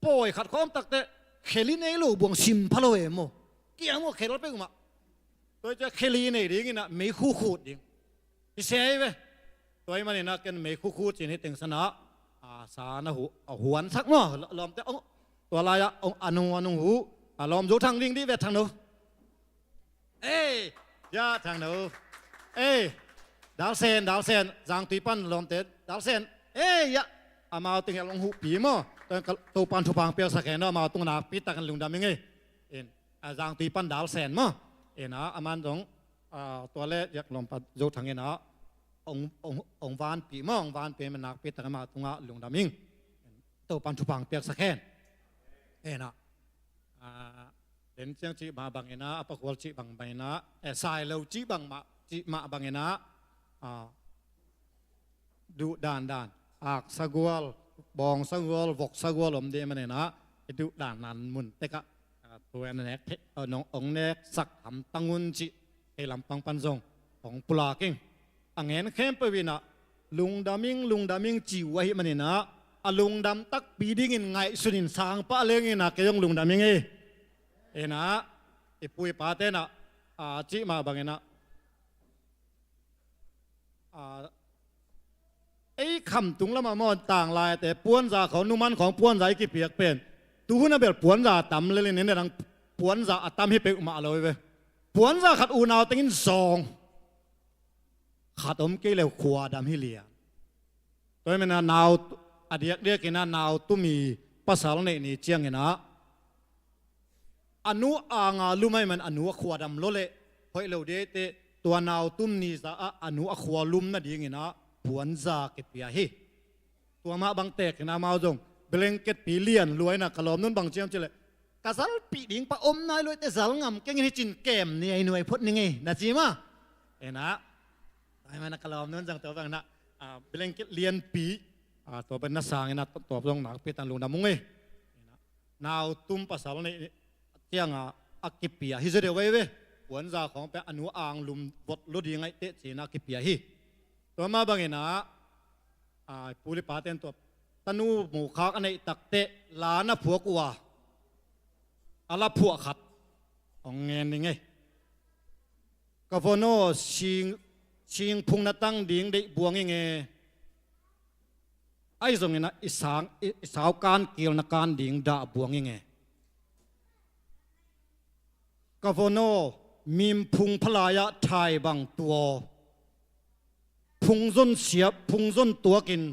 pawi khat khawm takteh kheli nei lo buang sim pha lo e maw? Kiang maw khel pek mah. Tua ciah kheli nei ding inah mei khukhut ding hi sei ve. Tua ahih manin ah ken mei khukhut cin hih teng sanah, ah, sa na hu, a huansak maw? Lawmte ong, tua lai-ah ong a nung a nung hu, a lawm Zo Thang ding dih ve Thang No. Ei, ya Thang No. Ei, Dal Sen, Dal Sen, Zangtui pan lawmte Dal Sen. Ei, ya, amau teng el ong huhpi maw? Topan thupha piaksak hen aw, amau tung nakpi takin lungdam hi ngei. In, a, Zangtui pan Dal Sen maw? Inah aman zong, a, tua le yak lawmpa Zo Thang inah ong, ong, ong vanpih maw, ong vanpih man nakpi takin amau tungah lungdam ing. Topan thupha piaksak hen. Inah, a, den ciang cih mah bang inah, a pakhual cih bang mah inah, eh, sai lo cih bang mah, cih mah bang inah, a, duh dandan, aksa gual, bawngsa gual, voksa gual om dih man inah, i duh dandan mun tekah, a, tua nek, a, nong, ong neksak hamtang un cih, kei lampang pan zong ong pulak ing. A ngen khempeuh inah lungdam ing, lungdam ing ci uh ahih man inah, a lungdam takpi dingin ngaihsun in sang pah leng inah kei zong lungdam ing ei. Inah i pu i pate inah, a, cih mah bang inah, a, ei khamtung lamah maw, tanglaite puanza khawng, numan khawng puanza i kipiak pen, tuhun a bel puanza a tam lel in, en dang puanza a tam hi peuhmah lo hi ve. Puanza khat unau tengin zawng khat om kei leh khuadam hi lian. Tua ahih man inah nau, a diakdiak inah nau tumi pasal neih ni ciang inah a nu anga lum ahih man a nu a khuadam lo leh hoih lo dih teh, tua nau tum ni za ah a nu a khua lum nading inah puanza kipia hi. Tua mah bang tek inah amau zong blanket pi lian lua inah, ka lawmnu'n bang ci hiam cileh, ka zalpih ding pa om nai lua teh zal ngam keng in, hih cin kem ni a i nuai phot ni ngei na ci mah. Inah tua ahih man inah ka lawmnu'n zong tua bang inah, a, blanket lianpi, a, tua bang na sang inah tua zong nakpi takin lungdam ung ei. Inah nau tum pasal neih ciangah a kipia hi zaw deuh veve. Puanza khawng pen a nu ang lum vot lo ding ahih teh ci inah a kipia hi. Tua mah bang inah, a, pu le pate in tua tanu mukhak a neih takteh la na phuak uh a, a la phuah khat ong ngen ni ngei. Ka von aw, sing, singphung na tang ding deih buang ing e. Ahi zongin ah i sang, i, i sau kan kil na kan ding dah buang ing e. Ka von aw, mim phung phalai-ah thai bang tua aw. Phungzon siap, phungzon tuakin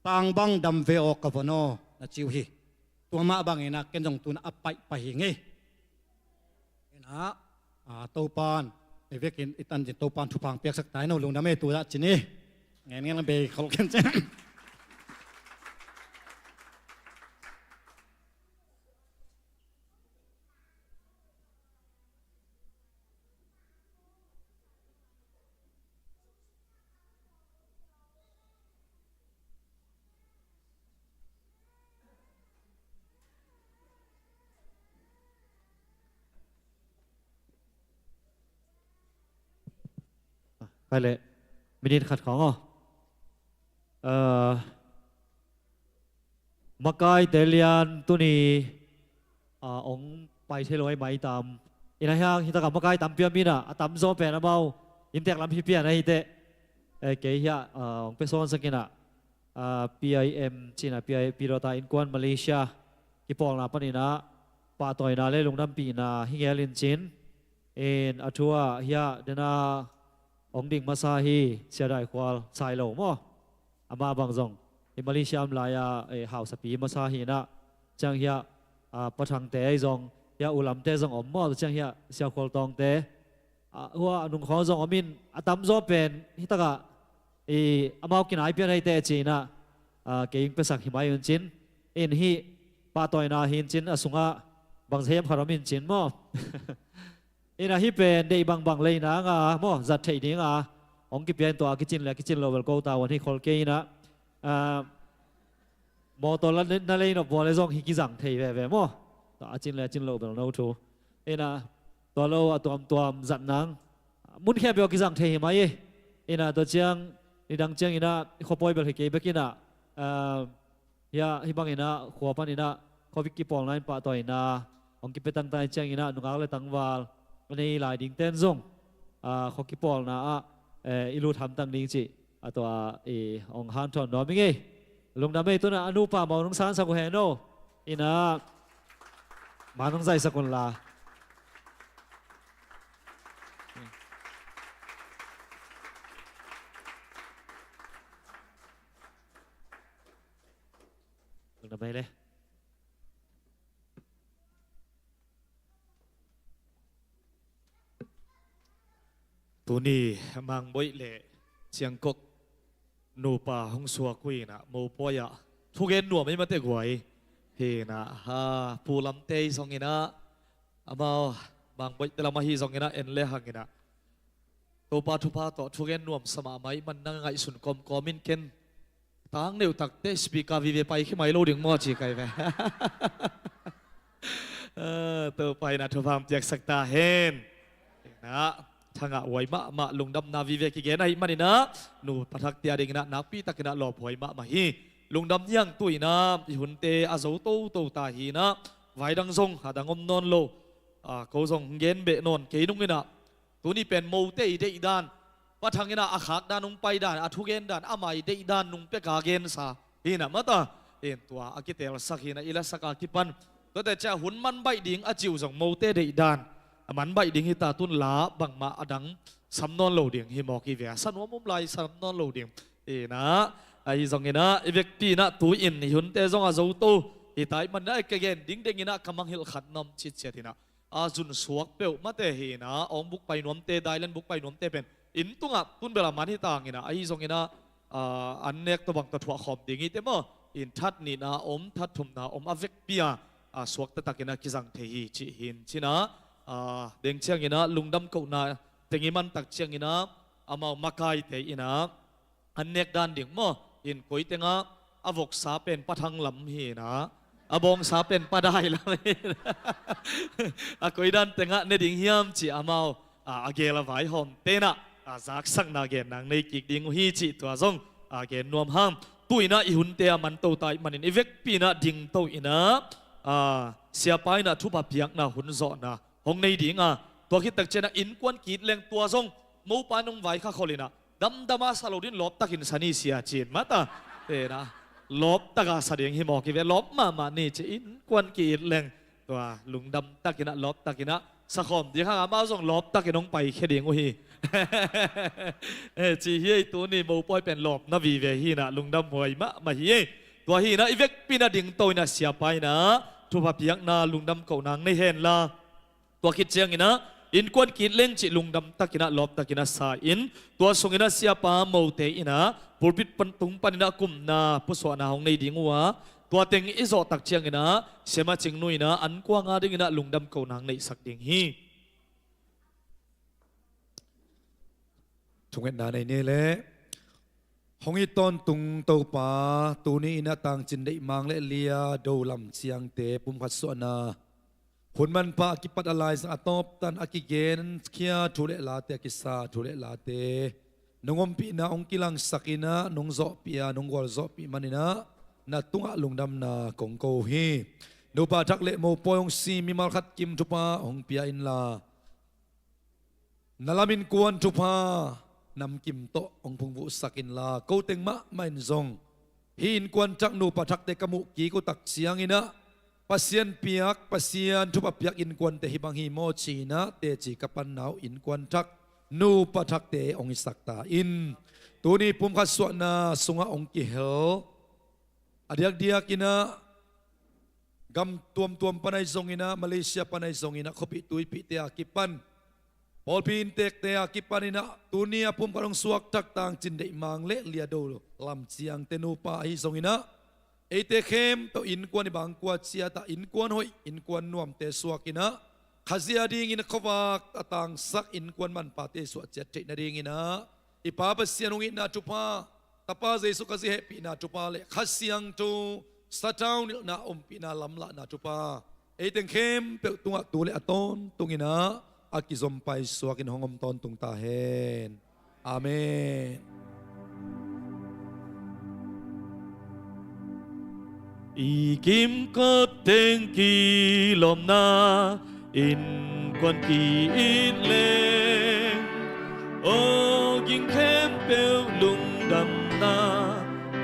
tang bang dam ve aw ka von aw, na ci uh hi. Tua mah bangin ah ken zong tu-in ah a paih pah hi ngei. Inah, a, Topan Ei vekin i tancin Topan thupha piaksak ta in, lungdam ei, tu zah cin hi. Ngen ngen bei khol khen cin. Khai leh minit khat khawng aw. Eh, makaite lian tuni, ah, hong pai thei lo ahi mai tam. Ina hiang hitakah makai tampi a mina a tamzaw pen amau inntek lam hi pian ahi teh. Eh, kei hiah, ah, hong pia sawnsak inah, ah, P I M cinah, P I, Pilota Innkuan Malaysia kipawlna paninah pahtawina le lungdampihna hi ngel in cin. In a thu ah hiah dena hong ding masa hi, Sia Dai Khual Sai Lo maw? Amah bang zong i Malaysia om lai-a, eh, hausapi masa hi inah, ciang hiah, ah, Pa Thangte ahi zong, hiah U Lamte zong om maw, ciang hiah Sia Khual Tawngte, ah, hua a nung khawng zong om in, a tamzaw pen hitakah i amau kinai pian ahi teh ci inah, ah, kei ing piasak hi mai un cin. In hih pahtawina hi in cin, a sungah bang zah hiam khat om in cin maw? Ina hih pen deih bangbang lei nanga maw, zat theih dinga hong kipia in, tua a kicin le a kicin lo bel ko ta uan hi khol kei inah, ah, mawtaw la na lei nop vua le zong hi kizang thei veve maw. Tua a cin le a cin lo bel no thu. Ina tua lo a tuamtuam zat nang mun khempeuh a kizang thei hi mai hi. Ina tua ciang nidang ciang inah i khuapawi bel hi kei bek inah, ah, hiah hih bang inah khua pan inah Covid kipawlna in pahtawina hong kipia tangtang ciang inah nungak le tangval a nei lai dingten zong, ah, khua kipawlna ah, eh, i lut hamtang ding cih a tua i hong hanthawn nuam ing ei. Lungdam ei. Tunah a nupa mau nung sansak uh hen aw. Inah ma nung zaisak un la. Lungdam ei le. Tuni Mang Boih le Ciang Kok nupa hong suak uh inah mopawi ah thugen nuam ei mate guai. Hi inah, ha, Pu Lamte ahi zong inah, amau Mang Boih te lam ahi zong inah en le hang inah Topa thupha tawh thugen nuamsa mahmah ahih man nang ngaihsun kawmkawm in ken tang neuh takte speaker vive pai khia mai lo ding maw ci kai ve. Ah, Topa inah thupha hong piaksak ta hen. Inah thangah huai mahmah, lungdamna vive kigen ahih man inah nupa thakte a ding inah nakpi tak inah lawphuai mahmah hi. Lungdam niang. Tu inah i hunte a zo toto ta hi inah vai dang zong a dang om nawn lo. Ah, ko zong gen beh nawn kei nung inah tuni pen mote i deihdan, Pa Thang inah a khakdan hong paidan, a thugendan, ama i deihdan nung peka gensa hi inah mata. In tua a kitelsak hi inah i lasak a kipan tuate ciah hun man baih ding a cih uh zong mote deihdan a man baih ding hi ta tun la bangmah a dang sam nawn lo ding hi mawk hi ve. A sa nuam um lai sam nawn lo ding. Inah ahi zong inah i vekpi inah tu in i hunte zong a zoto hi ta ahih man inah ka gen dingdeng inah ka mangngilh khat na om citciat inah a zunsuak peuh mate hi inah, awng bukpai nuamte, dailen bukpai nuamte pen inn tungah tun bel a man hi ta hang inah, ahi zong inah, ah, an nek tawh bang tawh thuah khawm ding hi te maw. In that nihna om, that thumna om, a vekpi a, ah, suakta tak inah kizang thei hi cih hi in cin ah, ah, deng ciang inah lungdam kohna teng i man tak ciang inah amau makaite inah an nek dan ding maw. In koi tengah a voksa pen Pa Thang lam hi inah, a bawngsa pen Pa Dai lam hi inah, a koi dan tengah ne ding hiam cih amau, a, a gel a vaihawmte inah, a, zaksakna gen nang nei kik ding uh hi cih tua zong, a, gen nuam hang. Tu inah i hunte a man to ta ahih manin i vekpi inah ding to inah, a, siapa inah thupha piakna hun zawhna hong nei ding a, tua khit tak ciang inah innkuan ki-it leng tua zong mopa in hong vaikhak khol inah damdam a sa lo ding, lawptakin sa ni sia ci in mata. Te inah lawptak a sa ding hi mawk hi ve, lawp mahmah ni ci, innkuan ki-it leng tua lungdam tak inah lawptak inah sa khawm ding hang, amau zong lawptakin hong paikhia ding uh hi. Eh, ci hi ei. Tuni mopawi pen lawpna vive hi inah lungdam huai mahmah hi ei. Tua hi inah i vekpi inah ding to inah siapa inah thupha piakna lungdam kohna nei hen la. Tua khit ciang inah Innkuan ki-it leng cih lungdam takin ah, lawp takin ah sa in, tua sungin ah siapa mote in ah pulpit pan, tung panin ah kumna pusuahna hong nei ding uh a, tua teng i zawh tak ciangin ah Siama Cing Nu in ah an kuang a dingin ah lungdam kohna hong neihsak ding hi. Thungetna nei ni leh. Hong it tawntung Topa, tuni in ah tangcin deihmang le lia do lam ciangte pumkhat suahna hun manpha a kipat a laizang a tawptan a kigenkhia thu le late, a kisa thu le late nong ompihna hong kilangsak in ah, nong zawhpih a, nong gualzawhpih manin ah na tungah lungdamna kong ko uh hi. Nupa thak le mopawi hong si mimal khat kim thupha hong pia inla, na lam innkuan thupha namkim tawh hong phungvuhsak inla, ko teng mahmah in zong hih innkuan thak nupa thakte ka muh kik uh tak ciangin ah, Pasian piak, Pasian thupha piak innkuante hih bang hi maw ci-in ah teci ka panna uh innkuan thak nupa thakte hong hisak ta in. Tuni pumkhat suahna sungah hong kihel a diakdiak in ah, gam tuamtuam pan ahi zongin ah, Malaysia pan ahi zongin ah, khuapih tuipihte a kipan, pawlpi inntekte a kipan in ah, tuni a pumkhat hong suakthak tangcin deihmang le lia do lam ciangte nupa ahi zongin ah, eite khempeuh innkuan i bangkua ciat ah, innkuan hoih, innkuan nuamte suak in ah, Khazih a dingin a khuavak a tangsak innkuan manphate suah ciat theih nadingin ah, i Pa Pasian hong itna thupha, Tapa Jesu Khazih hehpihna thupha le Kha Siangtho sathau nilhna ompihna lamlahna thupha ei teng khempeuh tungah tu le a tawntungin ah a kizom paisuakin hong om tawntung ta hen. Amen. I kimkot teng kilawmna, innkuan ki-it leng, aw ging khempeuh lungdamna,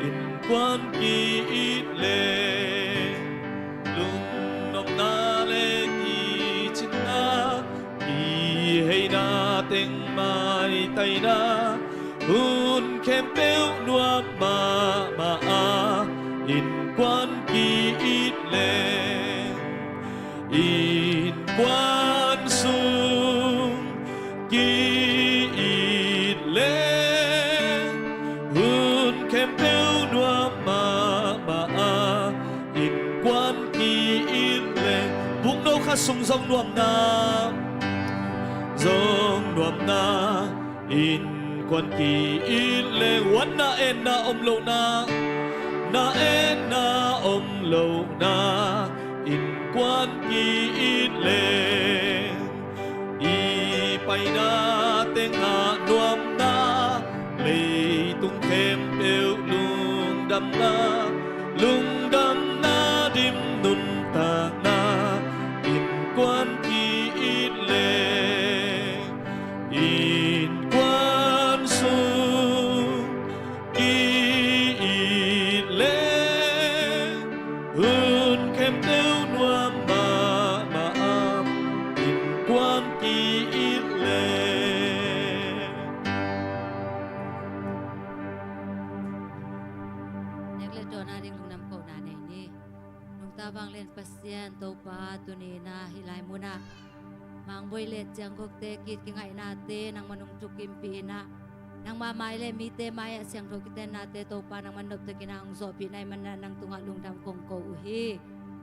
innkuan ki-it leng, lungnopna le kicinna, kiheina teng maitaina, hun khempeuh nuam mahmah a, innkuan ki-it leng, innkuan sung ki-it leng, hun khempeuh nuam mahmah a, innkuan ki-it leng. Bukno khat sung zong nuamna, zong nuamna, innkuan ki-it leng. Huan na enna om lohna, na enna om lohna, innkuan ki-it leng. I paina tengah nuamna, leitung khempeuh lungdamna, lungdamna dim nuntakna, innkuan ki-it leng, innkuan sung ki-it leng, hun khempeuh nuam mahmah a, innkuan ki-it leng. Nek le dawn a ding lungdam kohna nei ni. Nungta vanglian Pasian Topa, tuni in ah hih lai munah Mangboi le ciangkhokte ki-it kingaihnate nangmah nong thukimpih in ah, nangmah mai le mite mai-ah siangtho kitennate Topa nangmah noptakin ah hong zawhpih na hih manin ah nang tungah lungdam kong ko uh hi.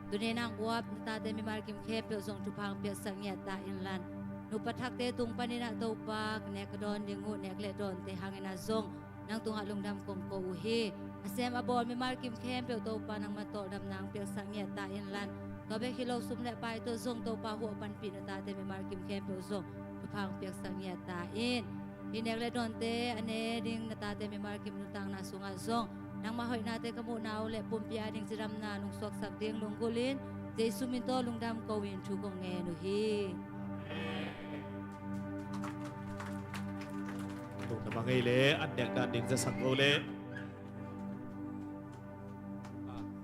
Tuni in ah hong guap na tate mimal kim khempeuh zong thupha hong piaksak ngiat ta inla, nupa thakte tung panin ah Topa ka nek ka dawn ding uh nek le dawnte hangin ah zong nang tungah lungdam kong ko uh hi. A sem a bawl mimal kim khempeuh Topa nangmah tawldamna hong piaksak ngiat ta inla, tua bek hi lo sum le pai tawh zong Topa huah panpih na tate mimal kim khempeuh zong thupha hong piaksak ngiat ta in. Hih nek le dawnte a ne ding na tate mimal kim nuntakna sungah zong nangmah hoihnate ka muhna uh le pumpi a ding cidamna nong suaksak ding lunggulh in, Jesu min tawh lungdam ko-in thu kong ngen uh hi. Tung na bang ei le an nek dan ding za sang ko le.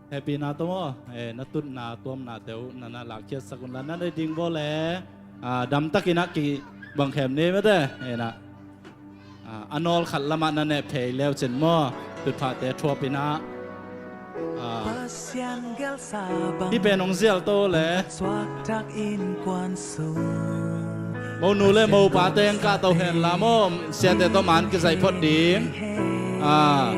Hehpihna tawh maw, eh, na tutna tuamnate uh na na lakkhiatsak unla, na na ding bawl le, ah, damtakin ah kibang khem ni mate, eh, na, ah, a nawl khat lamah na neh phei leu cin maw, tutphahte thuapin ah, ah, hih pen hong zial to le. Suakthak innkuan sung Monu le mopa teng kahto hen la maw, siate tawh man kizaih phot ding. Ah.